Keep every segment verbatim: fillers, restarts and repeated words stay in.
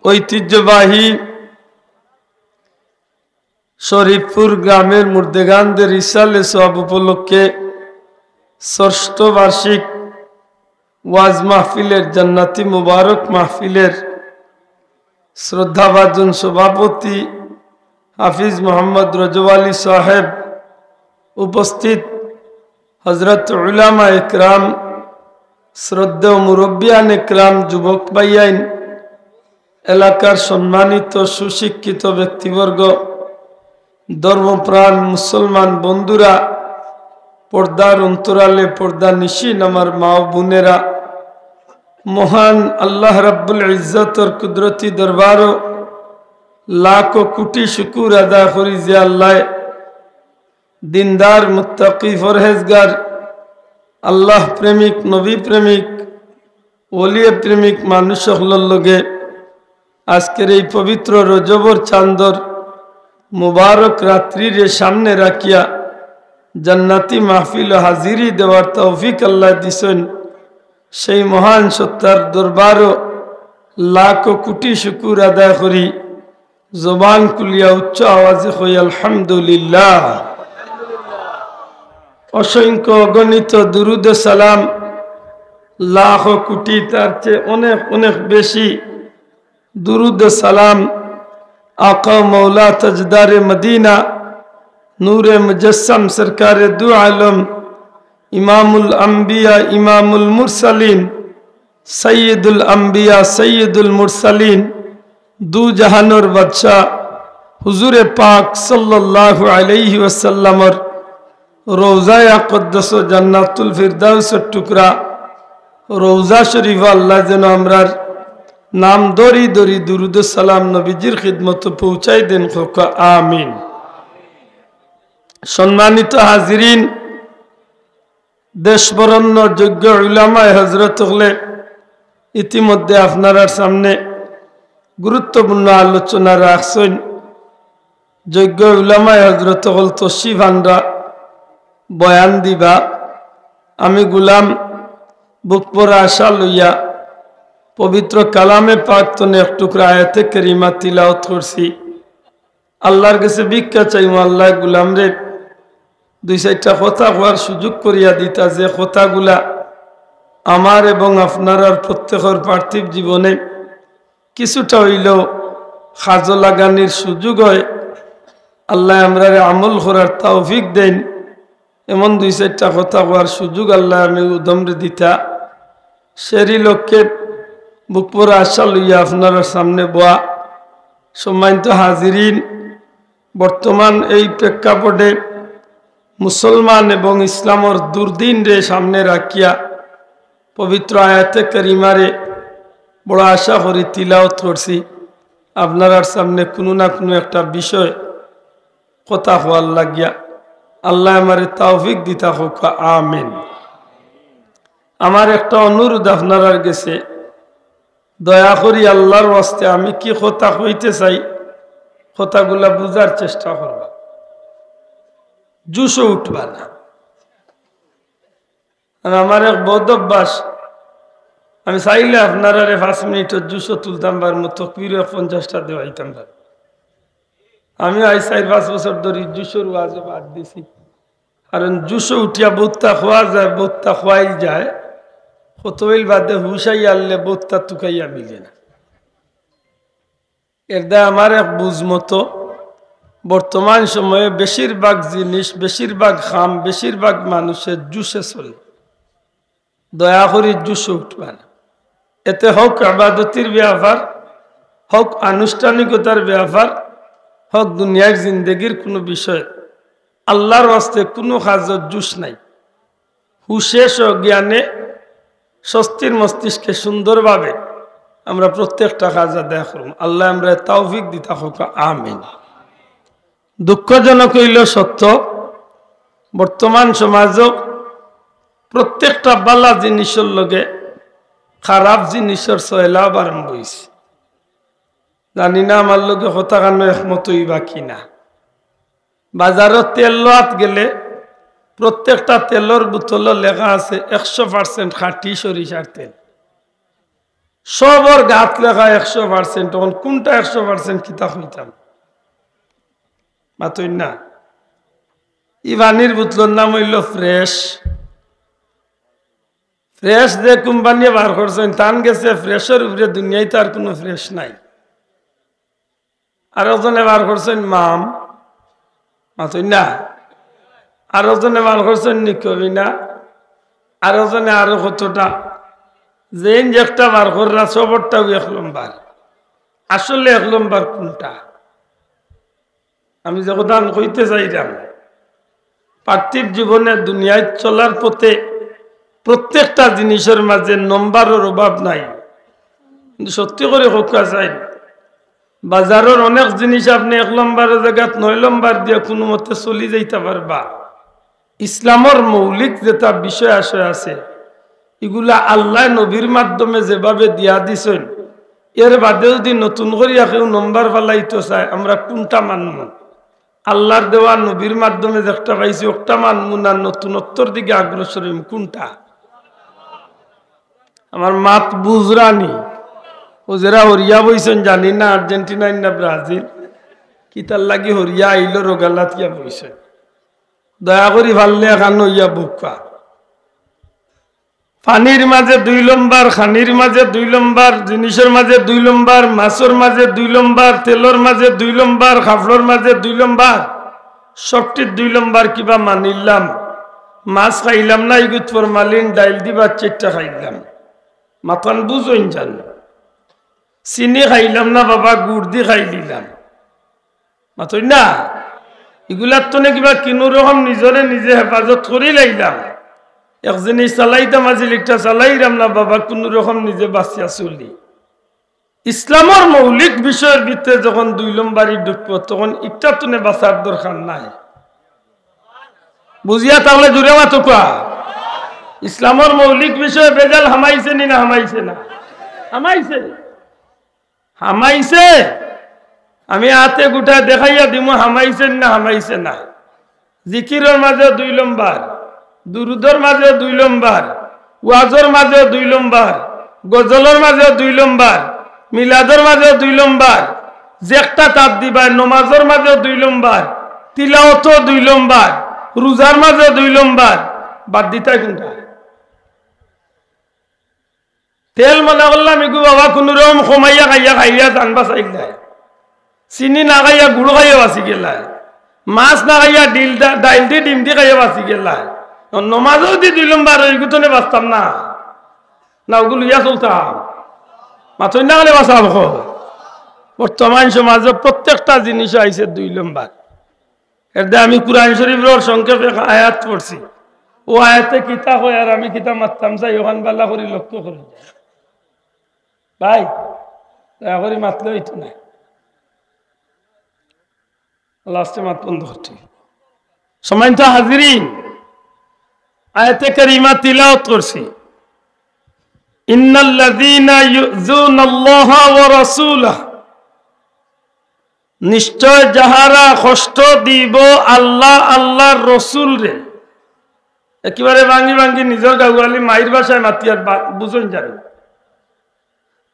ঐতিহ্যবাহী শরীফপুর গ্রামের মুর্দেগানদের ইসালে সওয়াব উপলক্ষে ষষ্ঠ বার্ষিক ওয়াজ মাহফিলের, জান্নাতি মুবারক মাহফিলের শ্রদ্ধাভাজন সভাপতি হাফিজ মোহাম্মদ রজব আলী সাহেব, উপস্থিত হযরত উলামা একরাম, শ্রদ্ধেয় মুরব্বিয়ান একরাম, যুবক ভাইয়াইন, এলাকার সম্মানিত সুশিক্ষিত ব্যক্তিবর্গ, ধর্মপ্রাণ মুসলমান বন্ধুরা, পর্দার অন্তরালে পর্দানিশীন আমার মা ও বোনেরা, মহান আল্লাহ রাব্বুল ইজ্জতর কুদরতি দরবারো লাখো কোটি শুকুর আদায় করি যে আল্লায় দিনদার, মুত্তাকি, পরহেজগার, আল্লাহ প্রেমিক, নবী প্রেমিক, ওলিয়ে প্রেমিক মানুষ অকলর লগে আজকের এই পবিত্র রজবর চান্দর মুবারক রাত্রিরে সামনে রাখিয়া জান্নাতি মাহফিলো হাজিরি দেওয়ার তৌফিক আল্লায় দিছইন। সেই মহান সত্তার দরবারো লাখো কোটি শুকুর আদায় করি। জবান খুলিয়া উচ্চ আওয়াজে কই, আলহামদুলিল্লাহ। অসংখ্য অগণিত দুরুদ সালাম, লাখো কোটি, তার চেয়ে অনেক অনেক বেশি দুরুদ সালাম আকা মৌলা তাজদারে মদিনা, নূরে মুজাসসাম সরকারে দু আলম, ইমামুল আম্বিয়া, ইমামুল মুরসালিন, সৈয়দুল আম্বিয়া, সৈয়দুল মুরসালিন, দু জাহানর বাদশা হুজুরে পাক সাল্লাল্লাহু আলাইহি ওয়াসাল্লামর রওজায়ে আকদ্দাস জান্নাতুল ফিরদাউসর টুকরা রওজা শরীফ আল্লায় যেন আমরার নাম ধরি ধরি দুরুদ সালাম নবীজির খিদমতো পৌঁছাই দেন, কউক্কা আমিন। সম্মানিত হাজিরিন, দেশবরণ্য যোগ্য উলামায়ে হযরত অকলে ইতিমধ্যে আপনারার সামনে গুরুত্বপূর্ণ আলোচনা রাখছইন। যোগ্য উলামায়ে হযরত অকল তশরিফ আনরা, বয়ান দিবা। আমি গুলাম বুক ভরা আশা লইয়া পবিত্র কালামে পাক তনে এক টুকরা আয়াতে কারিমা তিলাওয়াত করছি। আল্লার গেছে ভিক্ষা চাইমু, আল্লায় গুলামরে দুই চাইরটা কথা কওয়ার সুযোগ করিয়া দিতা, যে কথাগুলা আমার এবং আপনারার প্রত্যেকর পার্থিব জীবনে কিছুটা অইলেও কাজো লাগানির সুযোগ অয়। আল্লায় আমরারে আমল করার তৌফিক দেইন। এমন দুই চাইরটা কথা কওয়ার সুযোগ আল্লায় আমি উদমরে দিতা। সেরি লক্ষ্যে বুক ভরা আশা লইয়া আপনারার সামনে বওয়া। সম্মানিত হাজিরিন, বর্তমান এই প্রেক্ষাপটে মুসলমান এবং ইসলামর দুর্দিনরে সামনে রাখিয়া পবিত্র আয়াতে কারিমারে বড় আশা করি তিলাওয়াত করছি। আপনারার সামনে কুনু না কুনু একটা বিষয় কথা কওয়ার লাগিয়া আল্লায় আমারে তৌফিক দিতা কউক্কা আমিন। আমার একটা অনুরোধ আপনারার গেছে, দয়া করি আল্লার ওয়াস্তে আমি কি কথা কইতে চাই, কথাগুলা বুঝার চেষ্টা করবা। জুশো উঠবা না। আর আমার এক বদ অভ্যাস, আমি চাইলে আপনারারে পাঁচ মিনিটর জুশো তুলতাম পারমু, তকবিরও এক পঞ্চাশটা দেওয়াইতাম পারমু। আমি আইজ চাইর পাঁচ বছর ধরি জুশোর ওয়াজও বাদ দিছি, কারণ জুশো উঠিয়া বউততা কওয়া যায়, বউততা কওয়াইল যায়, কতইল বাদে হুশ আইয়া আরলে বউততা তুকাইয়া মিলে না। এরদায় আমার এক বুঝ মতো বর্তমান সময়ে বেশিরভাগ জিনিস, বেশিরভাগ কাম, বেশিরভাগ মানুষে জুশে চলে। দয়া করি জুশো উঠবা না। এতে হক ইবাদতির ব্যাপার, হক আনুষ্ঠানিকতার ব্যাপার, হক দুনিয়ার জিন্দেগির কুনু বিষয়, আল্লার ওয়াস্তে কুনু কাজর জুশ নাই। হুশে সজ্ঞানে স্বস্তির মস্তিষ্কে সুন্দরভাবে আমরা প্রত্যেকটা কাজ আদায় করমু। আল্লায় আমরারে তৌফিক দিতা কউক্কা আমিন। দুঃখজনক অইলেও সত্য, বর্তমান সমাজো প্রত্যেকটা ভালা জিনিসর লগে খারাপ জিনিসর সয়লাব আরম্ভ অইছে। জানি না আমার লগে কথাখানো একমত অইবা কি না। বাজারো তেল লওয়াত গেলে প্রত্যেকটা তেলর বোতলো লেখা আছে একশো পার্সেন্ট খাঁটি সরিষার তেল। সবর গাত লেখা একশো পার্সেন্ট। অখন কুনটা একশো পার্সেন্ট কিতা কইতাম? মাতইন না। ই পানির বোতলর নাম অইলো ফ্রেশ। ফ্রেশ যে কোম্পানিয়ে বার করছইন, তান গেছে ফ্রেশর উপরে দুনিয়াইত আর কুনু ফ্রেশ নাই। আরকজনে বার করছইন মাম, মাতইন না। আরকজনে বার করছইন নিকোবিনা। আরকজনে আরো কতটা। যেইন যেকটা বার কররা, সবরটাউ এক লম্বর। আসলে এক লম্বর কুনটা? আমি যে কথাখান কইতে চাইরাম, পার্থিব জীবনে দুনিয়াইত চলার পথে প্রত্যেকটা জিনিসর মাঝে নম্বরর অভাব নাই। কিন্তু সত্যি করি কউক্কা চাই, বাজারর অনেক জিনিস আপনে এক লম্বরর জাগাত নয় লম্বর দিয়া কুনুমতে চলি যাইতা পারবা। ইসলামর মৌলিক যেটা বিষয় আশয় আছে, ইগুলা আল্লায় নবীর মাধ্যমে যেভাবে দিয়া দিছইন, এর বাদে যুদি নতুন করিয়া কেউ নম্বর ফালাইতো চায়, আমরা কুনটা মানমু? আল্লার দেওয়া নবীর মাধ্যমে যেকটা পাইছি, অকটা মানমু, না নতুনত্বর দিকে অগ্রসর অইমু, কুনটা? আমার মাত বুঝরানি? অউ যেরা হরিয়া বইছইন, জানি না আর্জেন্টিনা না ব্রাজিল, কিতার লাগি হরিয়া আইলো, রোগালাত গিয়া বইছইন। দয়া করি পারলে এখান অইয়া বউক্কা। পানির মাঝে দুই লম্বর, খানির মাঝে দুই লম্বর, জিনিসর মাঝে দুই লম্বর, মাছর মাঝে দুই লম্বর, তেলর মাঝে দুই লম্বর, কাপড়র মাঝে দুই লম্বর, সবটিত দুই লম্বর কিবা মানিলাম। মাছ খাইলাম না, ইগুত ফরমালিন, ডাইল দি ভাত চাইট্টা খাইলাম। মাতখান বুঝইন জানো? চিনি খাইলাম না বাবা, গুড় দি খাইলিলাম। মাতইন না? ইগুলার তনে কিবা কুনু রকম নিজরে নিজে হেফাজত করিলাইলাম। এক জিনিস চালাইতাম আছিল, ইটা চালাইরাম না বাবা, কুনু রকম নিজে বাঁচিয়া চলি। ইসলামর মৌলিক বিষয়র ভিতরে যখন দুই লম্বরি ঢুকবো, তখন ইটার তনে বাঁচার দরকার নাই। বুঝিয়া থাকলে জুরে মাতউক্কা। ইসলামর মৌলিক বিষয়ে ভেজাল হামাইছে নি না হামাইছে না? হামাইছে। হামাইছে। আমি আতে গুটায় দেখাইয়া দিমু হামাইছে না হামাইছে না। জিকিরর মাঝে দুই লম্বর, দুরুদর মাঝে দুই লম্বর, ওয়াজর মাঝে দুই লম্বর, গজলর মাঝে দুই লম্বর, মিলাদর মাঝে দুই লম্বর, যেকটা তাত দিবায়, নমাজর মাঝে দুই লম্বর, তিলাওয়াতো দুই লম্বর, রোজার মাঝে দুই লম্বর, বাদ দিতায় কুনটা? তেল মনে করলাম ইগু বাবা কুনু রকম কমাইয়া খাইয়া খাইয়া জান বাঁচাইলায়। চিনি না খাইয়া গুড় খাইয়া বাঁচি গেলায়। মাছ না খাইয়া ডিল ডা-, ডাইল দি ডিম দি খাইয়া বাঁচি গেলায়। নমাজও দি দুই লম্বর, ইগু তনে বাঁচতাম না। না, ওগু লইয়া চলতাম। মাতইন না কেনে বাঁচাবো? বর্তমান সমাজে প্রত্যেকটা জিনিস আইছে দুই লম্বর। এর দে আমি কুরআন শরীফর সংক্ষেপে এক আয়াত পড়ছি। অউ আয়াতে কিতা কয় আর আমি কিতা মাততাম চাই, অখান ভালা করি লক্ষ্য করো। ভাই, দয়া করি মাতলে অইতো না। লাস্টে মাত বন্ধ করছি। সম্মানিত হাজিরিন, আয়াতে কারিমা তিলাওয়াত করছি। ইন্নাল্লাযীনা ইউযুনাল্লাহা ওয়া রাসূলাহু, নিশ্চয় যাহারা কষ্ট দিব আল্লাহ, আল্লাহর রসুলরে। একেবারে ভাঙ্গি ভাঙ্গি নিজর গাঁওয়ালি মাইর ভাষায় মাতিয়ার বা-, বুঝইন জানি।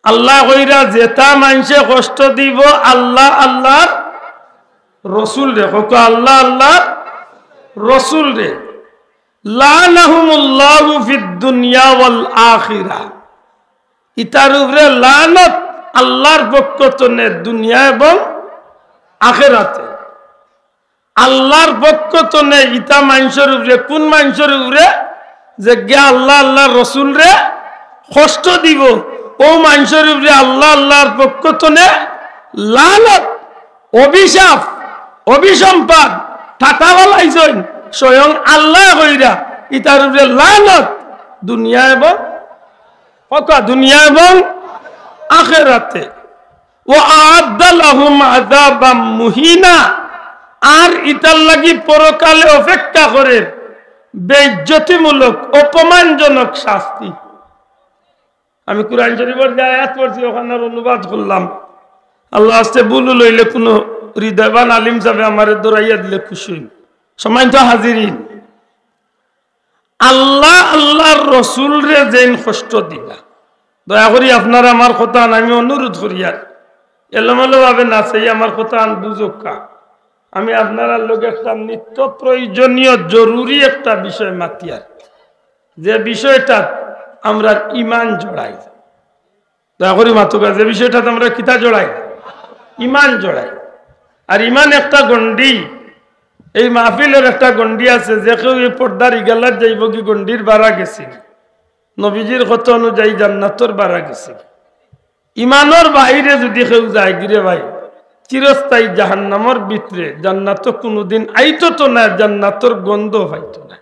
আল্লায় কইরা যেতা মানষে কষ্ট দিব আল্লাহ, আল্লাহর রসুলরে। কউক্কা আল্লাহ, আল্লাহর রসুলরে। লাআনাহুমুল্লাহু ফিদ দুনিয়া ওয়াল আখিরা। ইতার উপরে লানত আল্লাহর পক্ষ তনে দুনিয়া এবং আখেরাতে। আল্লাহর পক্ষ তনে ইতা মানষর উপরে, কুন মানষর উপরে? যেগিয়ে আল্লাহ, আল্লাহর রসুলরে কষ্ট দিব, অউ মানষর উপরে আল্লাহ, আল্লাহর পক্ষ তনে লানত, অভিশাপ, অভিসম্পাদ, ঠাটা ফালাইছইন, স্বয়ং আল্লায় কইরা, ইতার উপরে লানত দুনিয়া এবং, কউক্কা, দুনিয়া এবং আখেরাতে। ওয়া আ'আদ্দা লাহুম আযাবাম মুহিনা, আর ইতার লাগি পরকালে অপেক্ষা করের বেইজ্জতিমূলক, অপমানজনক শাস্তি। আমি কুরআন শরীফর যে আয়াত পড়ছি, অখানর অনুবাদ করলাম। আল্লাহ আস্তে ভুল অইলে কুনু হৃদয়বান আলিম সাবে আমারে ধরাইয়া দিলে খুশি অইমু। সম্মানিত হাজিরিন, আল্লাহ, আল্লাহর রসুলরে যেইন কষ্ট দিবা, দয়া করি আপনারা আমার কথান, আমি অনুরোধ করিয়ার, এলোমেলো ভাবে না চাই, আমার কথান বুঝউক্কা। আমি আপনারার লগে একটা নিত্য প্রয়োজনীয় জরুরি একটা বিষয় মাতিয়ার, যে বিষয়টা আমরার ইমান জড়ায়। দয়া করি মাতউক্কা, যে বিষয়টাত আমরার কিতা জড়ায়? ইমান জড়ায়। আর ইমান একটা গণ্ডি, এই মাহফিলর একটা গণ্ডি আছে, যে কেউ এই পর্দার ইগালাত যাইবোগি গণ্ডির বারা গেছে। নবীজির কথা অনুযায়ী জান্নাতর বারা গেছে। ইমানর বাইরে যুদি কেউ যায়গি রে ভাই, চিরস্থায়ী জাহান্নামর ভিতরে, জান্নাতো কুনুদিন আইতো তো না, জান্নাতর গন্ধ পাইতো না।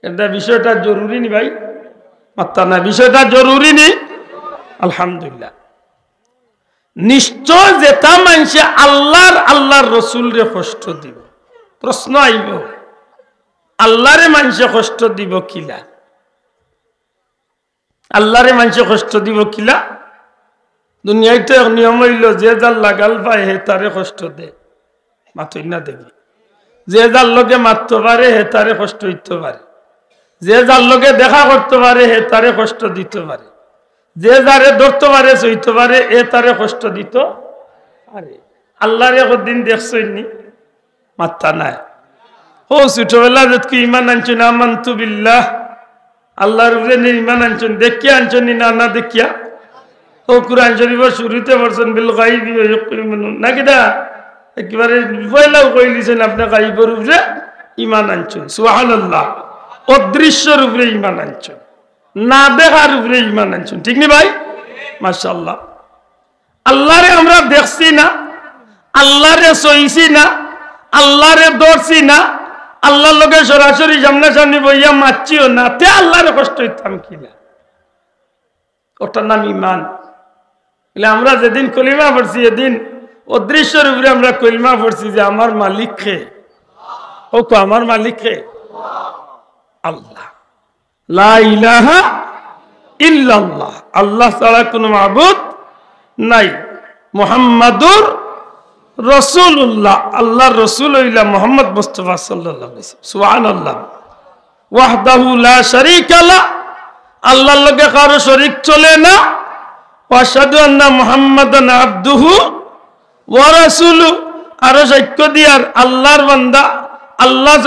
এটা বিষয়টা জরুরি নি ভাই? মাত্তা না, বিষয়টা জরুরি নি? আলহামদুলিল্লাহ। নিশ্চয় যেতা মানষে আল্লাহর, আল্লাহর রসুলরে কষ্ট দিবো, প্রশ্ন আইবো, আল্লাহরে মানষে কষ্ট দিবো কিলা? আল্লাহরে মানষে কষ্ট দিবো কিলা? দুনিয়াত তো এক নিয়ম অইলো, যে যার লাগাল পায় হে তারে কষ্ট দে। মাতইন না দেখি। যে যার লগে মাততো পারে হে তারে কষ্ট দিতো পারে, যে যার লগে দেখা করতো পারে হে তারে কষ্ট দিতো পারে, যে যারে ধরতো পারে ছইতো পারে এ তারে কষ্ট দিতো পারে। আল্লাহরে কদিন দেখছইন নি? মাত্তা নাই। ও ছোটবেলা যতকি ইমান আনছইন, আমানতু বিল্লাহ, আল্লাহর উপরে নি ইমান আনছইন, দেখিয়া আনছইন নি না, না দেখিয়া? ও কুরআন শরীফর শুরুতে পড়ছইন, "বিল গাইবি ওয়া ইউকিনুন", না কিতা? একেবারে পয়লাউ কইলিছইন, আপনে গাইবর উপরে ইমান আনছইন। সুবহানাল্লাহ। অদৃশ্যর উপরে ইমান আনছইন, না দেখার উপরে ইমান আনছইন, ঠিক নি ভাই? মাশাআল্লাহ। আল্লাহরে আমরা দেখছি না, আল্লাহরে ছইছি না, আল্লাহরে ধরছি না, আল্লাহর লগে সরাসরি সামনাসামনি বইয়া মাতছিও না, তে আল্লাহরে কষ্ট দিতাম কিলা? ওটার নাম ইমান। বলে, আমরা যেদিন কলিমা পড়ছি, এদিন অদৃশ্যর উপরে আমরা কলিমা পড়ছি যে আমার মালিক কে? ও কো, আমার মালিক কে? আল্লাহ। লা ইলাহা ইল্লাল্লাহ, আল্লাহ ছাড়া কোনো মাবুদ নাই। মুহাম্মাদুর রাসূলুল্লাহ, আল্লাহর রসুল অইলা মুহাম্মদ মুস্তাফা সাল্লাল্লাহু আলাইহি ওয়াসাল্লাম। সুবহানাল্লাহ। ওয়াহদাহু লা শারীকা লা, আল্লাহর লগে কারো শরীক চলে না। ওয়া আশহাদু আন্না মুহাম্মাদান আবদুহু ওয়া রাসূলু, আরো সাক্ষ্য দিয়ার আল্লাহর বান্দা, আল্লাহ,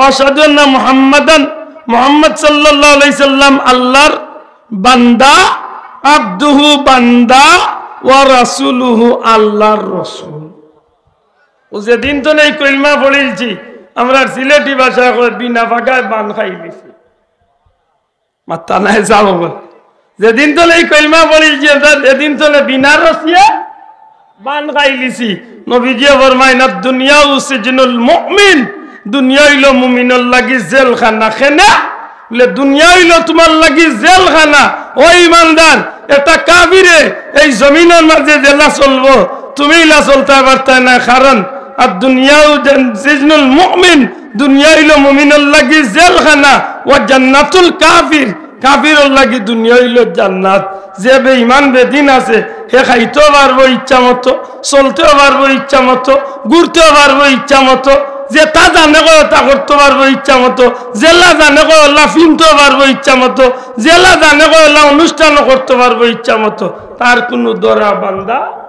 আশহাদু আন্না মুহাম্মাদান, মুহাম্মদ সাল্লাল্লাহু আলাইহি সাল্লাম আল্লাহর বান্দা, আবদুহু বান্দা, ওয়া রাসূলুহু আল্লাহর রসুল। ও যেদিন তো নেই কলমা পড়িলছি, আমরার সিলেটি ভাষায় কয়, বিনা ফাগায় বান খাইলিছি। মাত্তা নাই যাবো। যেদিন তলে এই কলমা পড়িলছি, এদিন তলে বিনা রশিয়ে বান খাইলিছি। নবীজিয়ে ফরমাইন, "আদ দুনিয়া সিজনুল মুমিন", দুনিয়া অইলো মুমিনর লাগি জেলখানা। কেনে? বলে, "দুনিয়া অইলো তুমার লাগি জেলখানা।" ও ইমানদার, একটা কাফিরে এই জমিনর মাঝে যেলা চলবো, তুমি ইলা চলতায় পারতায় না, কারণ আর দুনিয়াও যেন সিজনুল মুমিন, দুনিয়া অইলো মুমিনর লাগি জেলখানা, ওয়া জান্নাতুল কাফির, কাফিরর লাগি দুনিয়া অইলো জান্নাত। যে বেঈমান বেদিন আছে, হে খাইতেও পারবো ইচ্ছা মতো, চলতেও পারবো ইচ্ছা মতো, ঘুরতেও পারবো ইচ্ছা মতো, যেতা জানে কয় তা করতে পারবো ইচ্ছা মতো, যেলা জানে কয় ওলা ফিনতেও পারবো ইচ্ছা মতো, যেলা জানে কয় ওলা অনুষ্ঠানও করতে পারবো ইচ্ছা মতো, তার কুনু ধরা বান্ধা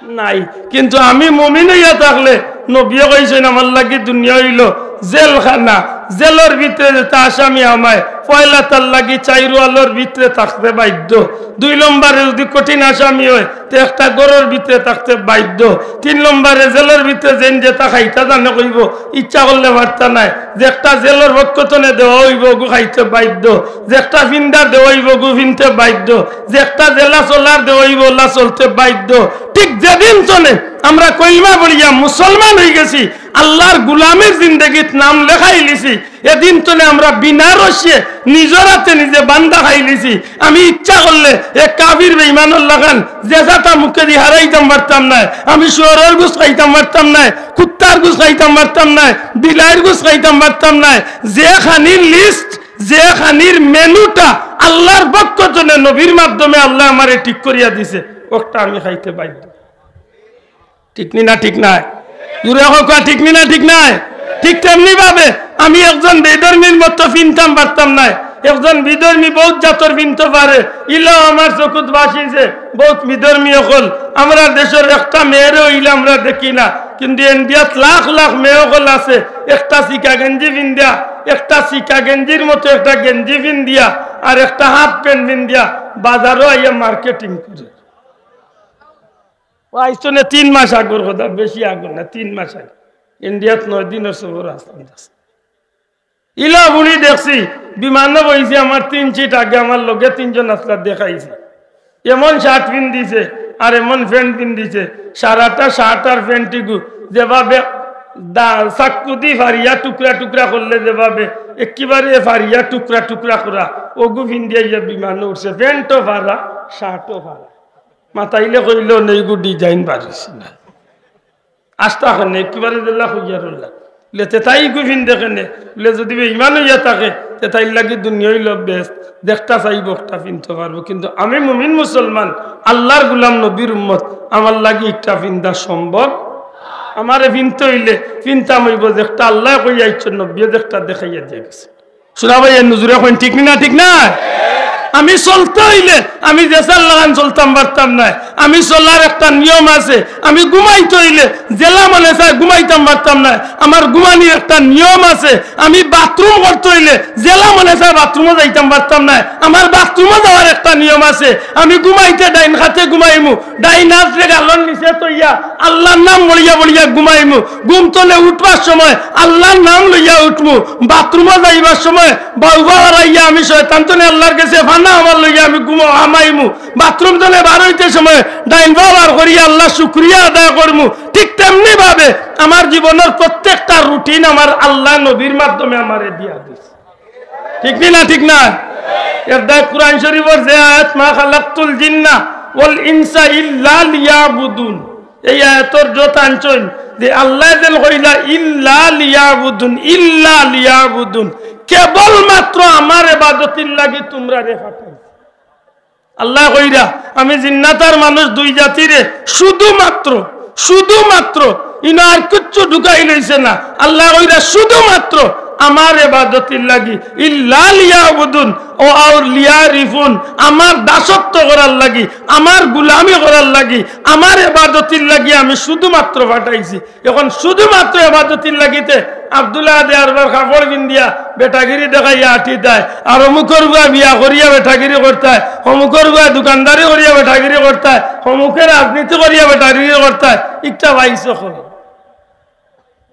নাই। কিন্তু আমি মুমিন অইয়া থাকলে নবীয়ে কইছইন, "আমার লাগি দুনিয়া অইলো জেলখানা।" জেলর ভিতরে যেতা আসামি হামায়, পয়লা তার লাগি চাইর ওয়ালর ভিতরে থাকতে বাধ্য। দুই নম্বরে যুদি কঠিন আসামি অয়, তে একটা ঘরর ভিতরে থাকতে বাধ্য। তিন নম্বরে জেলর ভিতরে যেইন যেতা খাইতা জানে কইবো, ইচ্ছা করলে পারতা নায়। যেকটা জেলর পক্ষ তনে দেওয়া অইবো, ওগু খাইতে বাধ্য। যেকটা ফিন্দার দেওয়া অইবো, ওগু ফিনতে বাধ্য। যেকটা যেলা চলার দেওয়া অইবো, ওলা চলতে বাধ্য। ঠিক যেদিন তনে আমরা কলমা পড়িয়া মুসলমান অইগেছি, আল্লার গুলামির জিন্দেগিত নাম লেখাইলিছি, এদিন তনে আমরা বিনা রশিয়ে নিজর আতে নিজে বান্ধা খাইলিছি। আমি ইচ্ছা করলে এক কাফির বেঈমানর লাখান যেজাতা মুখেদি হারাইতাম পারতাম নায়, আমি শুয়রর গুস খাইতাম পারতাম নায়, কুত্তার গুস খাইতাম পারতাম নায়, বিলাইর গুস খাইতাম পারতাম নায়। যে খানির list, যে খানির menu টা আল্লার পক্ষ তনে নবীর মাধ্যমে আল্লায় আমারে ঠিক করিয়া দিছে, ওকটা আমি খাইতে বাধ্য। ঠিক নি না ঠিক নায়? জুরে কউক্কা, ঠিক নি না ঠিক নায়? ঠিক তেমনি ভাবে আমি একজন বিধর্মীর মতো ফিনতাম পারতাম নায়। একজন বিধর্মী বউত জাতর ফিনতো পারে, ইলাও আমার চকুত ভাসিছে। বউত বিধর্মী অকল, আমরার দেশর একটা মেয়েরে অইলে আমরা দেখি না, কিন্তু ইন্ডিয়াত লাখ লাখ মেয়ে অকল আছে, একটা সিকা গেঞ্জি ফিন্দিয়া, একটা সিকা গেঞ্জির মতো একটা গেঞ্জি ফিন্দিয়া, আর একটা হাফ প্যান্ট ফিন্দিয়া বাজারো আইয়া মার্কেটিং করে। ও আইজ থনে তিন মাস আগর কথা, বেশি আগর না, তিন মাস আগে ইন্ডিয়াত নয় দিনর সফর আসলাম। ইলা বুড়ি দেখছি, বিমানো বইছি, আমার তিন সিট আগে আমার লগে তিনজন আসলা দেখাইছে। এমন শার্ট ফিন্দিছে আর এমন প্যান্ট ফিন্দিছে, সারাটা শার্ট আর প্যান্ট ইগু যেভাবে দা-, চাক্কু দি ফারিয়া টুকরা টুকরা করলে যেভাবে একেবারে ফারিয়া টুকরা টুকরা করা, ওগু ফিন্দিয়া ইয়া বিমানো উঠছে, প্যান্টও ফারা, শার্টও ফারা। মাতাইলে কইল, "নেইগু ডিজাইন বাড়িছে না।" আস্তা কেনে, একেবারে দিলা কইয়া রইলা। বলে, "তে তাই ইগু ফিন্দে কেনে?" বলে, "যদি বেঈমান অইয়া থাকে, তে তাইর লাগি দুনিয়া অইল বেহেস্ত, দেখতা চাইব একটা ফিনতো পারবো, কিন্তু আমি মুমিন মুসলমান, আল্লাহর গুলাম, নবীর উম্মত, আমার লাগি একটা ফিন্দা সম্ভব। আমারে ফিনতে অইলে ফিনতাম অইব যেটা আল্লায় কইয়া আইছইন, নবীয়ে যেটা দেখাইয়া দিয়া গেছে।" সুরা ভাই, এর নজরে কইন, ঠিক নি না, ঠিক না? আমি চলতে অইলে আমি যেসার লাখান চলতাম পারতাম নায়। আমি চলার একটা নিয়ম আছে। আমি ঘুমাইতে অইলে যেলা মনে চায় ঘুমাইতাম পারতাম নায়। আমার ঘুমানির একটা নিয়ম আছে। আমি বাথরুম করতে অইলে যেলা মনে চায় বাথরুমও যাইতাম পারতাম নায়। আমার বাথরুমও যাওয়ার একটা নিয়ম আছে। আমি ঘুমাইতে ডাইন খাতে ঘুমাইমু, ডাইন আতরে গালর নিচে থইয়া আল্লাহর নাম বলিয়া বলিয়া ঘুমাইমু। ঘুম তনে উঠবার সময় আল্লাহর নাম লইয়া উঠমু। বাথরুমো যাইবার সময় বাউবা হারাইয়া আমি শয়তান তনে আল্লাহর গেছে ফানা আমার লইয়া আমি ঘুমো হামাইমু। বাথরুম তনে বার অইতে সময় ডাইন পা বার করিয়া আল্লাহর শুকরিয়া আদায় করমু। ঠিক তেমনি ভাবে আমার জীবনর প্রত্যেকটা রুটিন আমার আল্লাহ নবীর মাধ্যমে আমারে দিয়া দিছে। ঠিক নি না, ঠিক না? এর দায় কোরআন শরীফর যে আয়াত, "মা খালাকতুল জিন্না ওয়াল ইনসা ইল্লা লিয়াবুদুন।" এই আয়াতর যত আনছইন যে আল্লাহ যেন কইলা, "ইল্লা লিয়াবুদুন, ইল্লা লিয়াবুদুন, কেবলমাত্র আমার ইবাদতির লাগি তুমরারে পাঠাইছি।" আল্লাহ কইরা, "আমি জিন্নাতার মানুষ দুই জাতিরে শুধুমাত্র, শুধুমাত্র, ইনো আর কিচ্ছু ঢুকাই লইছে না।" আল্লাহ কইরা, "শুধুমাত্র আমার ইবাদতির লাগি, ইল্লা লিয়াবুদুন ও আউর লিয়ারিফুন, আমার দাসত্ব করার লাগি, আমার গুলামি করার লাগি, আমার ইবাদতির লাগি আমি শুধুমাত্র পাঠাইছি।" এখন শুধুমাত্র ইবাদতির লাগিতে আব্দুল্লাহ দে আরবার কাপড় পিন্দিয়া বেটাগিরি দেখাইয়া আটি দেয়, আর অমুকর গুয়া বিয়া করিয়া বেটাগিরি করতায়, অমুকর গুয়া দোকানদারি করিয়া বেটাগিরি করতায়, অমুকে রাজনীতি করিয়া বেটাগিরি করতায়, ইটা পাইছো কই?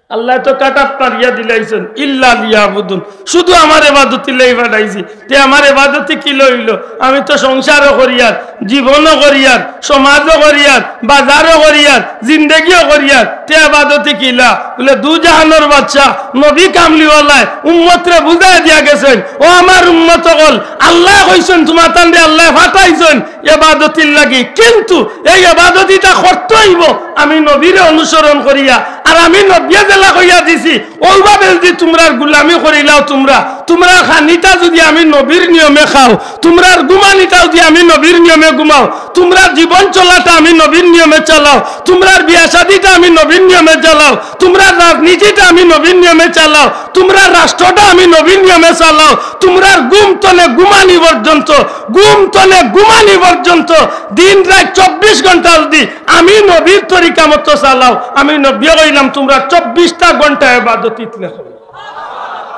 আল্লাহ তো কাটাত মারিয়া দিলাইছইন, "ইল্লা লিয়াবুদুন", শুধু আমার ইবাদতির লাগি পাঠাইছি। তে আমার ইবাদতি কি লইল? আমি তো সংসারও করিয়ার, জীবনও করিয়ার, সমাজও করিয়ার, বাজারও করিয়ার, জিন্দেগিও করিয়ার। তে ইবাদতি কিলা? বলে, দু জাহানর বাদশা নবী কামলিওয়ালায় উম্মতরে বুঝাই দিয়া গেছইন, "ও আমার উম্মত অকল, আল্লাহ কইছইন, তুমাতানরে আল্লাহ পাঠাইছইন ইবাদতির লাগি, কিন্তু এই ইবাদতিটা করতে অইব আমি নবীরে অনুসরণ করিয়া, আর আমি নবীয়ে যেলা কইয়া দিছি, অউভাবে যুদি তুমরার গুলামি করিলাও তুমরা, তুমরার খানিটা যুদি আমি নবীর নিয়মে খাও, তুমরার ঘুমানিটা যুদি আমি নবীর নিয়মে ঘুমাও, তুমরার জীবন চলাটা আমি নবীর নিয়মে চালাও, তুমরার বিয়া শাদিটা আমি নবীর নিয়মে চালাও, তুমরার রাজনীতিটা আমি নবীর নিয়মে চালাও, তুমরার রাষ্ট্রটা আমি নবীর নিয়মে চালাও, তুমরার ঘুম তনে ঘুমানি পর্যন্ত, ঘুম তনে ঘুমানি পর্যন্ত, দিন রাইত চব্বিশ ঘন্টা যুদি আমি নবীর তরিকা মতো চালাও, আমি নবীয়ে কইলাম তুমরা চব্বিশটা ঘন্টা ইবাদতিত লেখো।"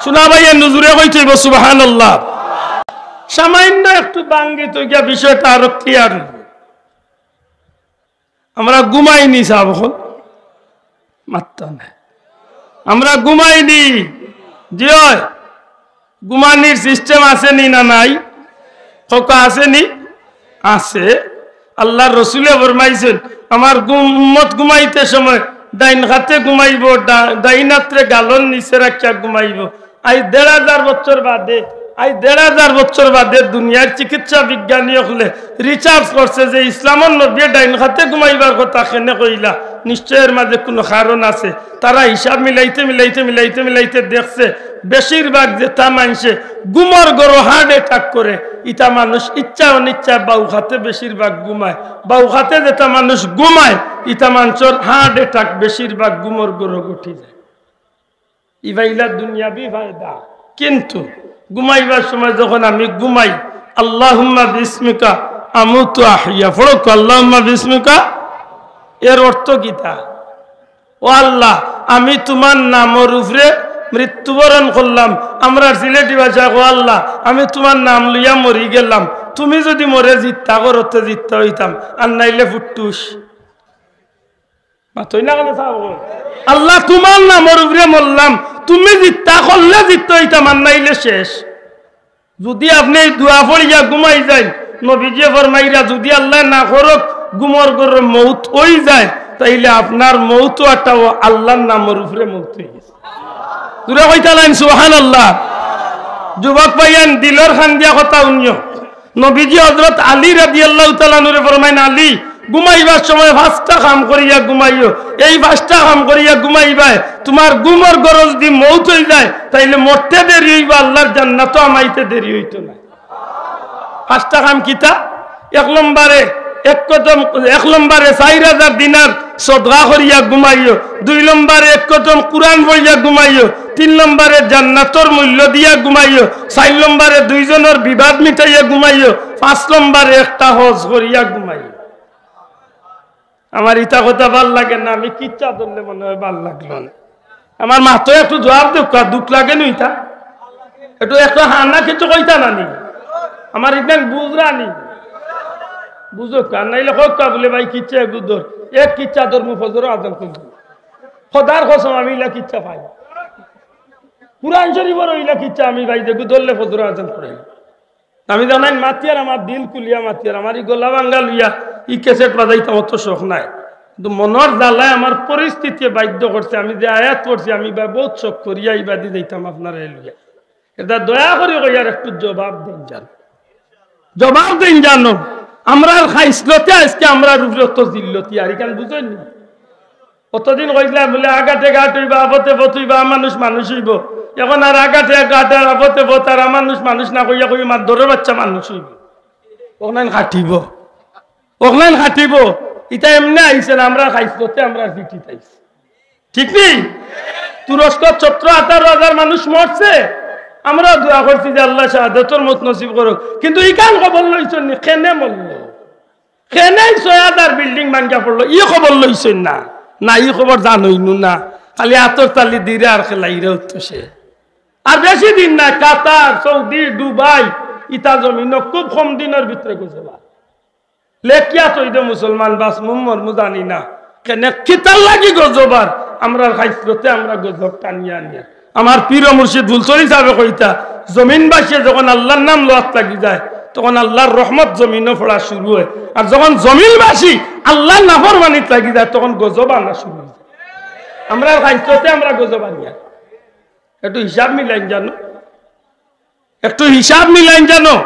শুনা ভাই, এর নজরে কইতে অইব, সুবহানাল্লাহ। সামান্য একটু বাঙ্গি তো গিয়া বিষয়টা আরো ক্লিয়ার অইব। আমরা ঘুমাইনি সাব অকল, মাত্তা নাই। আমরা ঘুমাইনি, জি অয়। ঘুমানির সিস্টেম আছে নি না নাই? কউক্কা আছে নি? আছে। আল্লাহর রসুলে ফরমাইছইন, "আমার ঘুম-, উম্মত ঘুমাইতে সময় ডাইন খাতে ঘুমাইব, ডা-, ডাইন আতরে গালর নিচে রাখিয়া ঘুমাইব।" আইজ দেড় হাজার বছর বাদে, আইজ দেড় হাজার বছর বাদে দুনিয়ার চিকিৎসা বিজ্ঞানী অকলে research করছে যে ইসলামর নবীয়ে ডাইন খাতে ঘুমাইবার কথা কেনে কইলা, নিশ্চয় এর মাঝে কুনু কারণ আছে। তারা হিসাব মিলাইতে, মিলাইতে, মিলাইতে, মিলাইতে দেখছে, বেশিরভাগ যেতা মানষে ঘুমর ঘরো heart attack করে, ইতা মানুষ ইচ্ছা অনিচ্ছা বাউ খাতে বেশিরভাগ ঘুমায়। বাউ খাতে যেতা মানুষ ঘুমায়, ইতা মানষর heart attack বেশিরভাগ ঘুমর ঘরো ঘটি যায়। ইবা ইলা দুনিয়াবি ফায়দা। কিন্তু ঘুমাইবার সময় যখন আমি ঘুমাই, "আল্লাহুম্মা বিসমিকা আমুতু আহইয়া", পড়উক্কা, "আল্লাহুম্মা বিসমিকা", এর অর্থ কিতা? "ও আল্লাহ, আমি তুমার নামর উপরে মৃত্যুবরণ করলাম।" আমরার সিলেটি ভাষায় কয়, "ও আল্লাহ, আমি তুমার নাম লইয়া মরি গেলাম, তুমি যুদি মরে জিত্তা করো তে জিত্তা অইতাম, আর নাইলে ফুট্টুস।" মাতইন না কেনে সাব অকল? "আল্লাহ, তুমার নামর উপরে মরলাম, তুমি জিত্তা করলে জিত্তা অইতাম, আর নাইলে শেষ।" যুদি আপনে ই দোয়া পড়িয়া ঘুমাই যাইন, নবীজিয়ে ফরমাইরা, যুদি আল্লায় না করউক ঘুমর ঘরর মউত অইযায়, তাইলে আপনার মউত অওয়াটাও আল্লার নামর উপরে মউত অইগেছে। জুরে কইতা নাইন সুবহানাল্লাহ। যুবক ভাইয়াইন, দিলর কান দিয়া কথা হুনিও। নবীজি হযরত আলী রাদিয়াল্লাহু তাআলা আনহুরে ফরমাইন, "আলী, ঘুমাইবার সময় পাঁচটা কাম করিয়া ঘুমাইও। এই পাঁচটা কাম করিয়া ঘুমাইবায়, তুমার ঘুমর ঘরো যুদি মউত অইযায়, তাইলে মরতে দেরি অইবো, আল্লার জান্নাতো হামাইতে দেরি অইতো নায়।" পাঁচটা কাম কিতা? এক নম্বরে এক কদম, এক নম্বরে চাইর হাজার দিনার সদকা করিয়া ঘুমাইও, দুই নম্বরে এক কদম কুরআন পড়িয়া ঘুমাইও, তিন নম্বরে জান্নাতর মূল্য দিয়া ঘুমাইও, চাইর নম্বরে দুইজনর বিবাদ মিটাইয়া ঘুমাইও, পাঁচ নম্বরে একটা হজ করিয়া ঘুমাইও। আমার ইতা কথা ভালা লাগে না, আমি কিচ্ছা ধরলে মনে অয় ভালা লাগলো না। আমার মাতো একটু জুয়াপ দেউক্কা, দুখ লাগে নু ইতা? একটু, একটু হানা কিছু কইতা না নি? আমার ইতান বুঝরা নি? বুঝউক্কা, আর নাইলে কউক্কা বুলে, "ভাই, কিচ্ছা এগু ধর।" এক কিচ্ছা ধরমু, ফজরর আজান করি। খোদার কসম, আমি ইলা কিচ্ছা পাই। কুরআন শরীফর ইলা কিচ্ছা আমি পাই, যেগু ধরলে ফজরর আজান করি। আমি জানাইন মাতিয়ার, আমার দিল খুলিয়া মাতিয়ার, আমার ই গলা ভাঙ্গা লইয়া ই ক্যাসেট বাজাইতাম অত শখ নাই, কিন্তু মনর জ্বালায় আমার পরিস্থিতিয়ে বাধ্য করছে। আমি যে আয়াত পড়ছি, আমি বা বউত শখ করিয়া ইবাদি যাইতাম আপনারারে লইয়া। এটা দয়া করি কইয়ার একটু জবাব দেইন জানো, জবাব দেইন জানো। আমরার খাইছলতে আইজকে আমরার উপরে অত জিল্লতি, আর ইখান বুঝইন নি? অতদিন কইছলাম বুলে, "আঘাটে ঘাট অইবা, আপদে পথ অইবা, মানুষ মানুষ অইবো।" এখন আর আঘাটে ঘাট আর আপদে পথ আর মানুষ মানুষ না কইয়া কই, "মাতবরের বাইচ্চা মানুষ অইবো।" অখনাইন খাটিবো, অখনাইন খাটিবো। ইতা এমনে আইছে না, আমরার খাইছলতে আমরার পিঠিত আইছে। ঠিক নি? তুরস্কত সতরো আঠারো হাজার মানুষ মরছে, আমরাও দোয়া করছি যে আল্লায় শাহাদতর মউত নসিব করউক। কিন্তু ইখান খবর লইছইন নি, কেনে মরলো? কেনে ছয় হাজার বিল্ডিং ভাঙ্গিয়া পড়লো, ই খবর লইছইন না? না, ই খবর জানইন নু না, খালি আতর তালি দিরা আর খেলাইরা উঠছে। আর বেশি দিন না, কাতার, সৌদি, দুবাই, ইতা জমিনো খুব কম দিনর ভিতরে গজব। লেখিয়া থইদে মুসলমান, বাঁচমু মরমু জানি না, কেনে কিতার লাগি গজব আর আমরার খাইছলতে আমরা গজব টানিয়া আনিয়ার। আমার পীর ও মুর্শিদ ফুলতলি সাবে কইতা, জমিনবাসিয়ে যখন আল্লার নাম লওয়াত লাগি যায়, তখন আল্লার রহমত জমিনো পড়া শুরু অয়, আর যখন জমিনবাসি আল্লার নাফরমানিত লাগি যায়, তখন গজব আনা শুরু অয়। আমরার খাইছলতে আমরা গজব আনিয়ার। একটু হিসাব মিলাইন জানো, একটু হিসাব মিলাইন জানো।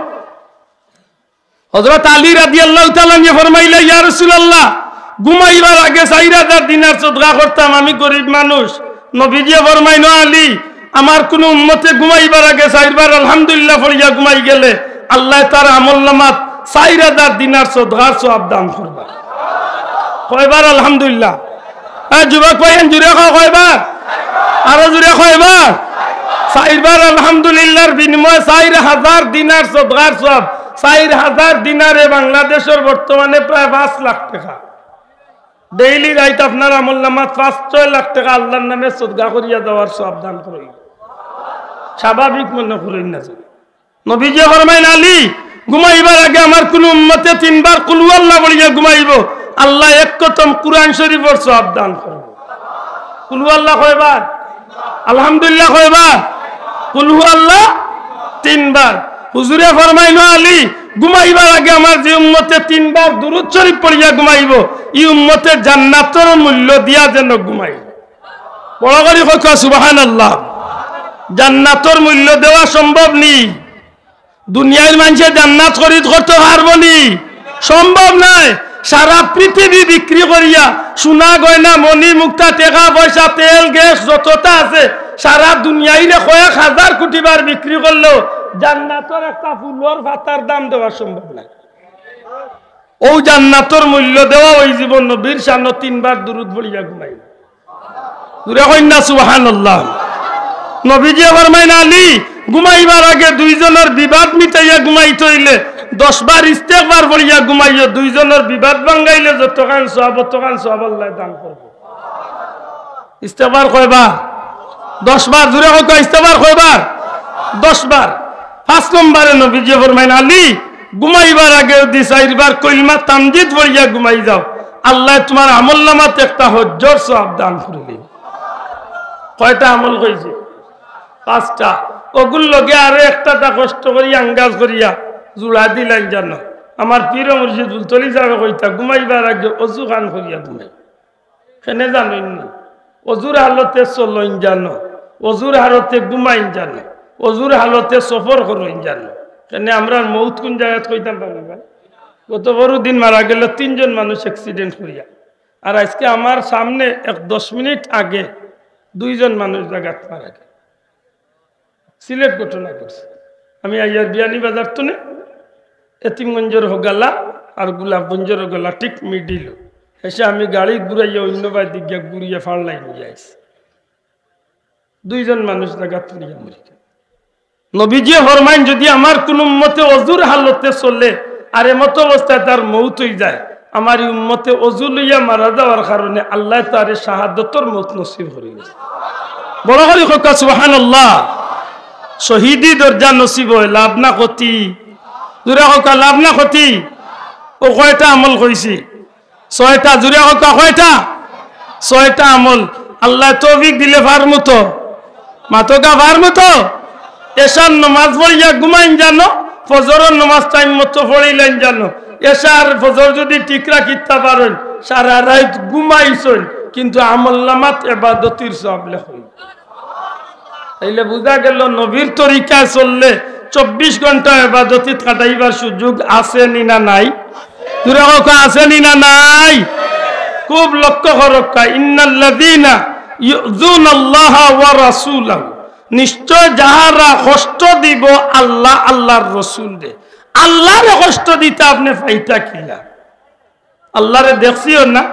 হযরত আলী রাদিয়াল্লাহু তাআলা আনহু ফরমাইলা, "ইয়া রাসূলুল্লাহ, ঘুমাইবার আগে চাইর হাজার দিনার সদকা করতাম, আমি গরিব মানুষ।" নবীজিয়ে ফরমাইন, "ও আলী, আমার কুনু উম্মতে ঘুমাইবার আগে চাইরবার আলহামদুলিল্লাহ পড়িয়া ঘুমাই গেলে আল্লায় তার আমলনামাত চাইর হাজার দিনার সদকার সওয়াব দান করবা।" কয়বার আলহামদুলিল্লাহ? এ যুবক ভাইয়াইন, জুরে কও কয়বার? আরো জুরে কয়বার? চাইরবার আলহামদুলিল্লাহর বিনিময়ে চাইর হাজার দিনার সদকার সওয়াব। চাইর হাজার দিনারে বাংলাদেশর বর্তমানে প্রায় পাঁচ লাখ টেকা। ডেইলি রাইত আপনার আমলনামাত পাঁচ ছয় লাখ টেকা আল্লার নামে সদকা করিয়া যাওয়ার সওয়াব দান করইন। স্বাভাবিক মনে করইন না যে। নবীজিয়ে ফরমাইন, "আলী, ঘুমাইবার আগে আমার কুনু উম্মতে তিনবার কুলহু আল্লাহ পড়িয়া ঘুমাইবো, আল্লায় এক খতম কুরআন শরীফর সওয়াব দান করবো।" কুলহু আল্লাহ কয়বার? আলহামদুলিল্লাহ কয়বার? কুলহু আল্লাহ তিনবার। হুজুরে ফরমাইন, "ও আলী, ঘুমাইবার আগে আমার যে উম্মতে তিনবার দুরূদ শরীফ পড়িয়া ঘুমাইবো, ই উম্মতে জান্নাতর মূল্য দিয়া যেন ঘুমাই।" বড় করি কউক্কা সুবহানাল্লাহ। জান্নাতর মূল্য দেওয়া সম্ভব নি? দুনিয়ার মানষে জান্নাত খরিদ করতো পারবো নি? সম্ভব নায়। সারা পৃথিবী বিক্রি করিয়া, সোনা গয়না মণি মুক্তা টেকা পয়সা তেল গ্যাস যততা আছে, সারা দুনিয়াইরে কয়েক হাজার কুটি বার বিক্রি করলেও জান্নাতর একটা ফুলর পাতার দাম দেওয়া সম্ভব নায়। অউ জান্নাতর মূল্য দেওয়া অইযিবো নবীর শানো তিনবার দুরূদ পড়িয়া ঘুমাইলে। জুরে কইন না সুবহানাল্লাহ। নবীজিয়ে ফরমাইন, "আলী, ঘুমাইবার আগে দুইজনর বিবাদ মিটাইয়া ঘুমাইতে অইলে দশ বার ইস্তেগফার পড়িয়া ঘুমাইও, দুইজনর বিবাদ ভাঙ্গাইলে যতখান সওয়াব, অতখান সওয়াব আল্লায় দান করবো।" ইস্তেগফার কয়বার? দশ বার। জুরে কউক্কা, ইস্তেগফার কয়বার? দশ বার। পাঁচ নম্বরে নবীজিয়ে ফরমাইন, "আলী, ঘুমাইবার আগে যুদি চাইরবার কলমা তামজিদ পড়িয়া ঘুমাই যাও, আল্লায় তুমার আমলনামাত একটা হজ্জর সওয়াব দান করিলিবা।" কয়টা আমল কইছি? পাঁচটা। অগুর লগে আরো একটা তা কষ্ট করি আঙ্গাজ করিয়া জুড়া দিলাইন জানো। আমার পীর ও মুর্শিদ ফুলতলি ছাহেবে কইতা, "ঘুমাইবার আগে অজু খান করিয়া ঘুমাই।" কেনে জানইন নি? অজুর হালতে চলইন জানো, অজুর হালতে ঘুমাইন জানো, অজুর হালতে সফর করইন জানো। কেনে আমরার মউত কুন জাগাত কইতাম পারি না? গত পরশু দিন মারা গেল তিনজন মানুষ accident করিয়া, আর আজকে আমার সামনে এক দশ মিনিট আগে দুইজন মানুষ জাগাত মারা গেল। সিলেট ঘটনা ঘটছে। আমি আইয়ার বিয়ানীবাজার তনে এতিমগঞ্জর হগালা আর গোলাপগঞ্জর হগালা ঠিক middle-ও। এসে আমি গাড়ি ঘুরাইয়া অন্য বায়দি গিয়া ঘুরিয়া ফাড়লাই নিয়া আইছি। দুইজন মানুষ জাগাত পড়িয়া মরি গেল। নবীজিয়ে ফরমাইন, "যুদি আমার কুনু উম্মতে অজুর হালতে চলে আর এমত অবস্থায় তার মউত অইযায়, আমার ই উম্মতে অজু লইয়া মারা যাওয়ার কারণে আল্লায় তারে শাহাদতর মউত নসিব করি দিছে।" বড় করি কউক্কা সুবহানাল্লাহ। শহীদি দরজা নসিব অয়, লাভ না ক্ষতি? জুরে কউক্কা, লাভ না ক্ষতি? অউ কয়টা আমল কইছি? ছয়টা। জুরে কউক্কা, কয়টা? ছয়টা আমল। আল্লায় তৌফিক দিলে পারমু তো? মাতউক্কা, পারমু তো? এশার নমাজ পড়িয়া ঘুমাইন জানো, ফজরর নমাজ time মতো পড়িলাইন জানো। এশার ফজর যুদি ঠিক রাখিতা পারইন, সারা রাইত ঘুমাইছইন, কিন্তু আমলনামাত এবাদতির সওয়াব লেখইন। তাইলে বুঝা গেল, নবীর তরিকায় চললে চব্বিশ ঘন্টা এবাদতিত কাটাইবার সুযোগ আছে নি না নাই? জুরে কউক্কা, আছে নি না নাই? খুব লক্ষ্য করউক্কা, "ইন্নাল্লাযীনা ইউযুনাল্লাহা ওয়া রাসূলাহু", নিশ্চয় যাহারা কষ্ট দিব আল্লাহ, আল্লাহর রসুলরে, আল্লাহরে কষ্ট দিতা আপনে পাইতা কিলা? আল্লাহরে দেখছিও না,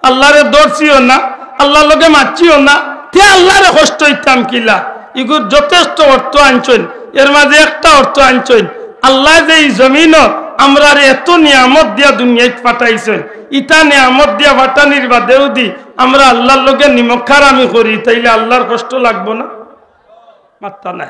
আল্লাহরে ধরছিও না, আল্লাহর লগে মাতছিও না, তে আল্লাহরে কষ্ট দিতাম কিলা? ইগুর যথেষ্ট অর্থ আনছইন। এর মাঝে একটা অর্থ আনছইন, আল্লায় যে ই জমিনো আমরারে এত নিয়ামত দিয়া দুনিয়াত পাঠাইছইন, ইতা নিয়ামত দিয়া পাঠানির বাদেও যুদি আমরা আল্লাহর লগে নিমক হারামি করি, তাইলে আল্লাহর কষ্ট লাগবো না? মাত্তা নাই।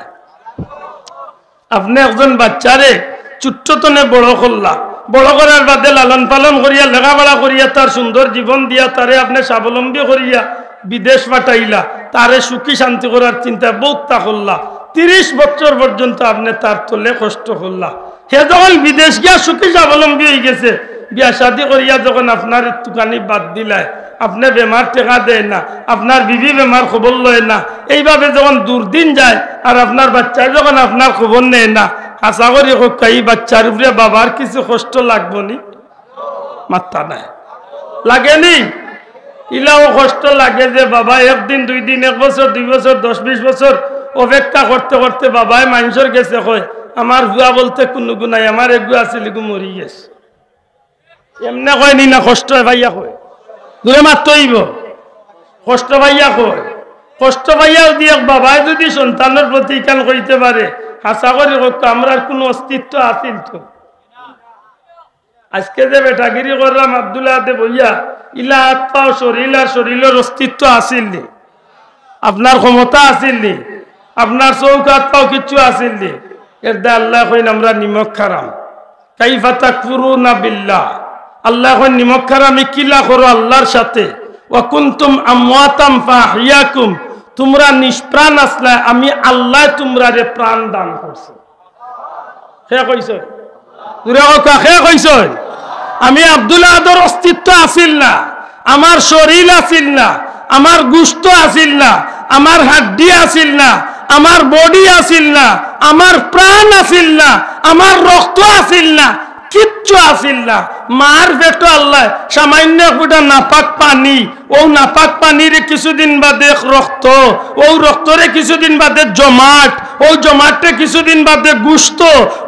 আপনে একজন বাচ্চারে চুট্ট তনে বড় করলা, বড় করার বাদে লালন পালন করিয়া, লেখাপড়া করিয়া, তার সুন্দর জীবন দিয়া, তারে আপনে স্বাবলম্বী করিয়া বিদেশ পাঠাইলা, তারে সুখী শান্তি করার চিন্তা বউততা করলা, তিরিশ বছর পর্যন্ত আপনে তার তলে কষ্ট করলা। হে যখন বিদেশ গিয়া সুখী স্বাবলম্বী অইগেছে, বিয়া শাদি করিয়া যখন আপনার তুকানি বাদ দিলায়, আপনে বেমার টেকা দেয় না, আপনার বিবি বেমার খবর লয় না, এইভাবে যখন দুর্দিন যায়, আর আপনার বাচ্চায় যখন আপনার খবর নেয় না, হাছা করি কউক্কা, ই বাচ্চার উপরে বাবার কিছু কষ্ট লাগবো নি? মাত্তা নাই। লাগে নি? ইলাও কষ্ট লাগে যে বাবা একদিন, দুই দিন, এক বছর, দুই বছর, দশ বিশ বছর অপেক্ষা করতে করতে বাবায় মানষর গেছে কয়, "আমার ফুয়া বলতে কুনু গু নাই, আমার এগু আছিল, ইগু মরি গেছে।" এমনে কয় নি না, কষ্ট পাইয়া কয়? জুরে মাততে অইবো। কষ্ট পাইয়া কয়। কষ্ট পাইয়া যুদি এক বাবায় যুদি সন্তানর প্রতি ইখান কইতে পারে, হাছা করি কউক্কা, আমরার কুনু অস্তিত্ব আছিল তো? আজকে যে বেটাগিরি করলাম আব্দুল আহাদে বইয়া, ইলা আত পাও শরীল আর শরীলর অস্তিত্ব আছিল নি? আপনার ক্ষমতা আছিল নি? আপনার চউখ আত পাও কিচ্ছু আছিল নি? এর দে আল্লায় কইন, "আমরা নিমক হারাম।" "কাইফা তাকফুরুনা বিল্লাহ?" আল্লায় কইন, "নিমক হারামি কিলা করো আল্লাহর সাথে?" "ওয়া কুনতুম আমওয়াতাম ফাআহইয়াকুম।" তুমরা নিষ্প্রাণ আছলায়, আমি আল্লায় তুমরারে প্রাণ দান করছি। কে কইছইন? জুরে কউক্কা, কে কইছইন? আমি আব্দুল আহাদর অস্তিত্ব আছিল না, আমার শরীল আছিল না, আমার গুস্ত আছিল না, আমার হাড্ডি আছিল না, আমার body আছিল না, আমার প্রাণ আছিল না, আমার রক্ত আছিল না, কিচ্ছু আছিল না। মার পেটো আল্লায় সামান্য এক ফুটা নাপাক পানি, অউ নাপাক পানিরে কিছুদিন বাদে রক্ত, অউ রক্তরে কিছুদিন বাদে জমাট, অউ জমাটরে কিছুদিন বাদে গুস্ত,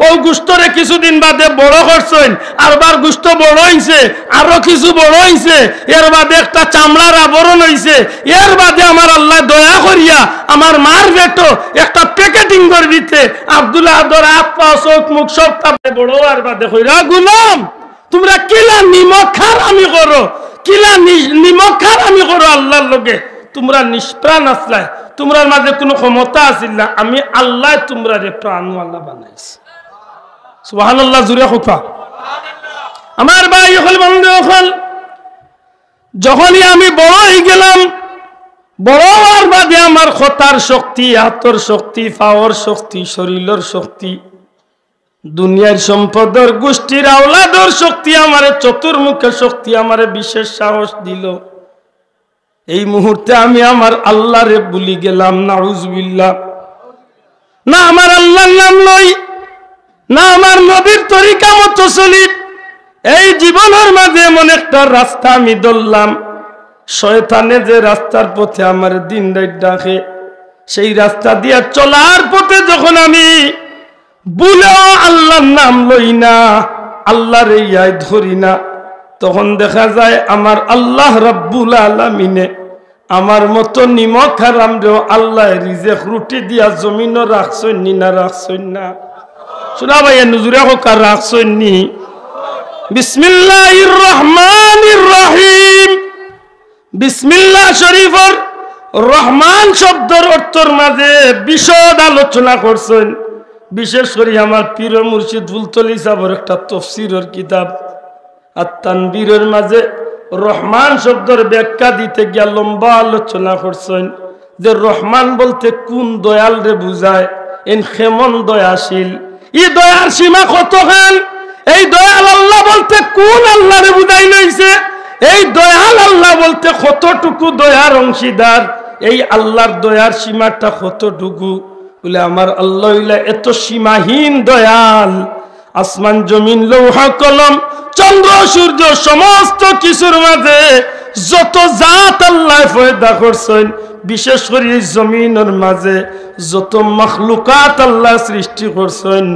অউ গুস্তরে কিছুদিন বাদে বড় করছইন, আরবার গুস্ত বড় অইছে, আরো কিছু বড় অইছে, এর বাদে একটা চামড়ার আবরণ অইছে, এর বাদে আমার আল্লায় দয়া করিয়া আমার মার পেটো একটা প্যাকেটিংর ভিতরে আব্দুল আহাদর আত পাও চউখ মুখ সব তাপে বড় অওয়ার বাদে কইরা, "গুলাম, তুমরা কিলা নিমক হারামি করো, কিলা নি-, নিমক হারামি করো আল্লার লগে। তুমরা নিষ্প্রাণ আছলায়, তুমরার মাঝে কুনু ক্ষমতা আছিল না, আমি আল্লায় তুমরারে প্রাণওয়ালা বানাইছি।" সুবহানাল্লাহ, জুরে কউক্কা। আমার ভাই অকল, বন্ধু অকল, যখনই আমি বড় অইগেলাম, বড় অওয়ার বাদে আমার কথার শক্তি, আতর শক্তি, পাওর শক্তি, শরীলর শক্তি, দুনিয়ার সম্পদর, গুষ্টির আওলাদর শক্তি, আমারে চতুর্মুখে শক্তি, আমারে বিশেষ সাহস দিলো। এই মুহূর্তে আমি আমার আল্লারে ভুলি গেলাম, নাউজুবিল্লাহ। না আমার আল্লার নাম লই, না আমার নবীর তরিকা মতো চলি। এই জীবনর মাঝে এমন একটা রাস্তা আমি ধরলাম, শয়তানে যে রাস্তার পথে আমারে দিন রাইত ডাকে, সেই রাস্তা দিয়া চলার পথে যখন আমি ভুলেও আল্লার নাম লই না, আল্লারে ইয়াদ ধরি না, তখন দেখা যায় আমার আল্লাহ রাব্বুল আলামিনে আমার মতো নিমক হারামরেও আল্লায় রিজেক রুটি দিয়া জমিনো রাখছইন নি না রাখছইন না? শুনা ভাই, এ নজুরে কউক্কা রাখছইন নি? বিসমিল্লাহির রহমানির রহিম। বিসমিল্লাহ শরীফর রহমান শব্দর অর্থর মাঝে বিশদ আলোচনা করছইন। বিশেষ করি আমার পীর মুর্শিদ ফুলতলি সাহেবর একটা তফসিরর কিতাব আত তানবীরর মাঝে রহমান শব্দর ব্যাখ্যা দিতে গিয়া লম্বা আলোচনা করছইন যে রহমান বলতে কুন দয়ালরে বুঝায়, এন কেমন দয়াশীল, ই দয়ার সীমা কতখান, এই দয়াল আল্লাহ বলতে কুন আল্লারে বুঝাইন অইছে, এই দয়াল আল্লাহ বলতে কতটুকু দয়ার অংশীদার, এই আল্লার দয়ার সীমাটা কতটুকু? বলে, আমার আল্লাহ অইলা এত সীমাহীন দয়াল, আসমান, জমিন, লৌহা, কলম, চন্দ্র, সূর্য, সমস্ত কিছুর মাঝে যত জাত আল্লায় পয়দা করছইন, বিশেষ করি এই জমিনর মাঝে যত মখলুকাত আল্লায় সৃষ্টি করছইন,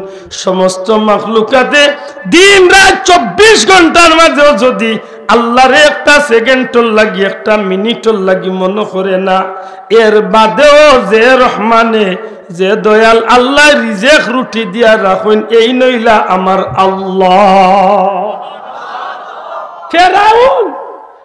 সমস্ত মখলুকাতে দিন রাইত চব্বিশ ঘন্টার মাঝেও যদি আল্লারে একটা সেকেন্ডর লাগি, একটা মিনিটর লাগি মনো করে না, এর বাদেও যে রহমানে, যে দয়াল আল্লায় রিজেক রুটি দিয়া রাখইন, এইন অইলা আমার আল্লাহ। ফেরাউন,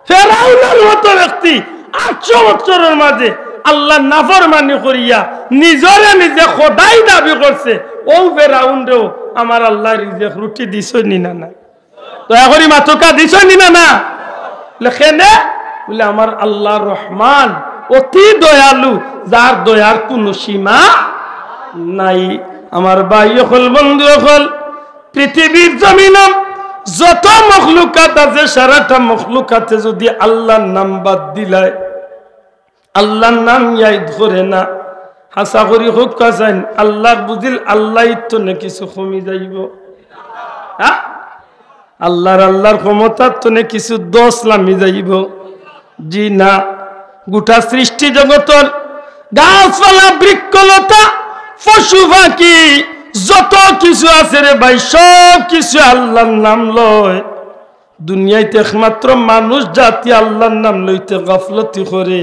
ফেরাউনর মতো ব্যক্তি আটশো বছরর মাঝে আল্লার নাফরমানি করিয়া নিজরে নিজে খোদাই দাবি করছে, অউ ফেরাউনরেও আমার আল্লায় রিজেক রুটি দিছইন নি না, না? দয়া করি মাতউক্কা, দিছইন নি না, না? বলে, কেনে? বলে, আমার আল্লাহ রহমান, অতি দয়ালু, যার দয়ার কুনু সীমা নাই। আমার ভাই অকল, বন্ধু অকল, পৃথিবীর জমিনো যত মখলুকাত আছে, সারাটা মখলুকাতে যদি আল্লার নাম বাদ দিলায়, আল্লার নাম ইয়াদ করে না, হাছা করি কউক্কা চাইন, আল্লার বুঝিল আল্লাইর তনে কিছু কমি যাইবো? হ্যাঁ? আল্লার, আল্লার ক্ষমতার তনে কিছু দশ লামি যাইবো? জি না। গোটা সৃষ্টি জগতর গাছপালা, বৃক্ষলতা, পশু পাখি, যত কিছু আছে রে ভাই, সব কিছু আল্লার নাম লয়। দুনিয়াইত একমাত্র মানুষ জাতি আল্লার নাম লইতে গাফলতি করে।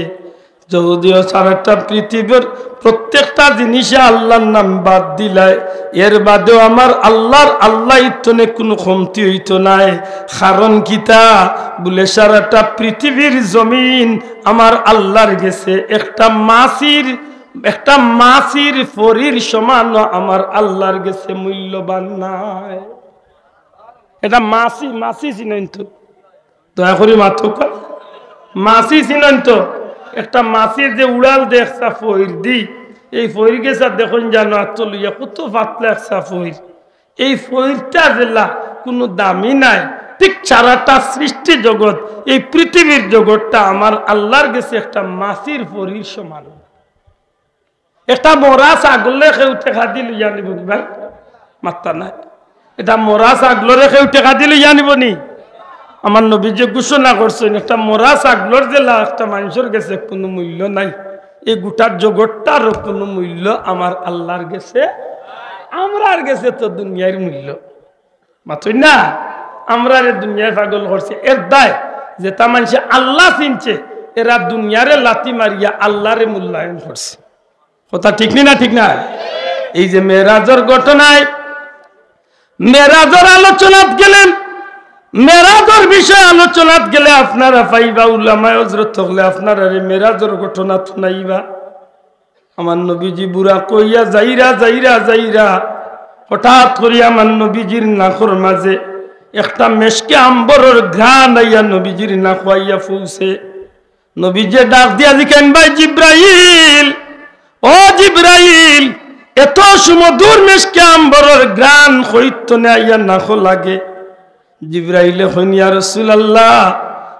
যদিও সারাটা পৃথিবীর প্রত্যেকটা জিনিসে আল্লার নাম বাদ দিলায়, এর বাদেও আমার আল্লার আল্লাইর তনে কুনু কমতি অইতো নায়। কারণ কিতা? বলে, সারাটা পৃথিবীর জমিন আমার আল্লার গেছে একটা মাছির, একটা মাছির ফড়ির সমানও আমার আল্লার গেছে মূল্যবান নায়। এটা মাছি, মাছি চিনইন তো? দয়া করি মাতউক্কা। মাছি চিনইন তো? একটা মাছির যে উড়াল দেখছা ফইর দি, এই ফইর গেছা দেখইন জানো আতো লইয়া কত পাতলা একটা ফইর। এই ফইরটা যেলা কুনু দামি নায়, ঠিক সারাটা সৃষ্টি জগৎ, এই পৃথিবীর জগৎটা আমার আল্লার গেছে একটা মাছির ফড়ির সমান। একটা মরা ছাগলরে কেউ টেকা দি লইয়া নিবো নি ভাই? মাত্তা নাই। এটা মরা ছাগলরে কেউ টেকা দিলে ইয়া নিবনি? আমার নবীজিয়ে ঘোষণা করছইন, একটা মরা ছাগলর যেলা একটা মানষর গেছে কুনু মূল্য নাই, এই গোটা জগতটারও কুনু মূল্য আমার আল্লার গেছে, আমরার গেছে তো দুনিয়ার মূল্য। মাতইন না, আমরারে দুনিয়ায় পাগল করছে। এর দায় যেটা মানষে আল্লা চিনছে, এরা দুনিয়ারে লাথি মারিয়া আল্লারে মূল্যায়ন করছে। কথা ঠিক নি না? ঠিক না? এই যে মেরাজর ঘটনায়, মেরাজর আলোচনাত গেলে, মেরাজর বিষয়ে আলোচনাত গেলে আপনারা পাইবা, উলামায়ে হজরত হকলে আপনারারে মেরাজর ঘটনা হুনাইবা। আমার নবীজি বুরাক অইয়া যাইরা, যাইরা, যাইরা, হঠাৎ করি আমার নবীজির নাকর মাঝে একটা মেশকে আম্বরর ঘ্রাণ আইয়া নবীজির নাকো আইয়া পৌঁছে। নবীজিয়ে ডাক দিয়া জিকাইন, "ভাই জিব্রাইল, ও জিব্রাইল, এত সুমধুর মেশকে আম্বরর ঘ্রাণ কইত্তনে আইয়া নাকো লাগে?" জিব্রাইলে কইন, "ইয়া রাসূলুল্লাহ,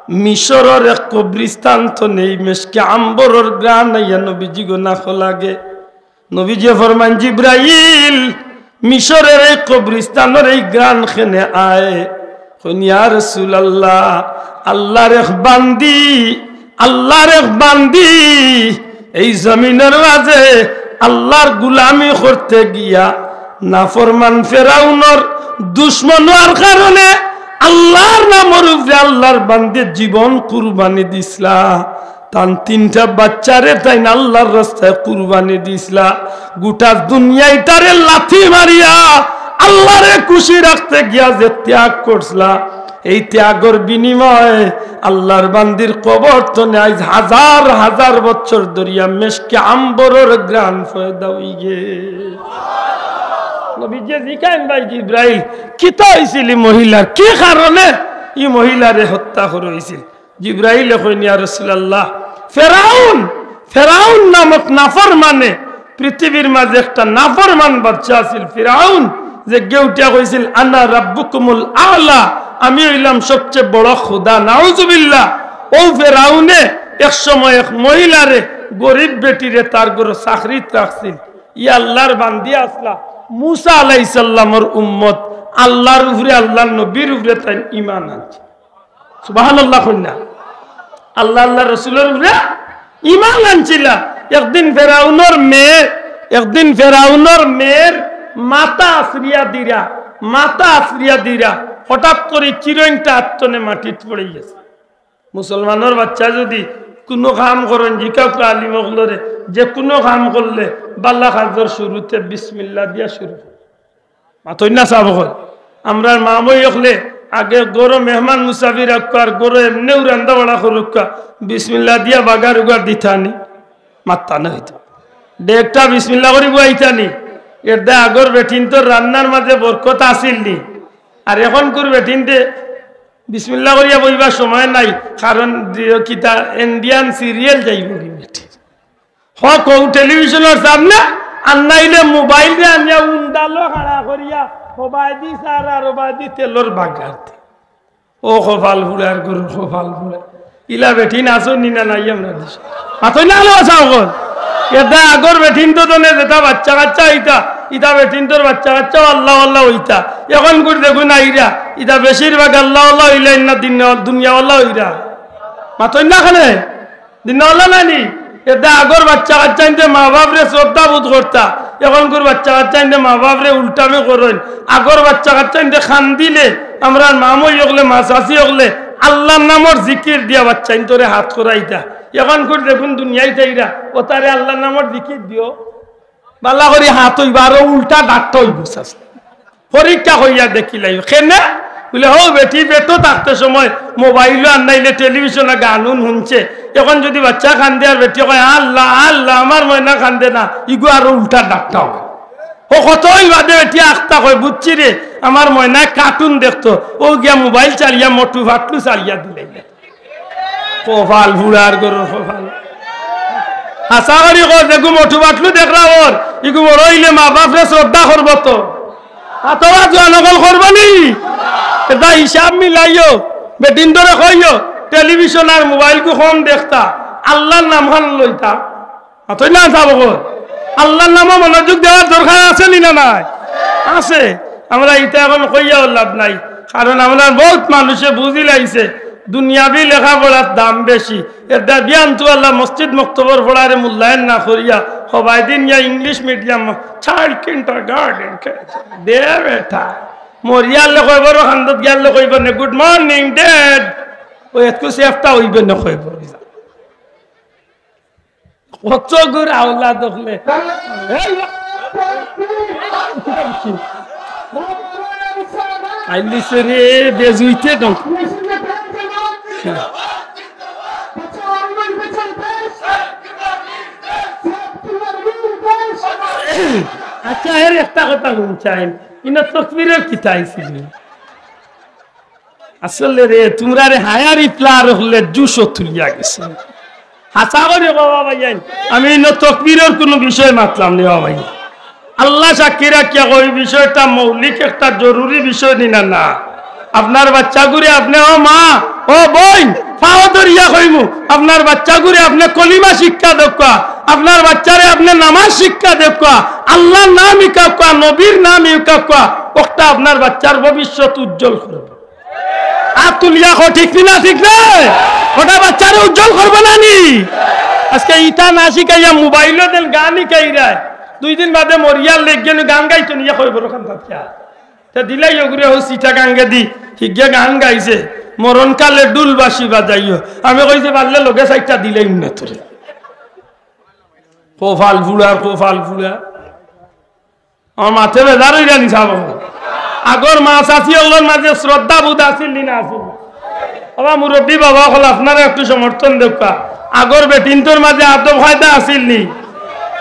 মিশরর এক কবরিস্তান তনে মেশকে আম্বরর ঘ্রাণ আইয়া নবীজিগো নাকো লাগে।" নবীজিয়ে ফরমাইন, "জিব্রাইল, মিশরর এই কবরিস্তানর এই ঘ্রাণ কেনে আয়?" কইন, "ইয়া রাসূলুল্লাহ, আল্লার এক বান্দি, আল্লার এক বান্দি এই জমিনর মাঝে আল্লার গুলামি করতে গিয়া নাফরমান ফেরাউনর দুশমন অওয়ার কারণে আল্লার নামর উপরে আল্লার বান্দি জীবন কুরবানি দিছলা।" তান তিনটা বাচ্চারে তাইন আল্লার রাস্তায় কুরবানি দিছলা। গোটা দুনিয়াটারে লাথি মারিয়া আল্লারে খুশি রাখতে গিয়া যে ত্যাগ করছলা, এই ত্যাগর বিনিময়ে আল্লার বান্দির কবর তনে আইজ হাজার হাজার বছর ধরিয়া মেশকে আম্বরর ঘ্রাণ পয়দা অইগেছে। নবীজিয়ে জিকাইন, "ভাই জিব্রাইল, কিতা অইছিল ই মহিলার? কি কারণে ই মহিলারে হত্যা করা অইছিল?" জিব্রাইলে কইন, "ইয়া রাসূলুল্লাহ, ফেরাউন, ফেরাউন নামক নাফরমানে, পৃথিবীর মাঝে একটা নাফরমান বাদশা আছিল ফেরাউন, যে গেউটিয়া কইছিল, 'আনা রাব্বুকুমুল আ'লা, আমি অইলাম সবচেয়ে বড় খোদা।'" নাউজুবিল্লাহ। অউ ফেরাউনে এক সময় এক মহিলারে, গরিব বেটিরে তার ঘরো চাকরিত রাখছিল। ই আল্লার বান্দি আছলা, মুসা আলাইহিস সালামর উম্মত, আল্লার উপরে, আল্লার নবীর উপরে তাইন ঈমান আনছে। সুবহানাল্লাহ কইন না। আল্লা, আল্লার রসুলর উপরে ঈমান আনছিলা। একদিন ফেরাউনর মেয়ে, একদিন ফেরাউনর মেয়ের মাথা আছড়িয়া দিরা, মাথা আছড়িয়া দিরা, হঠাৎ করি চিরইনটা আত্তনে মাটিত পড়ি গেছে। মুসলমানর বাচ্চা যদি কুনু কাম করইন, জিকাউক্কা আলিম অকলরে, যে কুনু কাম করলে বালা কাজর শুরুতে বিসমিল্লাহ দিয়া শুরু করইন। মাতইন না সাব অকল। আমরার মা-মই অকলে আগে ঘরো মেহমান মুসাফির আউক্কা আর ঘরো এমনেউ রান্দা-বাড়া করউক্কা, বিসমিল্লাহ দিয়া বাগার উগার দিতা নি, মাততা না অইতো। ডেকটা বিসমিল্লাহ করি বওয়াইতা নি, এরদায় আগর বেটিন্তর রান্নার মাঝে বরকত আছিল নি। আর অখনকুর বেটিন্তে বিসমিল্লাহ করিয়া বইবার সময় নাই, কারণ যে কিতা Indian serial যাইবোগি বেটির। হক অউ টেলিভিশনর সামনে, আর নাইলে মোবাইলরে আনিয়া উন্দালো খাড়া করিয়া, হবায়দি সার আর হবায়দি তেলর বাগার দে। ও কপাল ফুড়ার ঘরর কপাল ফুড়া। ইলা বেটিন আছইন নি না নাই আমরার দেশো? মাতইন না অকল। এরদায় আগর বেটিন্তর তনে যেতা বাচ্চা-কাচ্চা অইতা, ইতা বেটিন্তর বাচ্চা-কাচ্চাও আল্লাওয়ালা অইতা। অখনকুর দেখুন আইরা, ইতা বেশিরভাগ আল্লাওয়ালা অইলা, ইন্না দিন-, দুনিয়াওয়ালা অইরা। মাতইন না কেনে? দিনওয়ালা নানি, এরদায় আগর বাচ্চা-কাচ্চাইন্তে মা-বাফরে শ্রদ্ধাবোধ করতা, অখনকুর বাচ্চা-কাচ্চাইন্তে মা-বাফরে উল্টামি করইন। আগর বাচ্চা-কাচ্চাইন্তে কান্দিলে, আমরার মা-মই অকলে, মা-চাচি অকলে আল্লার নামর জিকির দিয়া বাচ্চাইন্তরে হাত করাইতা। অখনকুর দেখুন দুনিয়াইত আইরা, অতারে আল্লার নামর জিকির দিও। বালা করি হাত অইবা, আরো উল্টা ডাকটা অইবো চাচা। পরীক্ষা করিয়া দেখিলাই। কেনে? বুলে, হউ বেটি পেটো থাকতে সময় মোবাইলো আর নাইলে টেলিভিশনো গান-উন হুনছে। অখন যুদি বাচ্চা কান্দে আর বেটিয়ে কয়, "আল্লা, আল্লা, আমার ময়না কান্দে না", ইগু আরো উল্টা ডাকটা অয়। ও কতই বাদে বেটিয়ে আখতা কয়, "বুঝছি রে, আমার ময়নায় কার্টুন দেখতো", অউ গিয়া মোবাইল চালিয়া মটু-পাতলু চালিয়া দিলাইলা। কপাল ফুড়ার ঘরর কপাল। হাছা করি কও, যেগু মটু-পাতলু দেখরা অর, ইগু বড় অইলে মা-বাফরে শ্রদ্ধা করবো তো? মাতবা জোয়ান অকল, করবো নি? এরদায় হিসাব মিলাইও, বেটিন্তরে কইও, টেলিভিশন আর মোবাইলগু কম দেখতা, আল্লার নামখান লইতা। মাতইন না সাব অকল। আল্লার নামো মনোযোগ দেওয়ার দরকার আছে নি না নাই? আছে। আমরা ইতা এখন কইয়াও লাভ নাই, কারণ আমরার বউত মানুষে বুঝিলাইছে দুনিয়াবি লেখাপড়ার দাম বেশি। এর দাবিয়ান তো আল্লাহ মসজিদ মক্তবর পড়ারে মূল্যায়ন না করিয়া হবাই দিন ইয়া ইংলিশ মিডিয়াম, চাইল্ড কিন্ডারগার্টেন দে বেটা। মরিয়ালে কইব, রো খান্দত গিয়ালে কইব নে, "গুড মর্নিং, ড্যাড।" ও একটু সেফটা হইবে না কইব। কত গুর আওলাদ দেখলে। এই আইলিছে রে, বেজুইতে দম। আচ্ছা, এর একটা কথা হুনছাইন, ইনো তকবীরের কিতা আইছিল? আসলে রে, তুমরারে হায়ার ইফলার হলে জুশও তুলিয়া গেছে। হাছা করি কও বাবা, আমি ইনো তকবীরের কুনু বিষয় মাতলাম নি বাবা। আল্লাহ সাক্ষী রাখিয়া কই, বিষয়টা মৌলিক একটা জরুরি বিষয় নি না, না। আপনার বাচ্চাগুরে আপনে, ও মা, ও বইন, পাও ধরিয়া কইমু, আপনার বাচ্চাগুরে আপনে কলিমা শিক্ষা দেউক্কা, আপনার বাচ্চারে আপনে নামাজ শিক্ষা দেউক্কা, আল্লাহর নাম হিকাউক্কা, নবীর নাম হিকাউক্কা, ওটা আপনার বাচ্চার ভবিষ্যৎ উজ্জ্বল করব। আত তুলিয়া কও, ঠিক নি না, ঠিক না? ওটা বাচ্চারে উজ্জ্বল করব না নি? আজকে ইতা না শিখাইয়া মোবাইলো দেন গান হিকাইরায়। দুই দিন বাদে মরিয়ার লেগে গান গাইতো নিয়া কই বড় খান বাচ্চা। তে দিলাই ওগুরে হো সিটা গাঙ্গে দি, হিগে গান গাইছে, "মরণকালে ঢুল বাঁশি বাজাইও।" আমি কইছি, "পারলে লগে সাইডটা দিলাই উন্নতরে।" কপাল ফুড়া, কপাল ফুড়া। আমার মাতে বেজার অইরা নি সাব। আগর মা চাচি অকলর মাঝে শ্রদ্ধাবোধ আছিল নি না আছিল? বাবা মুরব্বী বাবা অকল আপনারা একটু সমর্থন দেউক্কা। আগর বেটিন্তর মাঝে আদব কায়দা আছিল নি?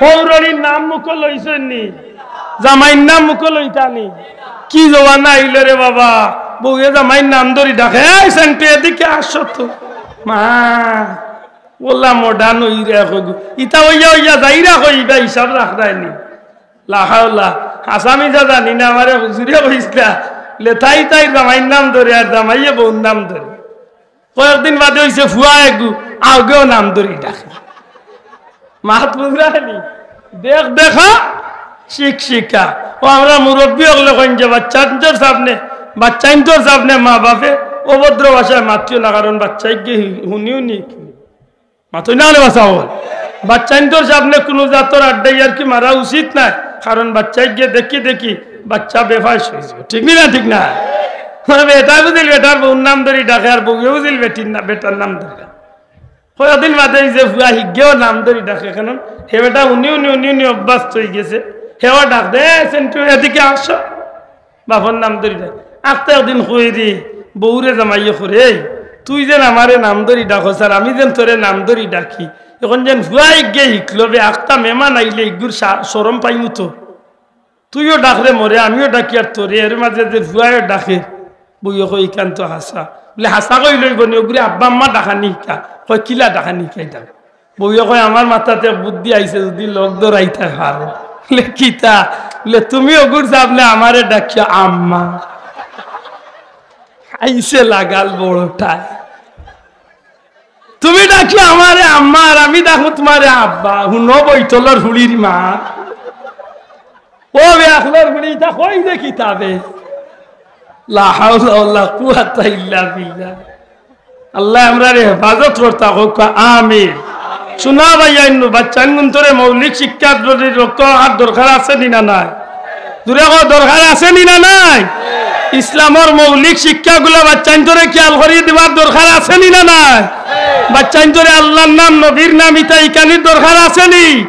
হউরনির নাম মুখো লইছইন নি? জামাইর নাম মুখো লইতা নি? কি জমানা আইলো রে বাবা, বউয়ে জামাইর নাম ধরি ডাকে, "এই সেন্টু এদিকে আসো তো।" মা, ওলা মডার্ন অইরা কইগু। ইতা অইয়া অইয়া যাইরা কই, ইবা হিসাব রাখরায় নি। লা হাওলা, আসামি যা জানি না, আমারে হুজুরে কইছলা, লে তাই তাই জামাইর নাম ধরে আর জামাইয়ে বউর নাম ধরে। কয়েকদিন বাদে অইছে ফুয়া এগু, আউগেও নাম ধরি ডাকে। মাত বুঝরায় নি? দেখ দেখা, শিখ শিখা। ও আমরা মুরব্বী অকলে কইন যে বাচ্চাইন্তর সামনে, বাচ্চাইন্তর সামনে মা বাপে অভদ্র ভাষায় মাতিও না, কারণ বাচ্চাইগে হুনিও নি। মাতইন না রে বাচ্চা অকল। বাচ্চাইন্তর সামনে কুনু জাতর আড্ডা ইয়ার্কি মারা উচিত নায়, কারণ বাচ্চাইগে দেখি দেখি বাচ্চা বেফাঁস অইযিবো। ঠিক নি না? ঠিক না? মানে বেটায় বুঝিল বেটার বউর নাম ধরি ডাকে, আর বউয়ে বুঝিল বেটির না, বেটার নাম ধরি ডাকে। কয়দিন বাদে অউ যে ফুয়া হিগেও নাম ধরি ডাকে, কারণ হে বেটা উনি উনি উনি উনি অভ্যস্ত অইগেছে। হেও ডাক দে, "এ সেন্টু, এদিকে আসো।" বাপর নাম ধরি ডাকে। আখতা একদিন কইরি, বউরে জামাইয়ে কইরে, "এই, তুই যেন আমারে নাম ধরি ডাকস আর আমি যেন তোরে নাম ধরি ডাকি। এখন যেন ফুয়া হিগে হিকলো বে, আখতা মেমান আইলে ইগুর শা-, শরম পাইমু তো।" তুইও ডাকরে মোরে, আমিও ডাকি আর তোরে, এর মাঝে যে ফুয়ায়ও ডাকে, বউয়ে কয়, "ইখান তো হাছা।" বুলে, "হাছা কইলে অইবো নি, ওগুরে আব্বা আম্মা ডাকানি হিকা।" কয়, "কিলা ডাকানি হিকাইতাম?" বউয়ে কয়, "আমার মাথাত এক বুদ্ধি আইছে, যদি লগ ধরাইতায় পারো।" বুলে, "কিতা?" বুলে, "তুমি ওগুর সামনে আমারে ডাকিও আম্মা।" আইছে লাগাল বড়টায়। তুমি ডাকিও আমারে আম্মা, আর আমি ডাকমু তুমারে আব্বা। হুনো বইতলর ফুড়ির মা। ও বে আখলর ফুড়ি, ইতা কই যে কিতাবে? লা হাওলা ওয়ালা কুওয়াতা ইল্লা বিল্লাহ। আল্লায় আমরারে হেফাজত করতা কউক্কা, আমিন। শুনা ভাইয়াইন, বাচ্চাইনগুনতরে মৌলিক শিক্ষা যদি রক্ষা করার দরকার আছে নি না নাই? জুরে কও, দরকার আছে নি না নাই? ইসলামর মৌলিক শিক্ষাগুলা বাচ্চাইন্তরে খিয়াল করি দিবার দরকার আছে নি না নাই? বাচ্চাইন্তরে আল্লার নাম, নবীর নাম, ইতা হিকানির দরকার আছে নি?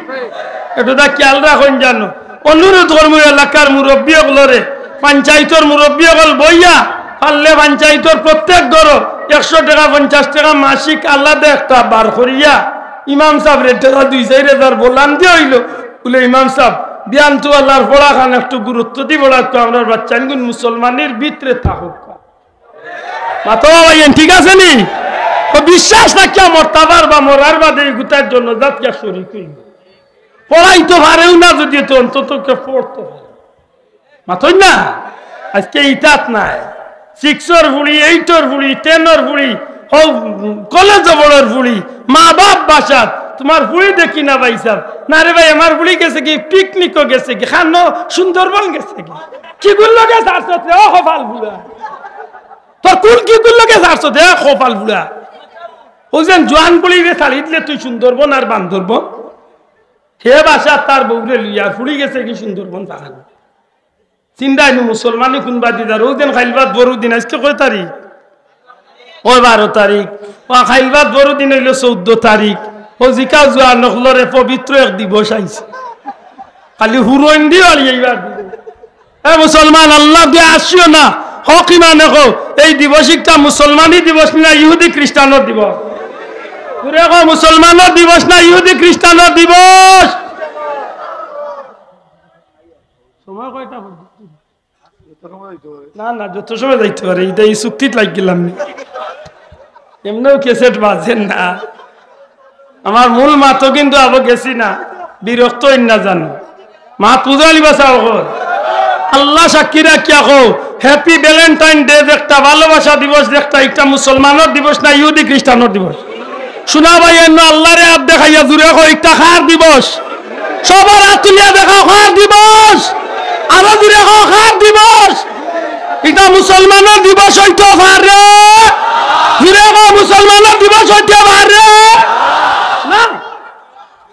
একটু তা খিয়াল রাখইন জানো। অনুরোধ করমু এলাকার মুরব্বি অকলরে, পঞ্চায়েতর মুরব্বি অকল বইয়া, পারলে পঞ্চায়েতর প্রত্যেক ঘরো একশো টেকা, পঞ্চাশ টেকা মাসিক আলাদা একটা বার করিয়া ইমাম সাবরে টেকা দুই চাইর হাজার বলান দিয়া অইলো, বুলে, "ইমাম সাব, বিয়ান তো আল্লার পড়াখান একটু গুরুত্ব দি পড়াউক্কা, আমরার বাচ্চাইনগুন মুসলমানির ভিতরে থাকউক্কা।" মাতো ভাইয়াইন, ঠিক আছে নি? তো বিশ্বাস রাখিয়া মরতা পারবা, মরার বাদে ইগুতার জন্য জাত গিয়া শরিক অইবো। পড়াইতো পারেও না যদি, তো অন্তত কে পড়তো পারে। মাতইন না? আজকে ইতাত নাই। সিক্সর ফুড়ি, এইটর ফুড়ি, টেনর ফুড়ি, হউ কলেজো পড়র ফুড়ি, মা বাপ বাসাত, তুমার ফুড়ি দেখি না ভাইসাব। না রে ভাই, আমার ফুড়ি গেছেগি, পিকনিকো গেছেগি, খানো সুন্দরবন গেছেগি। কিগুর লগে ছাড়ছত রে, ও কপাল পুড়া? তোর কুন কিগুর লগে ছাড়ছত রে, কপাল পুড়া? অউ যেন জোয়ান পুড়িরে ছাড়ি দিলে তুই সুন্দরবন আর বান্দরবন, হে বাসাত তার বউরে লইয়া ফুড়ি গেছে কি সুন্দরবন পাহাড়। চিন্তা আইনু মুসলমানি কুন বাদি যার, অউ যেন খাইল বাদ বড় দিন, আইজকে কয় তারিখ? অউ বারো তারিখ। অউ খাইল বাদ বড় দিন অইলো চৌদ্দ তারিখ। অউ জিকাও জোয়ান অকলরে পবিত্র এক দিবস আইছে। খালি হুরইন দি বাড়ি এইবার। এ মুসলমান, আল্লার দুয়াই আসিও না। হক ইমানে কও, এই দিবস একটা মুসলমানি দিবস না ইহুদি খ্রিস্টানর দিবস? জুরে কও, মুসলমানর দিবস না ইহুদি খ্রিস্টানর দিবস? সময় কয়টা বাজে? না, না, যত সময় যাইতে পারে, ইটা ই চুক্তিত লাগি গেলাম নি। এমনেও ক্যাসেট বাজের না। আমার মূল মাতো কিন্তু আবো গেছি না, বিরক্ত অইন না জানো। মাত বুঝালি বাসা অকল। আল্লা সাক্ষী রাখিয়া কও, হ্যাপি ভ্যালেন্টাইন ডে একটা, ভালোবাসা দিবস একটা, একটা মুসলমানর দিবস না ইহুদি খ্রিস্টানর দিবস? শুনা ভাই, এন্ন আল্লারে আত দেখাইয়া জুরে কও, একটা কার দিবস? সবার আত তুলিয়া দেখাও, কার দিবস? আরো জুরে কও, কার দিবস? ইটা মুসলমানর দিবস অইতো পারে? জুরে কও, মুসলমানর দিবস অইতো পারে? না,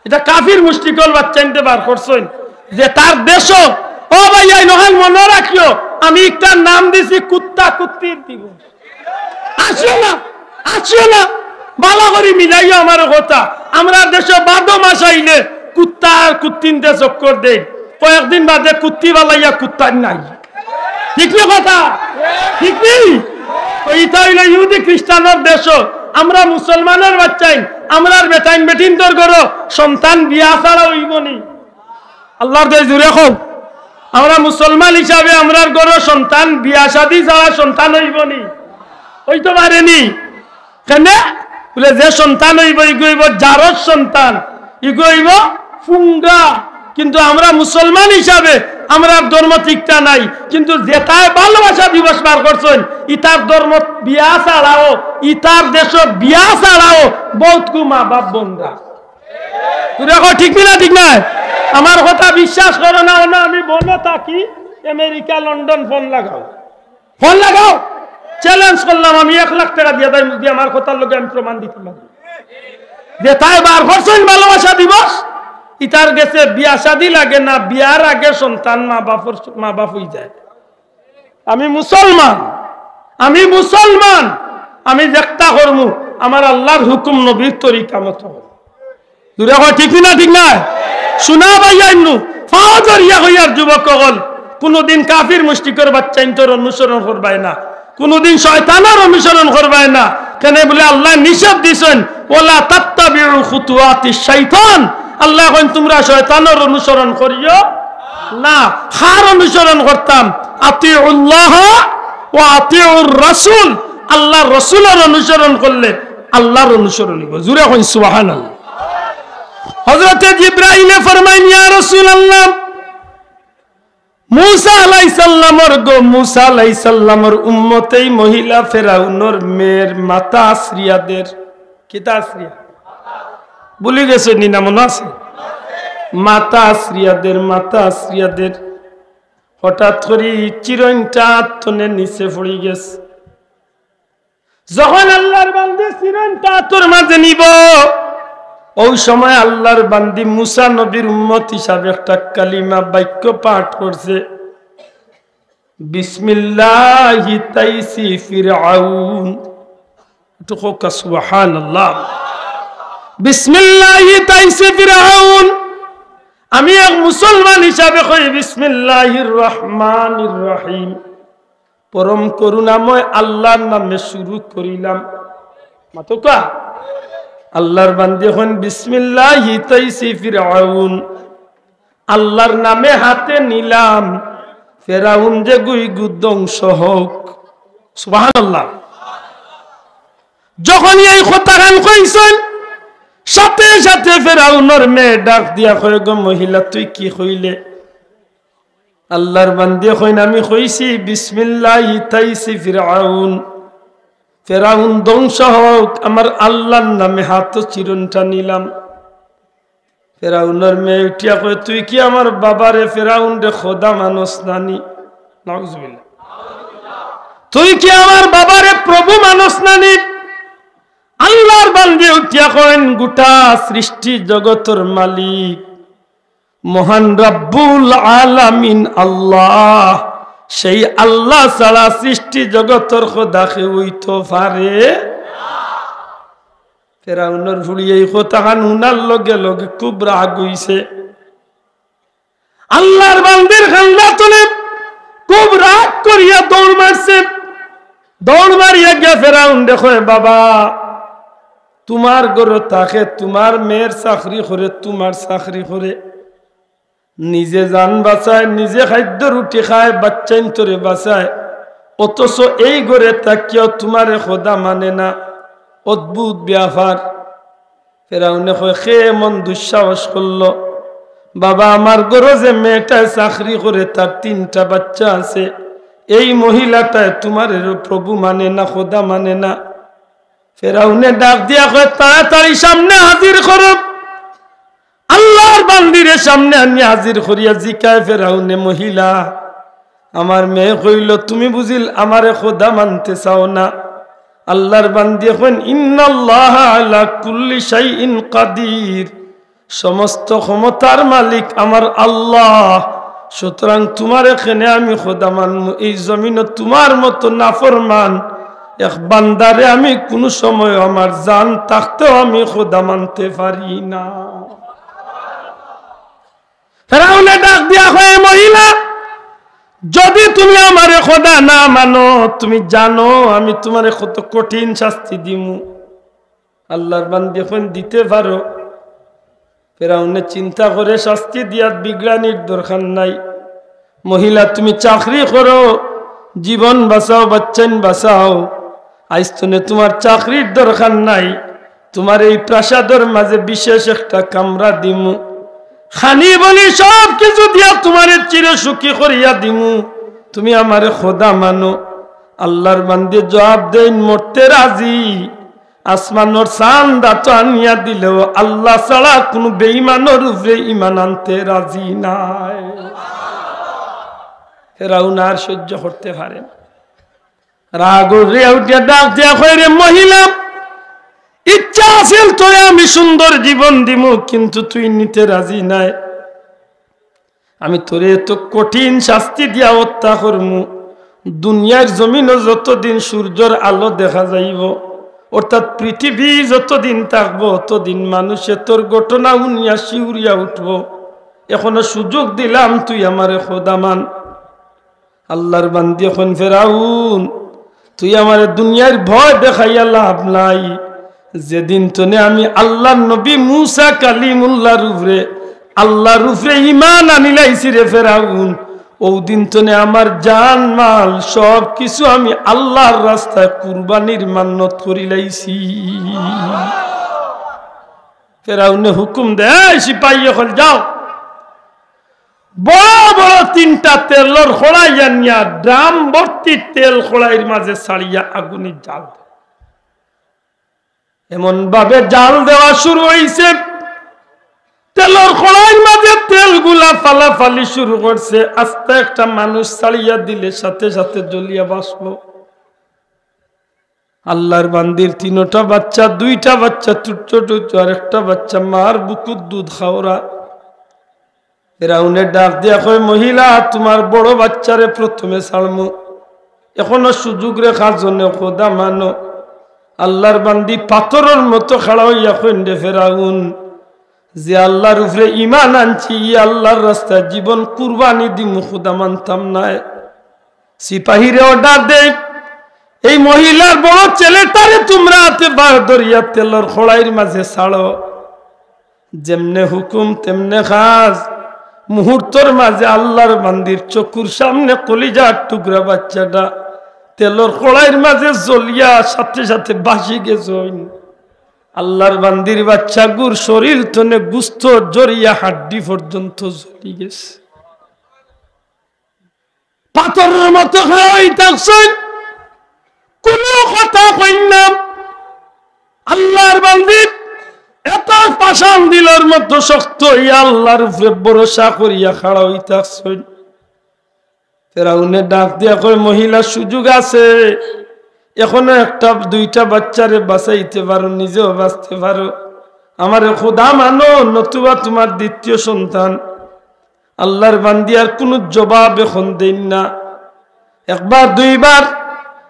ইটা কাফির মুশরিকর বাচ্চাইন্তে বার করছইন, যে তার দেশো, ও ভাই, এই নহান মনো রাখিও, আমি একটা নাম দিছি কুত্তা কুত্তির দিবস। আসিও না, আসিও না, ভালা করি মিলাইও আমার কথা। আমরার দেশো বাদো মাস আইলে কুত্তা আর কুত্তিন্তে চক্কর দেয়, কয়েকদিন বাদে কুত্তি বালাইয়া কুত্তার নাই। ঠিক নি কথা? ঠিক নি? তো ইটা অইলো ইহুদি খ্রিস্টানর দেশো। আমরা মুসলমানর বাচ্চাইন, আমরার বেটাইন বেটিন্তর ঘরো সন্তান বিয়া ছাড়া অইবো নি? আল্লার দুয়াই জুরে কও, আমরা মুসলমান হিসাবে আমরার ঘরো সন্তান বিয়া শাদি ছাড়া সন্তান অইবো নি? অইতো পারে নি। কেনে? বুলে, যে সন্তান অইবো, ইগু অইবো জারজ সন্তান, ইগু অইবো ফুঙ্গা। কিন্তু আমরা মুসলমান হিসাবে আমরার ধর্ম ঠিকটা নাই। কিন্তু যেতায় ভালোবাসা দিবস বার করছইন, ইতার ধর্ম বিয়া ছাড়াও, ইতার দেশো বিয়া ছাড়াও বউতগু মা বাপ বনরা। জুরে কও, ঠিক নি না ঠিক নায়? আমার কথা বিশ্বাস করো না, না, আমি বনো থাকি, আমেরিকা, লন্ডন, ফোন লাগাও। ফোন লাগাও, চ্যালেঞ্জ করলাম আমি, এক লাখ টেকা দিয়া দেই, যদি আমার কথার লগে আমি প্রমাণ দিতাম পারি। যেতায় বার করছইন ভালোবাসা দিবস, ইতার গেছে বিয়া শাদি লাগে না, বিয়ার আগে সন্তান মা বাপর, মা বাপ অইযায়। আমি মুসলমান, আমি মুসলমান, আমি যেকটা করমু আমার আল্লার হুকুম নবীর তরিকা মতো। জুরে কও, ঠিক নি না ঠিক নায়? শুনা ভাই আইনু, পাও ধরিয়া কইয়ার যুবক অকল, কুনুদিন কাফির মুশরিকর বাচ্চাইন্তর অনুসরণ করবায় না, কুনুদিন শয়তানর অনুসরণ করবায় না। কেনে বুলে আল্লায় নিষেধ দিছইন, "ওয়ালা তাত্তাবিউ খুতুওয়াতিশ শাইতান।" আল্লায় কইন, "তুমরা শয়তানর অনুসরণ করিও না।" কার অনুসরণ করতাম? "আতিউল্লাহ ওয়া আতিউর রাসূল।" আল্লার রসুলর অনুসরণ করলে আল্লার অনুসরণ অইবো। জুরে কইন সুবহানাল্লাহ। হযরতে জিব্রাইলে ফরমাইন, ইয়া রাসূলুল্লাহ, মুসা আলাইহিস সালামর গো, মুসা আলাইহিস সালামর উম্মত এই মহিলা ফেরাউনর মেয়ের মাথা আছড়িয়া দের। কিতা আছড়িয়া? ভুলি গেছইন নি, না মনো আছে? মাথা আছড়িয়া দের, মাথা আছড়িয়া দের। হঠাৎ করি চিরইনটা আত থনে নিচে পড়ি গেছে। যখন আল্লার বান্দি চিরইনটা আতর মাঝে নিবো, অউ সময় আল্লার বান্দি মুসা নবীর উম্মত হিসাবে একটা কালিমা, বাক্য পাঠ করছে, "বিসমিল্লাহি তাইসি ফিরআউন।" একটু কউক্কা সুবহানাল্লাহ। "বিসমিল্লাহি তাইসি ফিরআউন।" আমি এক মুসলমান হিসাবে কই, "বিসমিল্লাহির রহমানির রহিম।" পরম করুণাময় আল্লার নামে শুরু করিলাম। মাতউক্কা। আল্লার বান্দি কইন, "বিসমিল্লাহি তাইসি ফিরআউন।" আল্লার নামে হাতে নিলাম, ফেরাউন যেগু ইগু ধ্বংস হউক। সুবহানাল্লাহ। যখনই এই কথাখান কইছইন, সাথে সাথে ফেরাউনর মেয়ে ডাক দিয়া কয়, "গো মহিলা, তুই কি কইলে?" আল্লার বান্দি কইন, "আমি কইছি, বিসমিল্লাহি তাইসি ফিরআউন, ফেরাউন ধ্বংস হউক, আমার আল্লার নামে হাতো চিরইনটা নিলাম।" ফেরাউনর মেয়ে উঠিয়া কয়, "তুই কি আমার বাবারে ফেরাউনরে খোদা মানস নানি?" নাউজুবিল্লাহ। তুই কি আমার বাবারে প্রভু মানস না নি? আল্লাহর বান্দি উঠিয়া কইন, গোটা সৃষ্টি জগতর মালিক মহান রব্বুল আলামিন আল্লাহ, সেই আল্লাহ ছাড়া সৃষ্টি জগতর খোদা কেউ অইতো পারে? ফেরাউনর ফুড়িয়ে এই কথাখান হুনার লগে লগে খুব রাগ অইছে। আল্লাহর বান্দির কান্দা তনে খুব রাগ করিয়া দৌড় মারছে। দৌড় মারিয়া গিয়া ফেরাউনরে কয়, "বাবা, তুমার ঘরো থাকে, তুমার মেয়ের চাকরি করে, তুমার চাকরি করে, নিজে জান বাঁচায়, নিজে খাদ্য রুটি খায়, বাচ্চাইন্তরে বাঁচায়, অথচ এই ঘরে থাকিয়াও তুমারে খোদা মানে না। অদ্ভুত ব্যাপার।" ফেরাউনে কয়, "কে এমন দুঃসাহস করলো? বাবা, আমার ঘরো যে মেয়েটায় চাকরি করে, তার তিনটা বাচ্চা আছে, এই মহিলাটায় তুমারে প্রভু মানে না, খোদা মানে না।" ফেরাউনে ডাক দিয়া কয়, "তাড়াতাড়ি সামনে হাজির করো।" আল্লাহর বান্দিরে সামনে আনি হাজির করিয়া জিকায় ফেরাউনে, "মহিলা, আমার মেয়ে কইল, তুমি বুঝিল আমারে খোদা মানতে চাও না?" আল্লাহর বান্দি কইন, "ইন্নাল্লাহা আলা কুল্লি শাইইন কাদির, সমস্ত ক্ষমতার মালিক আমার আল্লাহ, সুতরাং তুমারে কেনে আমি খোদা মানমু? এই জমিনো তুমার মতো নাফরমান এক বান্দারে আমি কুনু সময় আমার জান থাকতেও আমি খোদা মানতে পারি না।" ফেরাউনে ডাক দিয়া কয়, "মহিলা, যদি তুমি আমারে খোদা না মানো, তুমি জানো আমি তুমারে কত কঠিন শাস্তি দিমু।" আল্লাহর বান্দি কইন, "দিতে পারো।" ফেরাউনে চিন্তা করে, "শাস্তি দিয়া বিগড়ানির দরকার নাই। মহিলা, তুমি চাকরি করো, জীবন বাঁচাও, বাচ্চাইন বাঁচাও। আইজ তনে তুমার চাকরির দরকার নাই, তুমার এই প্রাসাদর মাঝে বিশেষ একটা কামরা দিমু, খানি বনি সব কিছু দিয়া তুমারে চির সুখী করিয়া দিমু, তুমি আমারে খোদা মানো।" আল্লাহর বান্দি জবাব দেইন, "মরতে রাজি, আসমানর চান্দ আতো আনিয়া দিলেও আল্লাহ ছাড়া কুনু বেঈমানর উপরে ঈমান আনতে রাজি নায়।" ফেরাউন আর সহ্য করতে পারে না। রাগ উঠিয়া উঠিয়া ডাক দিয়া কয়, "রে মহিলা, ইচ্ছা আছিল তোরে আমি সুন্দর জীবন দিমু, কিন্তু তুই নিতে রাজি নায়। আমি তোরে এত কঠিন শাস্তি দিয়া হত্যা করমু। দুনিয়ার জমিনো যতদিন সূর্যর আলো দেখা যাইব, অর্থাৎ পৃথিবী যতদিন থাকবো, অতদিন মানুষে তোর ঘটনা হুনিয়া শিউরিয়া উঠবো। এখনো সুযোগ দিলাম, তুই আমারে খোদা মান।" আল্লাহর বান্দি কইন, "ফেরাউন, তুই আমারে দুনিয়ার ভয় দেখাইয়া লাভ নাই। যেদিন তনে আমি আল্লাহর নবী মুসা কালিমুল্লাহর উপরে, আল্লাহর উপরে ঈমান আনিলাইছি রে ফেরাউন, অউ দিন তনে আমার জান মাল সব কিছু আমি আল্লাহর রাস্তায় কুরবানির মান্নত করিলাইছি।" ফেরাউনে হুকুম দেয়, "এই সিপাহী অকল, যাও, বড় বড় তিনটা তেলর কড়াই আনিয়া ড্রাম ভর্তি তেল কড়াইর মাঝে ছাড়িয়া আগুনে জাল দেও।" এমন ভাবে জাল দেওয়া শুরু অইছে, তেলর কড়াইর মাঝে তেলগুলা ফালাফালি শুরু করছে। আস্তা একটা মানুষ ছাড়িয়া দিলে সাথে সাথে জ্বলিয়া বাষ্প। আল্লাহর বান্দির তিনটা বাচ্চা, দুইটা বাচ্চা ছোট ছোট, আর একটা বাচ্চা মার বুকুর দুধ খাওরা। ফেরাউনে ডাক দিয়া কয়, "মহিলা, তুমার বড় বাচ্চারে প্রথমে ছাড়মু, এখনো সুযোগ রেখা জনে খোদা মানো।" আল্লাহর বান্দি পাথরর মতো খাড়া অইয়া কইন, "রে ফেরাউন, যে আল্লাহর উপরে ঈমান আনছি, ই আল্লাহর রাস্তায় জীবন কুরবানি দিমু, খোদা মানতাম নায়।" সিপাহীরে অর্ডার দেয়, "এই মহিলার বড় ছেলেটারে তুমরা আতে বার ধরিয়া তেলর কড়াইর মাঝে ছাড়ো।" যেমনে হুকুম তেমনে কাজ। মুহূর্তর মাঝে আল্লাহর বান্দির চকুর সামনে কলিজার টুকরা বাচ্চাটা তেলর কড়াইর মাঝে জ্বলিয়া সাথে সাথে বাসি গেছইন। আল্লাহর বান্দির বাচ্চাগুর শরীর তনে গুস্ত ঝরিয়া হাড্ডি পর্যন্ত জ্বলি গেছে। পাথরর মতো খাড়া অই থাকছইন, কুনু কথা কইন না। আল্লাহর বান্দি এত পাষাণ দিলর মতো শক্ত অইয়া আল্লাহর উপরে ভরসা করিয়া খাড়া অই থাকছইন। ফেরাউনে ডাক দিয়া কয়, "মহিলা, সুযোগ আছে, এখনো একটা দুইটা বাচ্চারে বাঁচাইতে পারো, নিজেও বাঁচতে পারো। আমারে খোদা মানো, নতুবা তোমার দ্বিতীয় সন্তান।" আল্লাহর বান্দি আর কোনো জবাব এখন দেইন না। একবার দুইবার,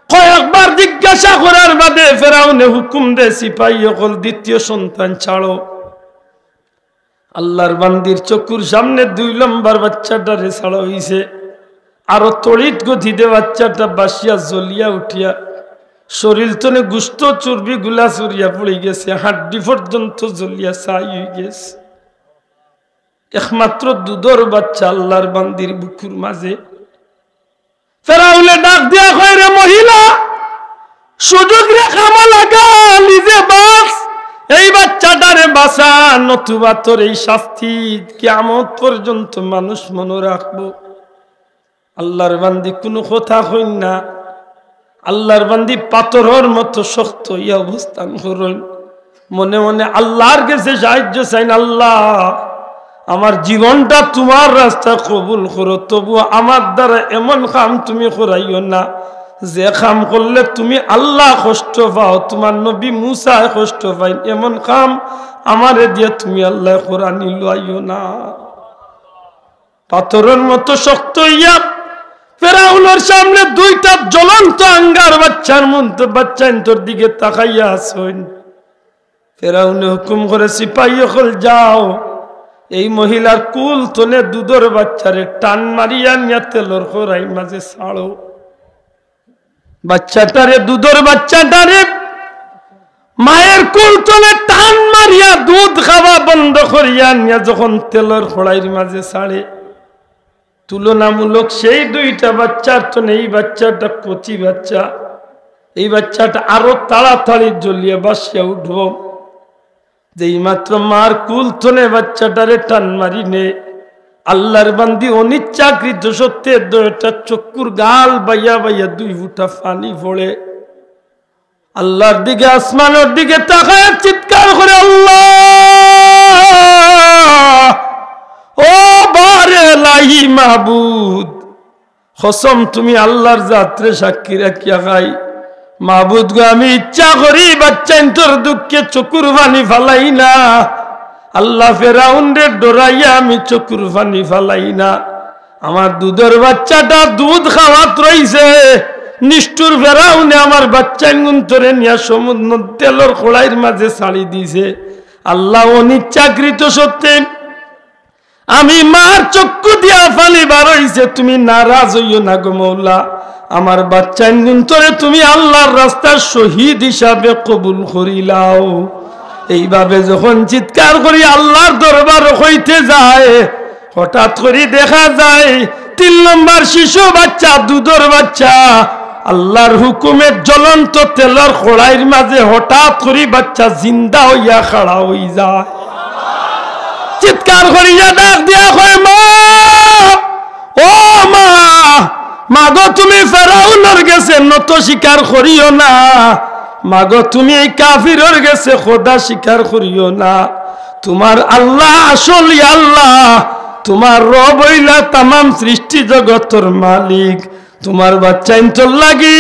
কয়েকবার জিজ্ঞাসা করার বাদে ফেরাউনে হুকুম দেয়, "সিপাহী অকল, দ্বিতীয় সন্তান ছাড়ো।" আল্লাহর বান্দির চকুর সামনে দুই নম্বর বাচ্চাটারে ছাড়া অইছে। আরো তড়িৎ গতিতে বাচ্চাটা বাসিয়া জ্বলিয়া উঠিয়া শরীর তনে গুস্ত চর্বিগুলা ছড়িয়া পড়ি গেছে, হাড্ডি পর্যন্ত জ্বলিয়া ছাই অই গেছে। একমাত্র দুধর বাচ্চা আল্লাহর বান্দির বুকুর মাঝে। ফেরাউনে ডাক দিয়া কয়, "রে মহিলা, সুযোগরে কামো লাগা, নিজে বাঁচ, এই বাচ্চাটারে বাঁচা, নতুবা তোর এই শাস্তি কিয়ামত পর্যন্ত মানুষ মনো রাখবো।" আল্লাহর বান্দি কোনো কথা কইন না। আল্লাহর বান্দি পাথরর মতো শক্ত অইয়া অবস্থান করইন। মনে মনে আল্লাহর গেছে সাহায্য চাইন, "আল্লাহ, আমার জীবনটা তোমার রাস্তায় কবুল করো, তবু আমার দ্বারা এমন কাম তুমি করাইও না, যে কাম করলে তুমি আল্লাহ কষ্ট পাও, তোমার নবী মুসায় কষ্ট পাইন, এমন কাম আমারে দিয়া তুমি আল্লাহ করানি লইও না।" পাথরর মতো শক্ত অইয়া ফেরাউনর সামনে দুইটা জ্বলন্ত আঙ্গার বাচ্চার মতো বাচ্চাইন্তর দিকে তাকাইয়া আছইন। ফেরাউনে হুকুম করে, "সিপাহী অকল, যাও, এই মহিলার কুল তনে দুধর বাচ্চারে টান মারিয়া নিয়া তেলর কড়াইর মাঝে ছাড়ো।" বাচ্চাটারে, দুধর বাচ্চাটারে মায়ের কুল তনে টান মারিয়া দুধ খাওয়া বন্ধ করিয়া নিয়া যখন তেলর কড়াইর মাঝে ছাড়ে, তুলনামূলক সেই দুইটা বাচ্চার তনে এই বাচ্চাটা কচি বাচ্চা, এই বাচ্চাটা আরো তাড়াতাড়ি জ্বলিয়া বাসিয়া উঠবো। যেই মাত্র মার কুল তনে বাচ্চাটারে টান মারি নে, আল্লাহর বান্দি অনিচ্ছাকৃত সত্ত্বে দুইটা চক্ষুর গাল বাইয়া বাইয়া দুই ফুটা পানি পড়ে। আল্লাহর দিকে, আসমানর দিকে তাকায় চিৎকার করে, "আল্লাহ, ও বারে এলাহি মাবুদ, কসম তুমি আল্লাহর জাতরে সাক্ষী রাখিয়া কই, মাবুদ গো, আমি ইচ্ছা করি বাচ্চাইন্তর দুঃখে চকুর পানি ফালাই না। আল্লাহ, ফেরাউনরে ডরাইয়া আমি চকুর পানি ফালাই না। আমার দুধর বাচ্চাটা দুধ খাওয়াত রইছে, নিষ্ঠুর ফেরাউনে আমার বাচ্চাইনগুন্তরে নিয়া সমুদ্র তেলর কড়াইর মাঝে ছাড়ি দিছে। আল্লাহ, অনিচ্ছাকৃত সত্ত্বে আমি মার চক্ষু দিয়া পানি বার অইছে, তুমি নারাজ অইও না গো মৌলা। আমার বাচ্চাইনগুন্তরে তুমি আল্লাহর রাস্তার শহীদ হিসাবে কবুল করিলাও।" এইভাবে যখন চিৎকার করি আল্লাহর দরবার অইতে যায়, হঠাৎ করি দেখা যায় তিন নম্বর শিশু বাচ্চা, দুধর বাচ্চা, আল্লাহর হুকুমে জ্বলন্ত তেলর কড়াইর মাঝে হঠাৎ করি বাচ্চা জিন্দা অইয়া খাড়া অই যায়। চিৎকার করিয়া ডাক দিয়া কয়, "মা, ও মা, মাগো, তুমি ফেরাউনর গেছে নত স্বীকার করিও না। মাগো, তুমি এই কাফিরর গেছে খোদা স্বীকার করিও না। তোমার আল্লাহ আসল আল্লাহ, তোমার রব অইলা তামাম সৃষ্টি জগতর মালিক। তোমার বাচ্চাইন্তর লাগি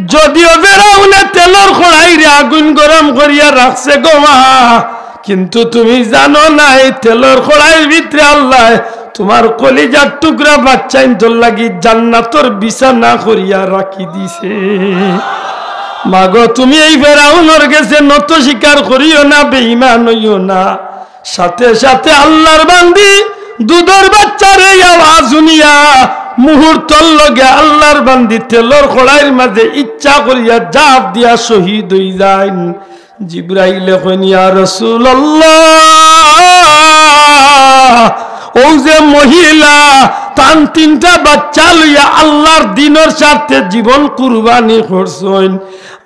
যদিও ফেরাউনে তেলর কড়াইরে আগুন গরম করিয়া রাখছে গো মা, কিন্তু তুমি জানো না এই তেলর কড়াইর ভিতরে আল্লাহ তোমার কলিজার টুকরা বাচ্চাইন্তর লাগি জান্নাতর বিছানা করিয়া রাখি দিছে। মাগো, তুমি এই ফেরাউনর গেছে নত স্বীকার করিও না, বেঈমান অইও না।" সাথে সাথে আল্লাহর বান্দি দুধর বাচ্চার এই আওয়াজ হুনিয়া মুহূর্তর লগে আল্লাহর বান্দি তেলর কড়াইর মাঝে ইচ্ছা করিয়া ঝাঁপ দিয়া শহীদ অই যাইন। জিব্রাইলে কইন, "ইয়া রাসূলুল্লাহ, অউ যে মহিলা, তান তিনটা বাচ্চা লইয়া আল্লাহর দ্বীনর স্বার্থে জীবন কুরবানি করছইন,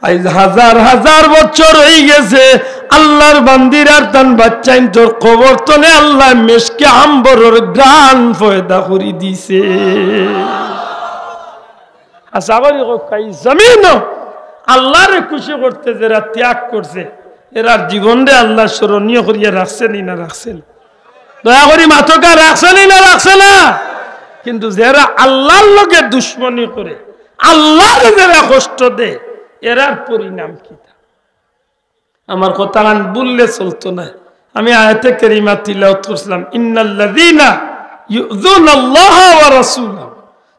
আইজ হাজার হাজার বছর অই গেছে, আল্লাহর বান্দির আর তান বাচ্চাইন্তর কবর তনে আল্লাহ মেশকে আম্বরর ঘ্রাণ পয়দা করি দিছে।" আশা করি কউক্কা, ই জমিনো আল্লাহরে খুশি করতে যেরা ত্যাগ করছে, এরার জীবনরে আল্লাহ স্মরণীয় করিয়া রাখছে নি না রাখছে না? দয়া করি মাতউক্কা, রাখছে নি না রাখছে না? কিন্তু যেরা আল্লাহর লগে দুশমনি করে, আল্লাহরে যেরা কষ্ট দেয়, এরার পরিণাম কিতা? আমার কথাখান ভুললে চলতো নায়। আমি আয়াতে কারিমা তিলাওয়াত করছিলাম, "ইন্নাল্লাযীনা ইউযুনাল্লাহা ওয়া রাসূলাহু।"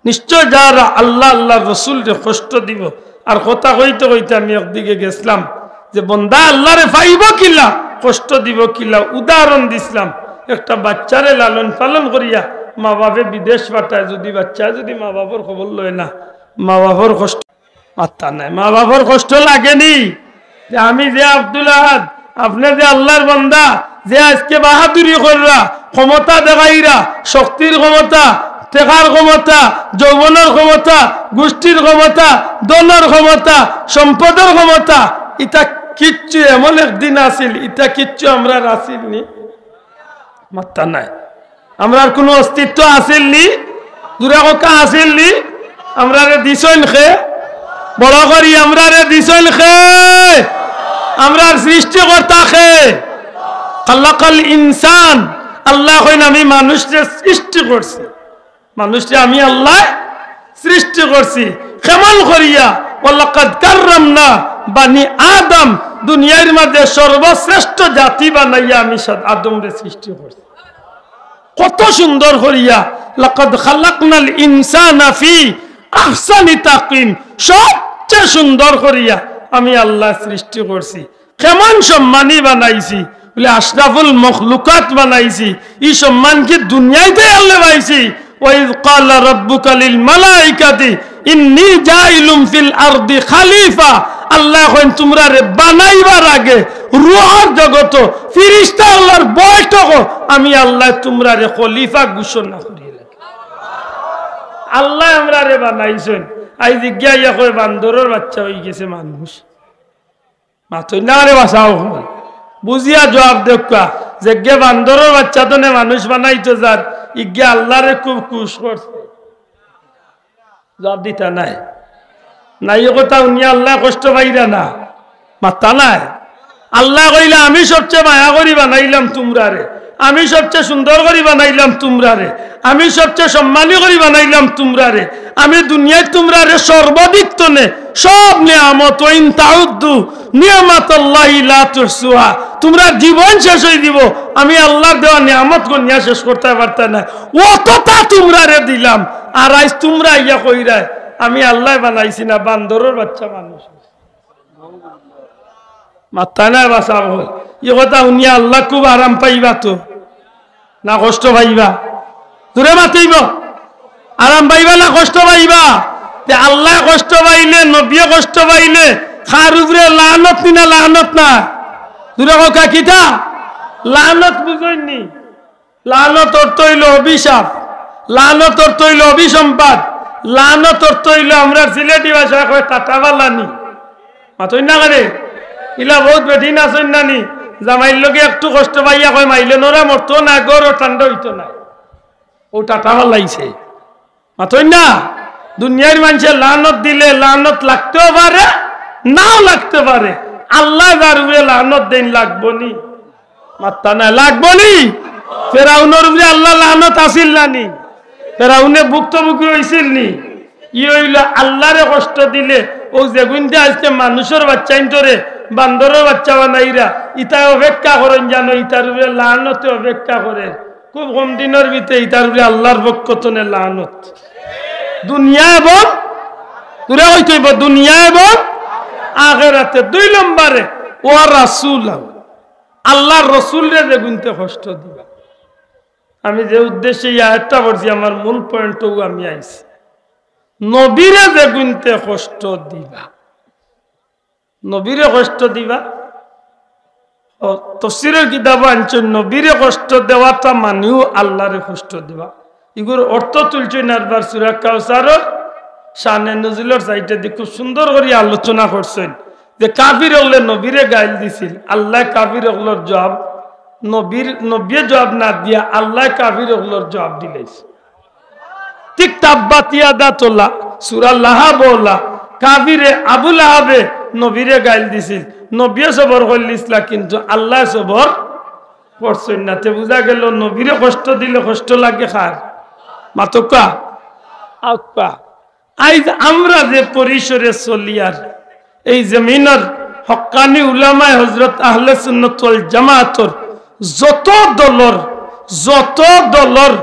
নিশ্চয় যারা আল্লাহ, আল্লাহর রসুলরে কষ্ট দিব। আর কথা কইতে কইতে আমি একদিকে গেছিলাম যে বন্দা আল্লাহরে পাইব কিলা, কষ্ট দিব কিলা। উদাহরণ দিছিলাম, একটা বাচ্চারে লালন পালন করিয়া মা বাপে বিদেশ পাঠায়, যদি বাচ্চায় যদি মা বাপর খবর লয় না, মা বাপর কষ্ট মাত্তা নাই। মা বাপর কষ্ট লাগেনি? যে আমি যে আব্দুল আহাদ, আপনে যে আল্লাহর বান্দা, যে আজকে বাহাদুরি কররা, ক্ষমতা দেখাইরা, শক্তির ক্ষমতা, টেকার ক্ষমতা, যৌবনর ক্ষমতা, গোষ্ঠীর ক্ষমতা, ধনর ক্ষমতা, সম্পদর ক্ষমতা, ইতা কিচ্ছু এমন একদিন আছিল, ইতা কিচ্ছু আমরার আছিল নি? মাত্তা নাই। আমরার কুনু অস্তিত্ব আছিল নি? জুরে কউক্কা, আছিল নি? আমরারে দিছইন কে? বড় করি, আমরারে দিছইন কে? আমরার সৃষ্টিকর্তা কে? খালাকাল ইনসান। আল্লায় কইন, "আমি মানুষরে সৃষ্টি করছি।" মানুষরে আমি আল্লায় সৃষ্টি করছি। কেমন করিয়া? "ওয়ালাকাদ কাররামনা বানি আদম।" দুনিয়ার মাঝে সর্বশ্রেষ্ঠ জাতি বানাইয়া আমি সাদ-, আদমরে সৃষ্টি করছি। কত সুন্দর করিয়া, "লাকাদ খালাকনাল ইনসানা ফি আহসানি তাকওয়িম।" সবচেয়ে সুন্দর করিয়া আমি আল্লায় সৃষ্টি করছি। কেমন সম্মানী বানাইছি, বলে আশরাফুল মখলুকাত বানাইছি। ই সম্মান কি দুনিয়াইতে আল্লায় পাইছি? "ওয়াইজ ক্বালা রাব্বুকা লিল মালাইকাতি ইন্নী জাইলুম ফিল আরদি খালিফা।" আল্লায় কইন, "তুমরারে বানাইবার আগে রুহর জগত, ফিরিস্তা আল্লাহর বৈঠক, আমি আল্লায় তুমরারে খলিফা ঘোষণা করি রাখি।" আল্লায় আমরারে বানাইছইন। আইজ ইগিয়া ইয়া কয়, "বান্দরর বাচ্চা অইগেছে মানুষ।" মাতইন না রে বাছা অকল। বুঝিয়া জুয়াব দেউক্কা, যেগিয়ে বান্দরর বাচ্চা থনে মানুষ বানাইতো যার, ইগিয়ে আল্লারে খুব খুশ করছে। জুয়াব দিতা নায়। না, ই কথা হুনিয়া আল্লায় কষ্ট পাইরা না? মাত্তা নায়। আল্লায় কইলা, "আমি সবচেয়ে মায়া করি বানাইলাম তুমরারে, আমি সবচেয়ে সুন্দর করি বানাইলাম তুমরারে, আমি সবচেয়ে সম্মানী করি বানাইলাম তুমরারে, আমি দুনিয়াত তুমরারে সর্বাধিক থনে সব নিয়ামত, ওয়া ইন তাউদ্দু নিয়ামাতাল্লাহি লা তুহসুহা।" তুমরার জীবন শেষ অই যিবো, আমি আল্লার দেওয়া নিয়ামত গনিয়া শেষ করতায় পারতায় নায়, অততা তুমরারে দিলাম। আর আইজ তুমরা আইয়া কইরায়, "আমি আল্লায় বানাইছি না, বান্দরর বাচ্চা মানুষ।" মাত্তা নায় বাছা অকল। ই কথা হুনিয়া আল্লা খুব আরাম পাইবা তো, না কষ্ট পাইবা? জুরে মাতিবা। আরাম পাইবা না কষ্ট পাইবা? তে আল্লায় কষ্ট পাইলে, নবীয়ে কষ্ট পাইলে, কার উপরে লানত নি না লানত না? জুরে কউক্কা, কিতা? লানত বুঝইন নি? লানত অর্থ অইলো অভিশাপ, লানত অর্থ অইলো অভিসম্পাদ, লানত অর্থ অইলো আমরার সিলেটি ভাষায় কয় টাটা ফালানি। মাতইন না কেনে? ইলা বউত বেটিন আছইন না নি? জামাইর লগে একটু কষ্ট পাইয়া কয়, "মাইলে নরা মরতো না, ঘরও ঠান্ডা অইতো না।" অউ টাটা ফালাইছে। মাতইন না? দুনিয়ার মানষে লানত দিলে লানত লাগতেও পারে, নাও লাগতে পারে। আল্লায় যার উপরে লানত দেইন লাগবো নি? মাত্তা নায়, লাগবো নি? ফেরাউনর উপরে আল্লার লানত আছিল না নি? ফেরাউনে ভুক্তভোগী অইছিল নি? ই অইলো আল্লারে কষ্ট দিলে, অউ যেগুইনতে আইজকে মানুষর বাচ্চাইন্তরে বান্দরর বাচ্চা বানাইরা, ইতায় অপেক্ষা করইন জানো, ইতার উপরে লানতে অপেক্ষা করে। খুব কম দিনর ভিতরে ইতার উপরে আল্লার পক্ষ থনে লানত। দুনিয়া এবং, জুরে কইতে অইবো, দুনিয়া এবং আখেরাতে। দুই নম্বরে, ওয়া রাসূলা, আল্লার রসুলরে যেগুইনতে কষ্ট দিবা। আমি যে উদ্দেশ্যে ই আয়াতটা পড়ছি, আমার মূল point অউ আমি আইছি। নবীরে যেগুইনতে কষ্ট দিবা, নবীরে কষ্ট দিবা। ও, তফসিরর কিতাবো আনছইন, নবীরে কষ্ট দেওয়াটা মানেউ আল্লারে কষ্ট দিবা। ইগুর অর্থ তুলছইন আরবার সূরা কাউসারর শানে নুজুলর সাইডেদি খুব সুন্দর করি আলোচনা করছইন যে কাফির অকলে নবীরে গাইল দিছিল, আল্লায় কাফির অকলর জুয়াব, নবীর, নবীয়ে জুয়াব না দিয়া আল্লায় কাফির অকলর জুয়াব দিলাইছে। ঠিক তাব্বাত ইয়াদা তোলা, সূরা লাহাব ওলা, কাফিরে আবু লাহাবে নবীরে গাইল দিছিল, নবীয়ে সবর করলিছলা, কিন্তু আল্লায় সবর করছইন না। তে বুঝা গেল নবীরে কষ্ট দিলে কষ্ট লাগে কার? মাতউক্কা, আউক্কা। আইজ আমরা যে পরিসরে চলিয়ার, এই জমিনর হক্কানি উলামায়ে হযরত আহলে সুন্নাত ওয়াল জামাতর যত দলর, যত দলর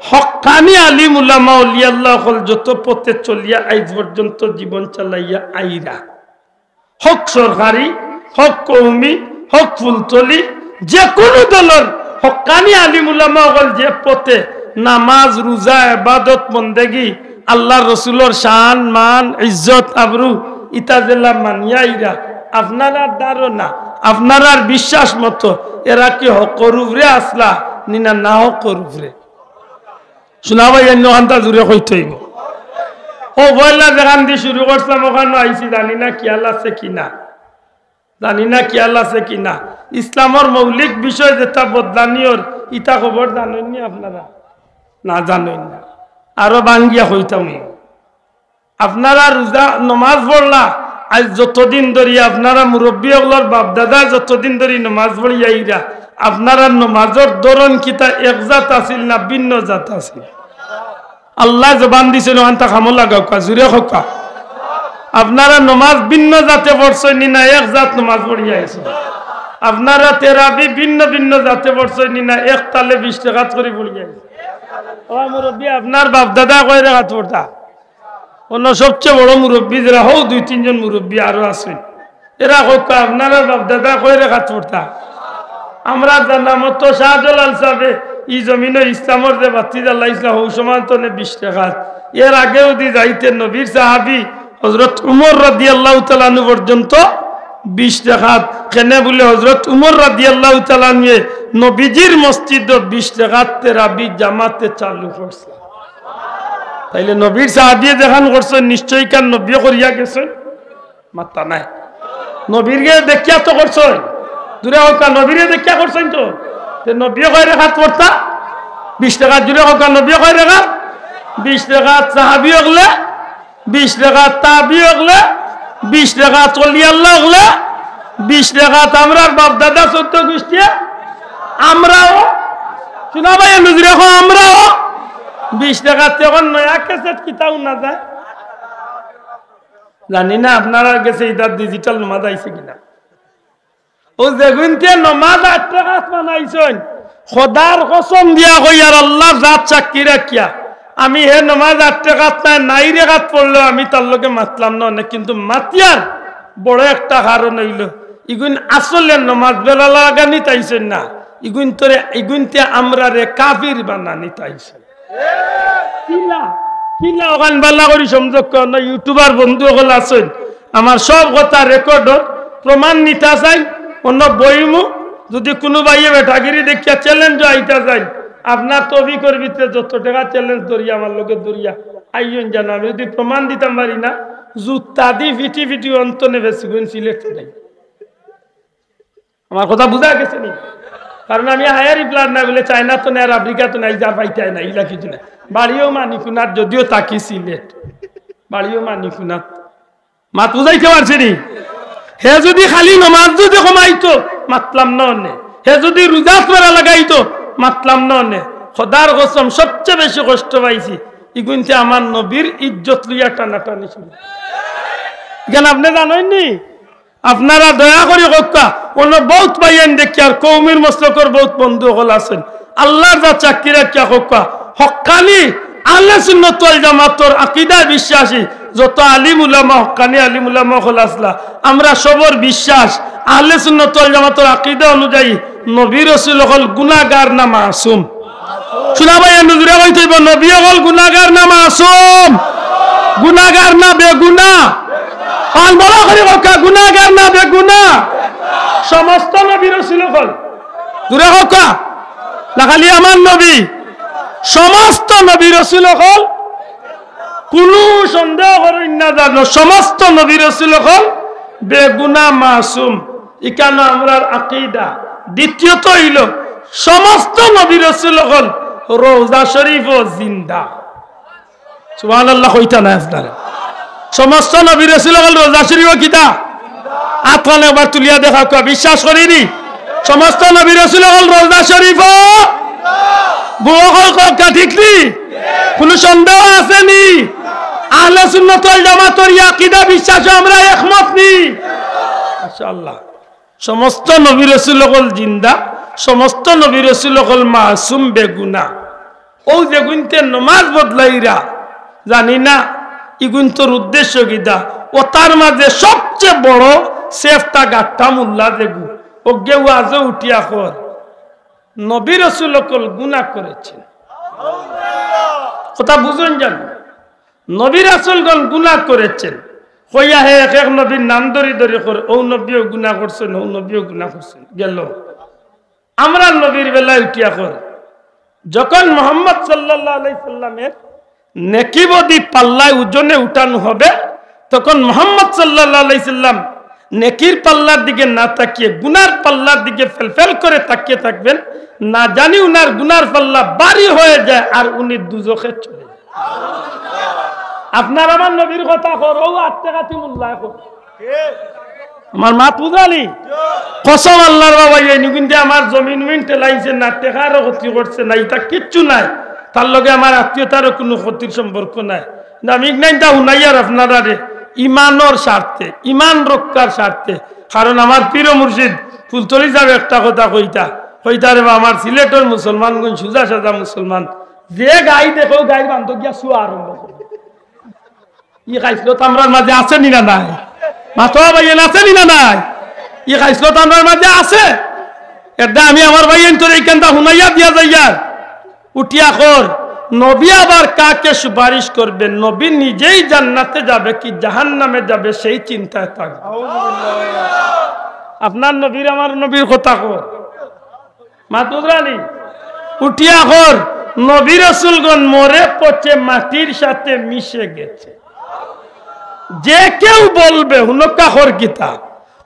হক্কানি আলিম উলামা অলি আল্লাহ অকল যত পথে চলিয়া আইজ পর্যন্ত জীবন চালাইয়া আইরা, হক সরকারি, হক কওমি, হক ফুলতলি, যে কুনু দলর হক্কানি আলিম উলামা অকল যে পথে নামাজ, রুজা, ইবাদত, বন্দেগি, আল্লার রসুলর শান, মান, ইজ্জত, আবরু, ইতা যেলা মানিয়া আইরা, আপনারার ধারণা, আপনারার বিশ্বাস মতো এরা কি হকর উপরে আছলা, নি না না হকর উপরে? শুনা ভাই, অন্য খান্তা জুরে কইতে অইবো। অউ পয়লা যেখান দি শুরু করছিলাম, অখানো আইছি, জানি না খিয়াল আছে কি না, জানি না খিয়াল আছে কি না। ইসলামর মৌলিক বিষয় যেটা বদলানি অর, ইতা খবর জানইন নি আপনারা? না, জানইন না। আরো ভাঙ্গিয়া কইতাম। আপনারা রুজা নমাজ পড়লা, আইজ যতদিন ধরি আপনারা মুরব্বি অকলর বাপদাদা যতদিন ধরি নমাজ পড়িয়া আইরা, আপনারার নমাজর ধরন কিতা এক জাত আছিল না ভিন্ন জাত আছিল? আল্লায় জবান দিছইন, অখানতা কামো লাগাউক্কা, জুরে কউক্কা। আপনারা নমাজ ভিন্ন জাতে পড়ছইন নি না এক জাত নমাজ পড়িয়া আইছইন? আপনারা তেরাবি ভিন্ন ভিন্ন জাতে পড়ছইন নি না এক তালে বিশ রেকাত করি পড়িয়া আইছইন? ও মুরব্বি, আপনার বাপদাদা কয় রেকাত পড়তা? অন্য সবচেয়ে বড় মুরব্বি যেরা, হউ দুই তিনজন মুরব্বি আরো আছইন, এরা কউক্কা, আপনারার বাপদাদা কয় রেকাত পড়তা? আমরা জানা মতো শাহজালাল সাহেবে ই জমিনো ইসলামর যে বাতি জ্বালাইছলা, হউ সমান তনে বিশ রেকাত। এর আগেও দি যাইতে নবীর সাহাবি হযরত উমর রাদিয়াল্লাহু তাআলা আনহু পর্যন্ত বিশ রেকাত। কেনে বুলে হযরত উমর রাদিয়াল্লাহু তাআলা আনহুয়ে নবীজির মসজিদো বিশ রেকাত তেরাবি জামাতে চালু করছলা। তাইলে নবীর সাহাবিয়ে যেখান করছইন, নিশ্চয়ই ইখান নবীয়ে করিয়া গেছইন। মাত্তা নাই। নবীরে দেখিয়া তো করছইন। জুরে কউক্কা, নবীরে দেখিয়া করছইন তো। তে নবীয়ে কয় রেকাত পড়তা? বিশ রেকাত। জুরে কউক্কা, নবীয়ে কয় রেকাত? বিশ রেকাত। সাহাবি অকলে বিশ রেকাত, তাবি অকলে বিশ রেকাত, অলি আল্লাহ অকলে বিশ রেকাত, আমরার বাপদাদা চৌদ্দ গুষ্টিয়ে আমরাও, শুনা ভাই, এ নজিরে কও, আমরাও বিশ রেকাত। অখন নয়া ক্যাসেট কিতাও না যায়, জানি না আপনারার গেছে ইতা digital নমাজ আইছে কিনা। অউ যেগুইন্তে নমাজ আট রেকাত বানাইছইন, খোদার কসম দিয়া কইয়ার, আল্লার জাত সাক্ষী রাখিয়া, আমি হে নমাজ আট রেকাত নায়, নাই রেকাত পড়লেও আমি তার লগে মাতলাম না অনে, কিন্তু মাতিয়ার বড় একটা কারণ অইলো, ইগুইন আসলে নমাজ বেলা লাগানিত আইছইন না, ইগুইন তোরে, ইগুইন্তে আমরারে কাফির বানানিত আইছইন। কিলা, কিলা অখান বালা করি সমঝউক্কা, অন্য YouTuber বন্ধু অকল আছইন, আমার সব কথা record অর, প্রমাণ নিতা চাইন, অন্য বইমু, যুদি কুনু ভাইয়ে বেটাগিরি দেখিয়া challenge আইতা চাইন, আপনার তৌফিকর ভিতরে যত টেকা challenge ধরিয়া আমার লগে ধরিয়া আইয়ইন জানো, আমি যুদি প্রমাণ দিতাম পারি না, জুতা দি ফিটি ফিটি অন্তনে বেশি গুণ সিলেট নাই। আমার কথা বুঝা গেছে নি? কারণ আমি higher blood না বুলে চায়না তো নাই, আর আফ্রিকা তো নাই, যা পাইতায় না, ইলা কিছু না। বাড়িও মানিকুনাত, যদিও থাকি সিলেট, বাড়িও মানিকুনাত। মাত বুঝাইতে পারছি নি? হে যুদি খালি নমাজ যুদি কমাইতো, মাতলাম না অনে। হে যুদি রুজা বেলা লাগাইতো, মাতলাম না অনে। খোদার কসম, সবচেয়ে বেশি কষ্ট পাইছি ইগুইন্তে আমার নবীর ইজ্জত লইয়া টানাটানি শুরু। ইখান আপনে জানইন নি? আপনারা দয়া করি কউক্কা, অন্য বউত ভাইয়াইন দেখিয়ার কওমির মসলকর বউত বন্ধু অকল আছইন। আল্লার জাত সাক্ষী রাখিয়া কউক্কা, হক্কানি আহলে সুন্নত ওয়াল জামাতর আকিদায় বিশ্বাসী যত আলিম উলামা, হক্কানি আলিম উলামা অকল আছলা, আমরা সবর বিশ্বাস আহলে সুন্নত ওয়াল জামাতর আকিদা অনুযায়ী নবী রসুল অকল গুনাগার না মাসুম? শুনা ভাই, এ নজরে কইতে অইবো, নবী অকল গুনাগার না মাসুম? গুনাগার না বেগুনা? অখন বড় করি কউক্কা, গুনাগার না বেগুনা? সমস্ত নবী রসুল অকল। জুরে কউক্কা। না খালি আমার নবী, সমস্ত নবী রসুল অকল। কুনু সন্দেহ করইন না জানো, সমস্ত নবী রসুল অকল বেগুনা মাসুম। ইখানো আমরার আকিদা। দ্বিতীয়ত অইলো, সমস্ত নবী রসুল অকল রওজা শরীফও জিন্দা। সুবহানাল্লাহ কইতা নায় আপনারা? সমস্ত নবী রসুল অকল রওজা শরীফও কিতা? আতখান একবার তুলিয়া দেখাউক্কা, বিশ্বাস করি নি? সমস্ত নবী রসুল অকল রওজা শরীফও। বউ অকল কউক্কা, ঠিক নি? কোনো সন্দেহ আছে নি? আহলে সুন্নাত ওয়াল জামাতর ই আকিদা বিশ্বাসে আমরা একমত নি? মাশাআল্লাহ। সমস্ত নবী রাসূল অকল জিন্দা, সমস্ত নবী রাসূল অকল মাসুম, বেগুনা। অউ যেগুইন্তে নমাজ বদলাইরা, জানি না ইগুইন্তর উদ্দেশ্য কিতা। অতার মাঝে সবচেয়ে বড় সেফটা গাট্টা মোল্লা যেগু, অগে ওয়াজো উঠিয়া কর, নবী রাসূল অকল গুনা করেছেন। কথা বুঝইন জানো? নবী রাসূলগণ গুনা করেছেন। কইয়া হে এক এক নবীর নাম ধরি ধরি কর, অউ নবীও গুনা করছেন, অউ নবীও গুনা করছেন। গেল। আমরার নবীর বেলায় উঠিয়া কর, যখন মোহাম্মদ সাল্লাল্লাহু আলাইহি সাল্লামের নেকি বদি পাল্লায় ওজনে উঠানো হবে, তখন মোহাম্মদ সাল্লাল্লাহু আলাইহি সাল্লাম নেকির পাল্লার দিকে না তাকিয়ে গুনার পাল্লার দিকে ফেলফেল করে তাকিয়ে থাকবেন। না জানি উনার গুনার পাল্লা ভারী হয়ে যায় আর উনি দুজখে চলে যান। আপনার আমার নবীর কথা কর, অউ আট টেকাতি মোল্লায় কর। আমার মাত বুঝালি? কসম আল্লাহর বাবা, এই নিগুইন্তে আমার জমিন উমিন ঠেলাইছে না, টেকারও ক্ষতি করছে না, ইতা কিচ্ছু নাই। তার লগে আমার আত্মীয়তারও কোনো ক্ষতির সম্পর্ক নাই। না, আমি ইগনাইনতা হুনাইয়ার আপনারারে ইমানর স্বার্থে, ইমান রক্ষার স্বার্থে। কারণ আমার পীর ও মুর্শিদ ফুলতলি সাহেব একটা কথা কইতা, কইতা রে বা, আমার সিলেটর মুসলমানগুন সুজা সাজা মুসলমান, যে গাই দেখো গাইর বান্ধব গিয়া শুয়া আরম্ভ করে। ই খাইছলত আমরার মাঝে আছে নি না নাই? মাতো ভাইয়াইন, আছে নি না নাই? ই খাইছলত আমরার মাঝে আছে। এরদা আমি আমার ভাইয়াইনতরে ইখানতা হুনাইয়া দিয়া যাইয়ার। উঠিয়া কর, নবী আবার কাকে সুপারিশ করবেন? নবী নিজেই জান্নাতে যাবে কি জাহান্নামে যাবে, সেই চিন্তায় থাকবে। আপনার নবীর আমার নবীর কথা কর। মাত বুঝরানি? উঠিয়া কর, নবী রাসূলগণ মরে পচে মাটির সাথে মিশে গেছে। যে কেউ বলবে, হুনক্কা কর কিতা,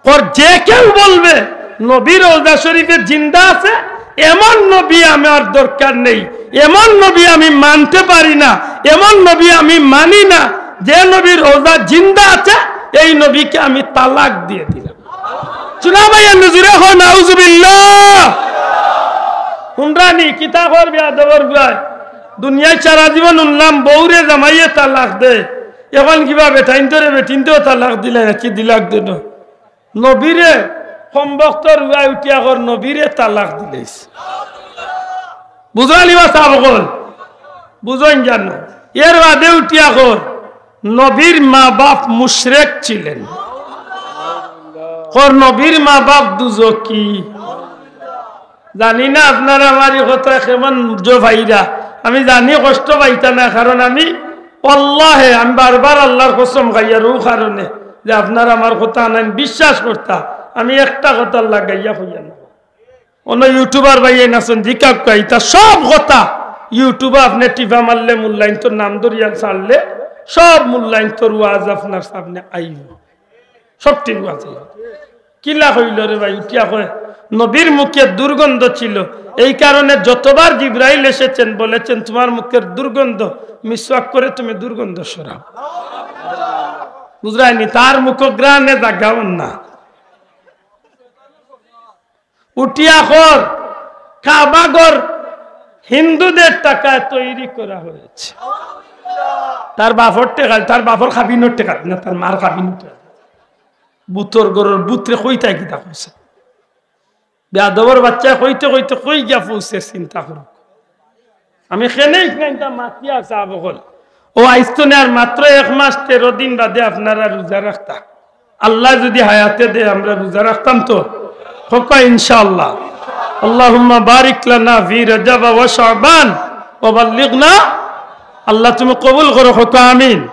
কর যে কেউ বলবে নবী রওজা শরীফে জিন্দা আছে, এমন নবী আমার দরকার নেই, এমন নবী আমি মানতে পারি না, এমন নবী আমি মানি না, যে নবী রওজা জিন্দা আছে, এই নবীকে আমি তালাক দিয়ে দিলাম। শুনা ভাই, এমনি জুরে কও, নাউজুবিল্লাহ। হুনরানি, কিতা কর বেয়াদবর বুয়ায়। দুনিয়াত সারা জীবন হুনলাম, বউরে জামাইয়ে তালাক দে। এখন কিবা বেটাইনতরে বেটিনতেও তালাক দিলে নাকি দিলাক দে ন। নবীরে, কমবখতর বুয়ায় উঠিয়া কর, নবীরে তালাক দিলাইছে। বুঝরানি বা সাব অকল? বুঝইন জানো? এর বাদে উঠিয়া কর, নবীর মা বাপ মুশরেক ছিলেন। কর নবীর মা বাপ দুজকি। জানি না আপনারা আমার ই কথা কেমন বুঝো ভাইরা, আমি জানি কষ্ট পাইতা না, কারণ আমি আল্লাহে, আমি বারবার আল্লাহর কসম খাইয়ার অউ কারণে যে আপনারা আমার কথা আনাইন বিশ্বাস করতা, আমি একটা কথা লাগাইয়া কইয়া না। অন্য ইউটিউবার ভাইয়াইন আছইন, জিকাউক্কা, ইতা সব কথা ইউটিউবে আপনে টিপা মারলে, মোল্লাইন্তর নাম ধরিয়া ছাড়লে, সব মোল্লাইন্তর ওয়াজ আপনার সামনে আইব। সব ঠিক আছে। কিলা কইল রে ভাই? উঠিয়া কয়, নবীর মুখে দুর্গন্ধ ছিল, এই কারণে যতবার জিব্রাইল এসেছেন বলেছেন, "তোমার মুখের দুর্গন্ধ, মিসওয়াক করে তুমি দুর্গন্ধ সরাও।" বুঝরায়নি? তার মুখঘ্রাণে জাগাও না। উঠিয়া কর, কাবাঘর হিন্দুদের টাকায় তৈরি করা হয়েছে। তার বাপর টেকা, তার বাপর কাবিনর টেকা, না, তার মার কাবিনর টেকা। বুতর ঘরর বুতরে কইতায় কিতা কইছে? বেয়াদবর বাচ্চায় কইতে কইতে কই গিয়া পৌঁছে, চিন্তা করো। আমি কেনে ইখানতা মাতিয়া সাব অকল। অউ আইজ থনে আর মাত্র এক মাস তেরো দিন বাদে আপনারা রোজা রাখতা। আল্লায় যুদি হায়াতে দেয় আমরা রোজা রাখতাম তো। কউক্কা ইনশাআল্লাহ। আল্লাহুম্মা বারিক লানা ফি রাজাব ওয়া শাবান ওয়া বাল্লিগনা। আল্লাহ তুমি কবুল করো, কউক্কা আমিন।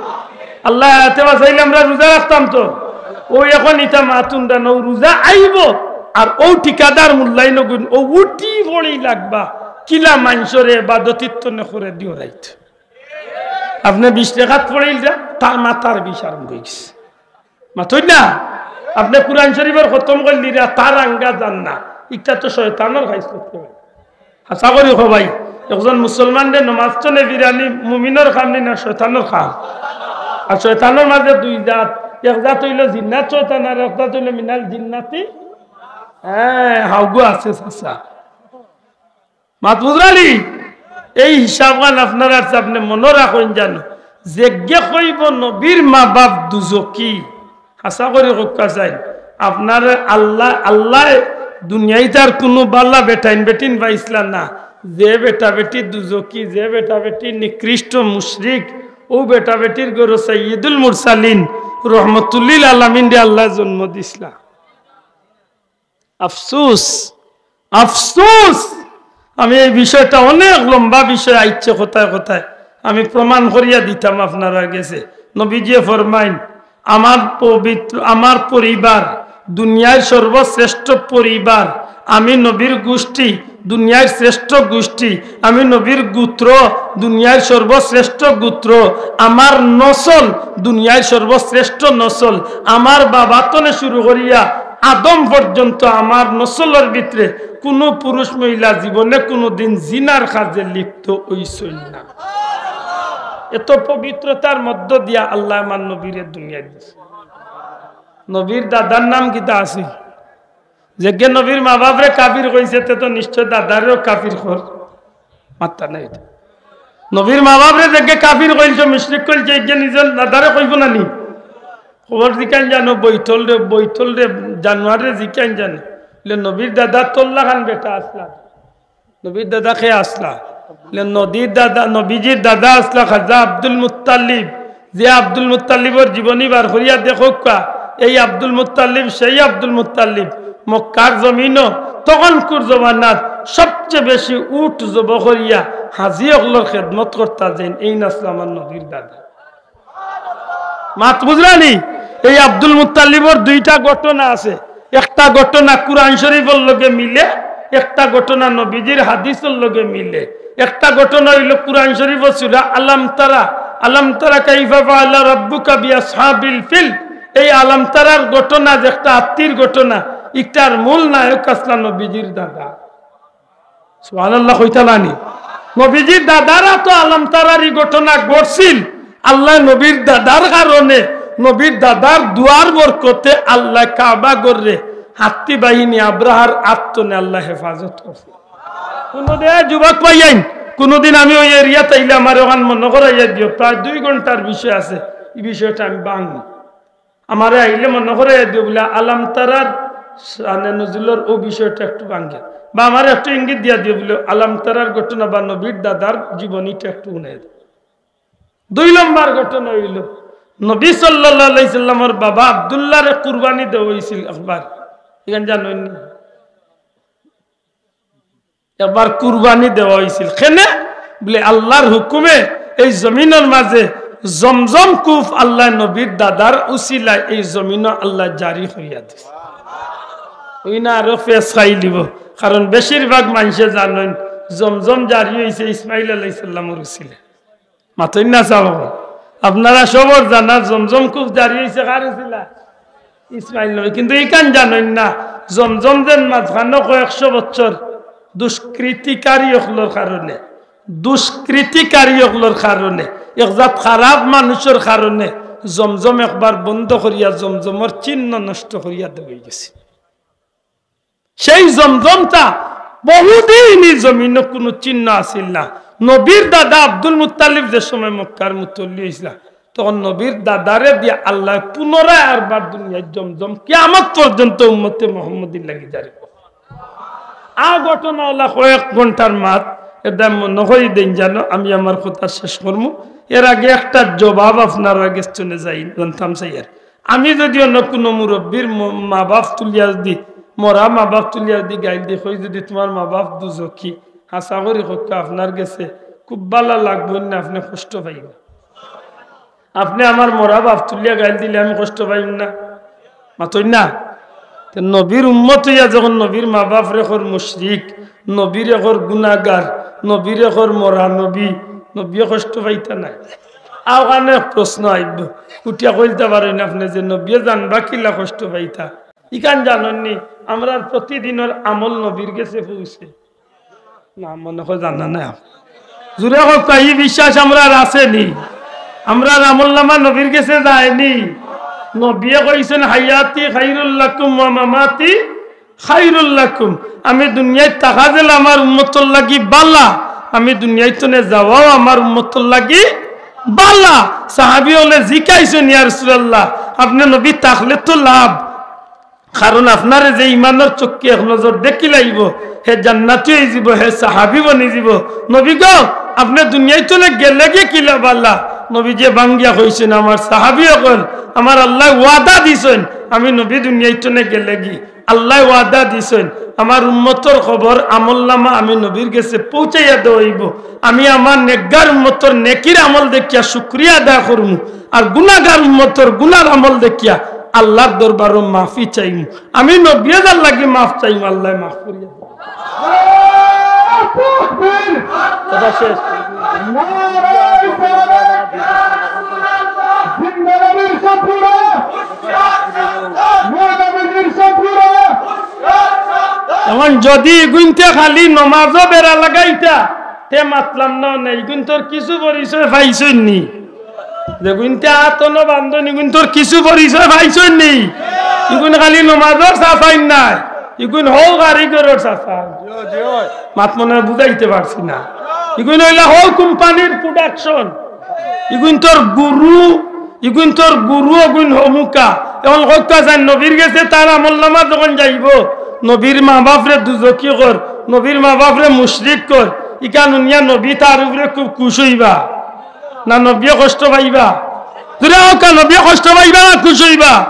আল্লায় হায়াতে বাঁচাইলে আমরা রোজা রাখতাম তো। অউ এখন ইতা মাতুন দান, অউ রোজা আইব, আর অউ ঠিকাদার মোল্লাইনগুন, অউ উঠি পড়ি লাগবা, কিলা মানষরে ইবাদতির তনে করে দিও রাইত। আপনে বিশ রেকাত পড়িলরা, তার মাথার বিষ আরম্ভ অইগেছে। মাতইন না? আপনে কুরআন শরীফর খতম করিলরা, তার আঙ্গা যার না। ইটা তো শয়তানর খাইছলত। হাছা করি কও ভাই, একজন মুসলমানরে নমাজ থনে ফিরানি মুমিনর কাম নি না শয়তানর কাম? আর শয়তানর মাঝে দুই জাত, এক জাত অইলো জিন্নাত শয়তান, আর এক জাত অইলো মিনাল জিন্নাতি। হ্যাঁ, হাউগু আছে চাচা। মাত বুঝরানি? এই হিসাবখান আপনারার সামনে মনো রাখইন জানো, যেগে কইবো নবীর মা বাপ দুজকি, হাছা করি কউক্কা চাইন, আপনারে আল্লায়, আল্লায় দুনিয়াইত আর কুনু বালা বেটাইন বেটিন পাইছলা না। যে বেটা বেটি দুজকি, যে বেটা বেটি নিকৃষ্ট মুশরিক, অউ বেটা বেটির ঘরো সাইয়্যিদুল মুরসালিন রহমতুল্লিল আলামিনরে আল্লায় জন্ম দিছলা। আফসুস, আফসুস। আমি এই বিষয়টা অনেক লম্বা বিষয় আইছে কথায় কথায়, আমি প্রমাণ করিয়া দিতাম আপনারার গেছে। নবীজিয়ে ফরমাইন, "আমার পবিত্র, আমার পরিবার দুনিয়ার সর্বশ্রেষ্ঠ পরিবার, আমি নবীর গোষ্ঠী দুনিয়ার শ্রেষ্ঠ গোষ্ঠী, আমি নবীর গোত্র দুনিয়ার সর্বশ্রেষ্ঠ গোত্র, আমার নসল দুনিয়ার সর্বশ্রেষ্ঠ নসল, আমার বাবা তনে শুরু করিয়া আদম পর্যন্ত আমার নসলর ভিতরে কুনু পুরুষ মহিলা জীবনে কুনুদিন জিনার কাজে লিপ্ত অইছইন না।" এত পবিত্রতার মধ্য দিয়া আল্লায় আমার নবীরে দুনিয়াত দিছে। নবীর দাদার নাম কিতা আছিল? যেগে নবীর মা বাপরে কাফির কইছে, তে তো নিশ্চয় দাদারেও কাফির কর। মাত্তা নাই এটা। নবীর মা বাপরে যেগে কাফির কইলছে, মুশরিক কইলছে, এগে নিজর দাদারে কইবো না নি? খবর জিকাইন জানো, বৈতলরে, বৈতলরে, জানোয়াররে জিকাইন জানো। বলে, "নবীর দাদা তোল্লা খান বেটা আছলা।" নবীর দাদা কে আছলা? বলে, নদীর দাদা, নবীজির দাদা আছলা খাজা আব্দুল মুত্তালিব। যে আব্দুল মুত্তালিবর জীবনী বার করিয়া দেখউক্কা, এই আব্দুল মুত্তালিব, সেই আব্দুল মুত্তালিব, মক্কার জমিনো তখনকুর জমানাত সবচেয়ে বেশি উট জব করিয়া হাজি অকলর খেদমত করতা যেইন, এইন আছলা আমার নবীর দাদা। মাত বুঝরানি? এই আব্দুল মুত্তালিবর দুইটা ঘটনা আছে। একটা ঘটনা কুরআন শরীফর লগে মিলে, একটা ঘটনা নবীজির হাদিসর লগে মিলে। একটা ঘটনা অইলো কুরআন শরীফর সূরা আলাম তারা, আলাম তারা কাইফা ফাআলা রাব্বুকা বিআসহাবিল ফিল। এই আলাম তারার ঘটনা যে একটা হাত্তির ঘটনা, ইটার মূল নায়ক আছলা নবীজির দাদা। সুবহানাল্লাহ কইতা নানি? নবীজির দাদারা তো আলাম তারার ই ঘটনা ঘটছিল। আল্লায় নবীর দাদার কারণে, নবীর দাদার দোয়ার বরকতে আল্লায় কাবা ঘররে হাত্তি বাহিনী আব্রাহার আত তনে আল্লায় হেফাজত করছে। কুনুদিন, এ যুবক ভাইয়াইন, কুনুদিন আমি ওই এরিয়াত আইলে আমারে অখান মনো করাইয়া দিও, প্রায় দুই ঘন্টার বিষয় আছে, ই বিষয়টা আমি ভাঙমু। আমারে আইলে মনো করাইয়া দিও বুলে আলাম তারার শানে নজুলর অউ বিষয়টা একটু ভাঙ্গে, বা আমারে একটু ইঙ্গিত দিয়া দিও বুলে আলাম তারার ঘটনা বা নবীর দাদার জীবনীটা একটু হুনাইয়া দিও। দুই নম্বর ঘটনা অইলো, নবী সাল্লাল্লাহু আলাইহি সাল্লামর বাবা আব্দুল্লাহরে কুরবানি দেওয়া অইছিল একবার, ইখান জানইন নি? একবার কুরবানি দেওয়া অইছিল। কেনে? বুলে আল্লাহর হুকুমে এই জমিনর মাঝে জমজম কূপ আল্লায় নবীর দাদার উসিলায় এই জমিনো আল্লায় জারি করিয়া দিছে। অউ না আরো ফেস খাইলিবো, কারণ বেশিরভাগ মানষে জানইন জমজম জারি অইছে ইসমাইল আলাইহিস সালামর উসিলায়। মাতইন না চাও। আপনারা সবর জানা জমজম কূপ জারি অইছে কার উসিলায়? ইসমাইল নবী। কিন্তু ইখান জানইন না, জমজম যেন মাঝখানো কয়েকশো বছর দুষ্কৃতিকারী অকলর কারণে, দুষ্কৃতিকারী অকলর কারণে, এক জাত খারাপ মানুষর কারণে জমজম একবার বন্ধ করিয়া জমজমর চিহ্ন নষ্ট করিয়া দেওয়া অইগেছে। সেই জমজমটা বহুদিন ই জমিনো কুনু চিহ্ন আছিল না। নবীর দাদা আব্দুল মুত্তালিব যে সময় মক্কার মুতল্লি অইছিলা, তখন নবীর দাদারে দিয়া আল্লায় পুনরায় আরবার দুনিয়াত জমজম কিয়ামত পর্যন্ত উম্মতে মুহাম্মদীর লাগি জারি করছে। আ ঘটনা অলা কয়েক ঘন্টার মাত, এরদায় মনো করি দেইন জানো, আমি আমার কথা শেষ করমু। এর আগে একটা জবাব আপনারার গেছ থনে যাই, জানতাম চাইয়ার। আমি যদি অন্য কুনু মুরব্বির ম-, মা বাপ তুলিয়া যদি, মরা মা বাপ তুলিয়া যদি গাইল দি, কই যদি তুমার মা বাপ দুজখি, হাছা করি কউক্কা আপনার গেছে খুব ভালা লাগবো না, আপনে কষ্ট পাইবা? আপনে আমার মরা বাপ তুলিয়া গাইল দিলে আমি কষ্ট পাইমু না? মাতইন না? তে নবীর উম্মত অইয়া যখন নবীর মা বাপরে কর মুশরিক, নবীরে কর গুনাগার, নবীরে কর মরা নবী, নবীয়ে কষ্ট পাইতা নায়? আ অখানে এক প্রশ্ন আইবো, উঠিয়া কইলতা পারইন আপনে যে নবীয়ে জানবা কিলা কষ্ট পাইতা? ইখান জানইন নি, আমরার প্রতিদিনর আমল নবীর গেছে পৌঁছে? না, মনো কয় জানা নাই। জুরে কউক্কা, ই বিশ্বাস আমরার আছে নি? আমরার আমলনামা নবীর গেছে যায় নি? নবীয়ে কইছইন, "হায়াতি খাইরুল লাকুম ওয়া মামাতি খাইরুল লাকুম।" আমি দুনিয়াত থাকা যেলা আমার উম্মতর লাগি ভালা, আমি দুনিয়াইত থনে যাওয়াও আমার উম্মতর লাগি বালা। সাহাবী অকলে জিকাইছইন, ইয়া রাসূলুল্লাহ, আপনে নবী থাকলে তো লাভ, কারণ আপনারে যে ইমানর চক্ষে এক নজর দেখিলাইবো, হে জান্নাতি অইযিবো, হে সাহাবী বনিযিবো। নবী গো, আপনে দুনিয়াইত থনে গেলেগি কিলা বালা? নবীজিয়ে ভাঙ্গিয়া কইছইন, আমার সাহাবী অকল, আমার আল্লায় ওয়াদা দিছইন, আমি নবী দুনিয়াইত থনে গেলেগি আল্লায় ওয়াদা দিছইন, আমার উম্মতর খবর আমলনামা আমি নবীর গেছে পৌঁছাইয়া দেওয়া অইবো। আমি আমার নেকগার উম্মতর নেকির আমল দেখিয়া শুকরিয়া আদায় করমু, আর গুনাগার উম্মতর গুনার আমল দেখিয়া আল্লার দরবারো মাফি চাইমু। আমি নবীয়ে যার লাগি মাফ চাইমু, আল্লায় মাফ করিয়া দিবা। কথা শেষ। এখন যদি ইগুইন্তে খালি নমাজো বেড়া লাগাইতা, তে মাতলাম না, না, ইগুইন্তর কিছু পরিচয় পাইছইন নি? যেগুইন্তে আতনো বান্ধইন, ইগুইন্তর কিছু পরিচয় পাইছইন নি? ইগুইন খালি নমাজর চাচাইন নায়, ইগুইন হউ কারিগরর চাচাইন। মাত মনে অয় বুঝাইতে পারছি না। ইগুইন অইলা হউ কোম্পানির production। ইগুইন্তর গুরু, ইগুইন্তর গুরু, ইগুইন হমুকা। এখন কউক্কা চাইন, নবীর গেছে তার আমলনামা যখন যাইবো, নবীর মা-বাফরে দুজখি কর, নবীর মা-বাফরে মুশরিক কর, ইখান হুনিয়া নবী তার উপরে খুব খুশ অইবা না নবীয়ে কষ্ট পাইবা? জুরে কউক্কা, নবীয়ে কষ্ট পাইবা না খুশ অইবা?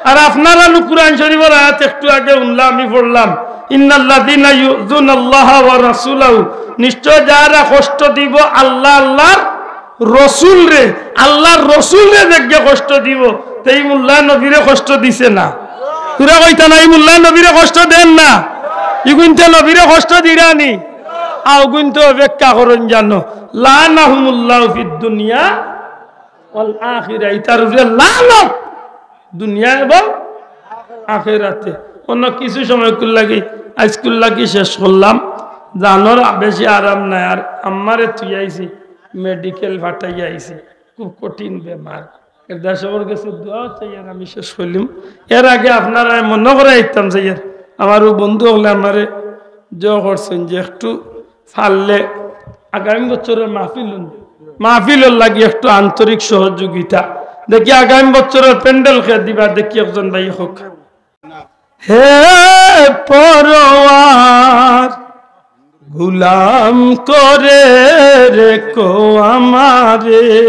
আর আপনারা নু কুরআন শরীফর আয়াত একটু আগে হুনলা, আমি পড়লাম, "ইন্নাল্লাযীনা ইউযুনাল্লাহা ওয়া রাসূলাহু", নিশ্চয় যারা কষ্ট দিবো আল্লাহ, আল্লার রসুলরে, আল্লার রসুলরে যেগিয়ে কষ্ট দিবো, তে ই মোল্লায় নবীরে কষ্ট দিছে না? জুরে কইতা না, ই মোল্লায় নবীরে কষ্ট দেইন না? ইগুইন্তে নবীরে কষ্ট দিরা নি? অগুইন্তে অপেক্ষা করইন জানো, লাআনাহুমুল্লাহু ফিদ দুনিয়া ওয়াল আখিরা, ইতার উপরে লানত দুনিয়া এবং আখেরাতে। অন্য কিছু সময় কুল্লাগি, আইজ কুল্লাগি শেষ করলাম। জানর বেশি আরাম নাই, আর আম্মারে থুই আইছি, মেডিকেল ফাটাইয়া আইছি, খুব কঠিন বেমার। এর দেশর গেছে দোয়া চাইয়ার আমি শেষ করলিম। এর আগে আপনারারে মনো করাইতাম চাইয়ার, আমার অউ বন্ধু অকলে আমারে জো করছইন যে একটু পারলে আগামী বছরর মাহফিল, মাহফিলর লাগি একটু আন্তরিক সহযোগিতা। দেখি আগামী বছরর প্যান্ডেল কে দিবা, দেখি একজন ভাই হোক। হে পরওয়ার, গুলাম করে রেখো আমারে,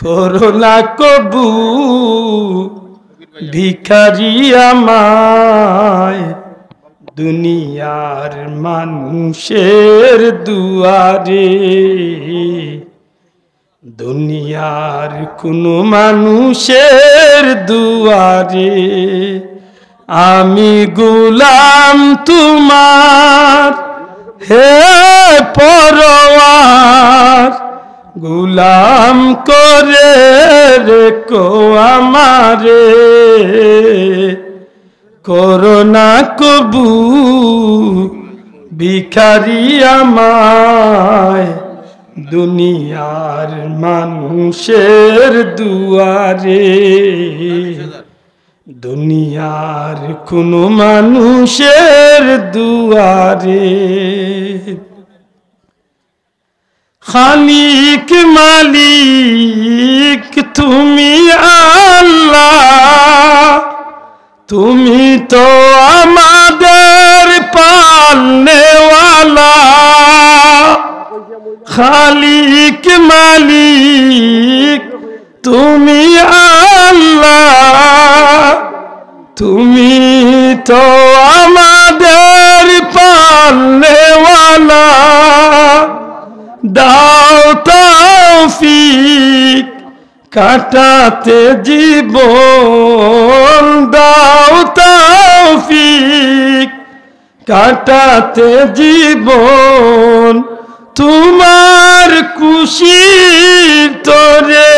করো না কবু ভিখারি আমায় দুনিয়ার মানুষের দুয়ারে, দুনিয়ার কোনো মানুষের দুয়ারে। আমি গোলাম তোমার, হে পরওয়ার, গোলাম করে রেখো আমারে, করো না কবু ভিখারি আমায় দুনিয়ার মানুষের দুয়ারে, দুনিয়ার কোনো মানুষের দুয়ারে। খালিক মালিক তুমি আল্লাহ, তুমি তো আমাদের পালনেওয়ালা। খালিক মালিক তুমি আল্লাহ, তুমি তো আমাদের পালনেওয়ালা। দাও তৌফিক কাটাতে জীবন, দাও তৌফিক কাটাতে জীবন তোমার খুশির তরে।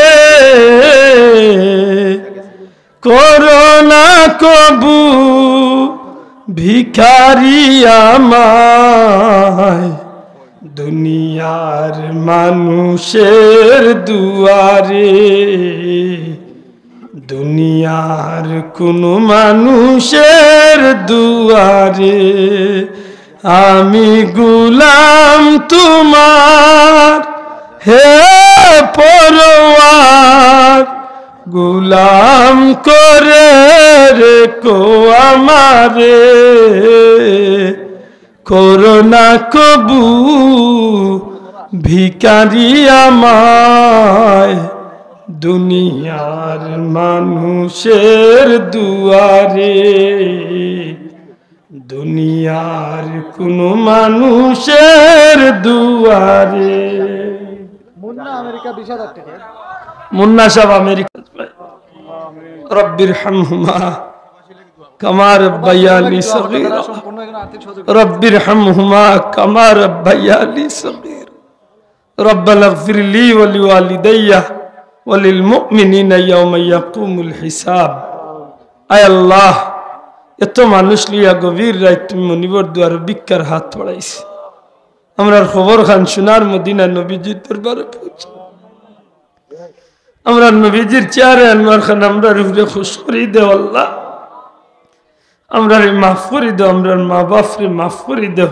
করো না কবু ভিখারি আমায় দুনিয়ার মানুষের দুয়ারে, দুনিয়ার কোনো মানুষের দুয়ারে। আমি গোলাম তোমার, হে পরওয়ার, গোলাম করে রেখো আমারে, করো না কবু ভিখারি আমায় দুনিয়ার মানুষের দুয়ারে। দুনিয়ার কোনো মানুষের দুয়ারে। মুন্না আমেরিকা বিশ হাজার টাকা। মুন্না সাহেব আমেরিকা। রব্বির হামহুমা কামা রব্বায়ানি সগীরা। রব্বির হামহুমা কামা রব্বায়ানি সগীরা। ربنا اغفر لي ولوالدي وللمؤمنين يوم يقوم الحساب। আয় আল্লাহ, এত মানুষ লইয়া গভীর রাইত তুমি মনিবর দুয়ারো ভিক্ষার হাত বাড়াইছি। আমরার খবর খান সোনার মদিনা নবীজির দরবারে পৌঁছে। আমরার নবীজির চেহারা আনোয়ার খান আমরার উপরে খুশ করি দেও আল্লাহ। আমরারে মাফ করি দেও, আমরার মা বাপরে মাফ করি দেও।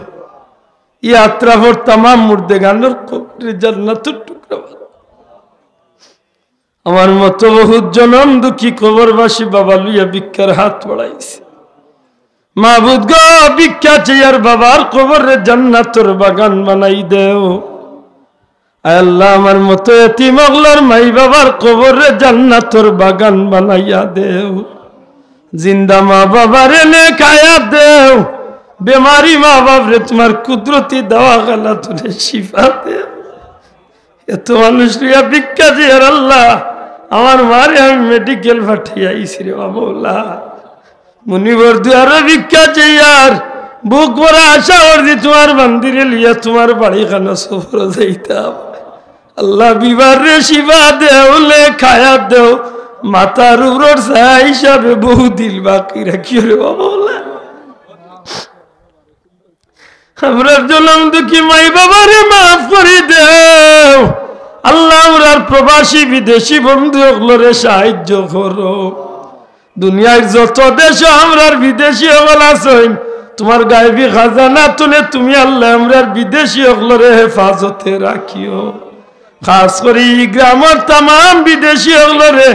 ই আত্রাফর তামাম মুর্দেগানর কবরে জান্নাতর টুকরা বানাও। আমার মতো বহুত জনম দুঃখী কবরবাসী বাবা লইয়া ভিক্ষার হাত বাড়াইছে। মাবুদ গো, ভিক্ষা চেয়ার বাবার কবরে জান্নাতর বাগান বানাই দেও। আয় আল্লাহ, আমার মতো এতিম অকলর মাই বাবার কবরে জান্নাতর বাগান বানাইয়া দেও। জিন্দা মা বাবারে নেক হায়াত দেও, বেমারি মা বাপরে তোমার কুদরতি দাওয়াখানা তুলে শিফা দেও। এত মানুষ লইয়া ভিক্ষা চেয়ার আল্লাহ, আমার মারে আমি মেডিকেল পাঠাইয়া আইছি রে বাবা মৌলা। মনিবর দুয়ারো ভিক্ষা চেয়ার, বুক ভরা আশা করছি তোমার বান্দিরে লইয়া তোমার বাড়ি খানো সফর যাইতাম। আল্লাহ বিমাররে শিফা দেও, নেক হায়াত দেও, মাথার উপরর ছায়া হিসাবে বহুদিন বাকি রাখিও রে বাবা মৌলা। আমরার জনম দুঃখী মাই বাবারে মাফ করি দেও। আল্লাহ, আমরার প্রবাসী বিদেশি বন্ধু অকলরে সাহায্য করো। দুনিয়ার যত দেশো আমরার বিদেশি অকল আছইন, তোমার গায়েবী খাজানা তুলে তুমি আল্লাহ আমরার বিদেশি অকলরে হেফাজতে রাখিও। খাস করি ই গ্রামর তামাম বিদেশি অকলরে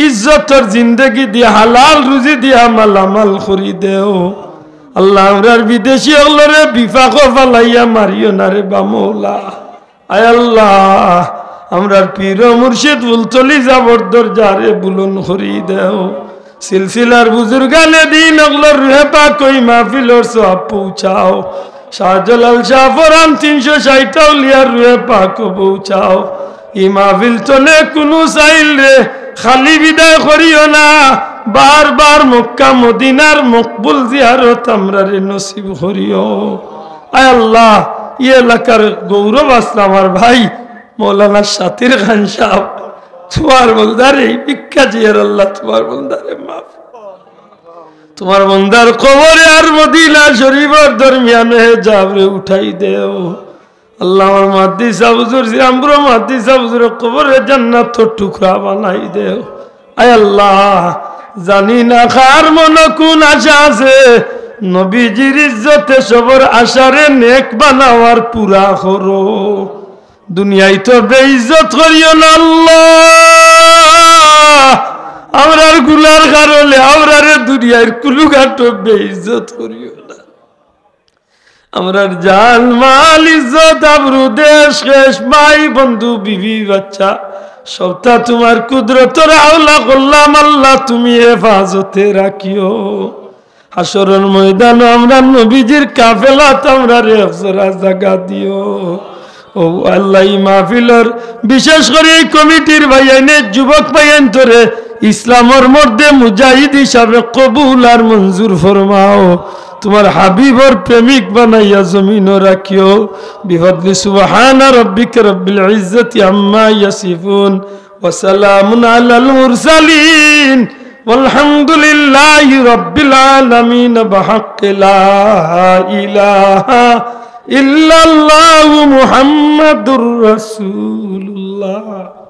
ইজ্জতর জিন্দেগি দিয়া, হালাল রুজি দিয়া মালামাল করি দেও। আল্লাহ, আমরার বিদেশি অকলরে বিপাকো ফালাইয়া মারিও না রে বা মৌলা। আয় আল্লাহ, আমরার পীর ও মুর্শিদ ফুলতলি যাবর দরজারে বুলন্দ করি দেও। সিলসিলার বুজুর্গানে দিন অকলর রুহে পাক ই মাহফিলর সওয়াব পৌঁছাও। শাহজালাল শাহ ফরান তিনশো ষাইট আউলিয়ার রুহে পাক পৌঁছাও। ই মাহফিল তনে কুনু সাইলরে খালি বিদায় করিও না। বারবার মক্কা মদিনার মকবুল জিয়ারত আমরারে নসিব করিও। আয় আল্লাহ, ই এলাকার গৌরব আছলা আমার ভাই মৌলানা শাতির খান সাহেব, তোমার বন্দারে ই ভিক্ষা চেয়ার আল্লাহ, তোমার বন্দারে মাফ। তোমার বন্দার কবরে আর মদিনা শরীফর দরমিয়ানো হেজাবরে উঠাই দেও। আল্লাহ, আমার মুহাদ্দিস সাব হুজুর, শ্রীরামপুর মুহাদ্দিস সাব হুজুরর কবরে জান্নাতর টুকরা বানাই দেও। আয় আল্লাহ, জানি না কার মনো কুন আশা আছে, নবীজির ইজ্জতে সবর আশারে নেক বানাও আর পুরা করো। দুনিয়াইত বেইজ্জত করিও না আল্লাহ, আমরার গুনার কারণে আমরারে দুনিয়ার কুলুঘাটো বেইজ্জত করিও না। আমরার জান, মাল, ইজ্জত, আবরু, দেশ, খেশ, ভাই, বন্ধু, বিবি, বাচ্চা, সবটা তোমার কুদরতর হাওলা করলাম আল্লাহ, তুমি হেফাজতে রাখিও। হাশরর ময়দানো আমরার নবীজির কাফেলাত আমরারে একজোড়া জাগা দিও। ও আল্লাহ, ই মাহফিলর বিশেষ করি ই কমিটির ভাইয়াইনে, যুবক ভাইয়াইনতরে ইসলামর মধ্যে মুজাহিদ হিসাবে কবুল আর মঞ্জুর ফরমাও। তোমার হাবিবর প্রেমিক বানাইয়া জমিনো রাখিও। بفضل سبحان ربك رب العزة عما يصفون وسلام على المرسلين والحمد لله رب العالمين بحق لا إله إلا الله محمد رسول الله.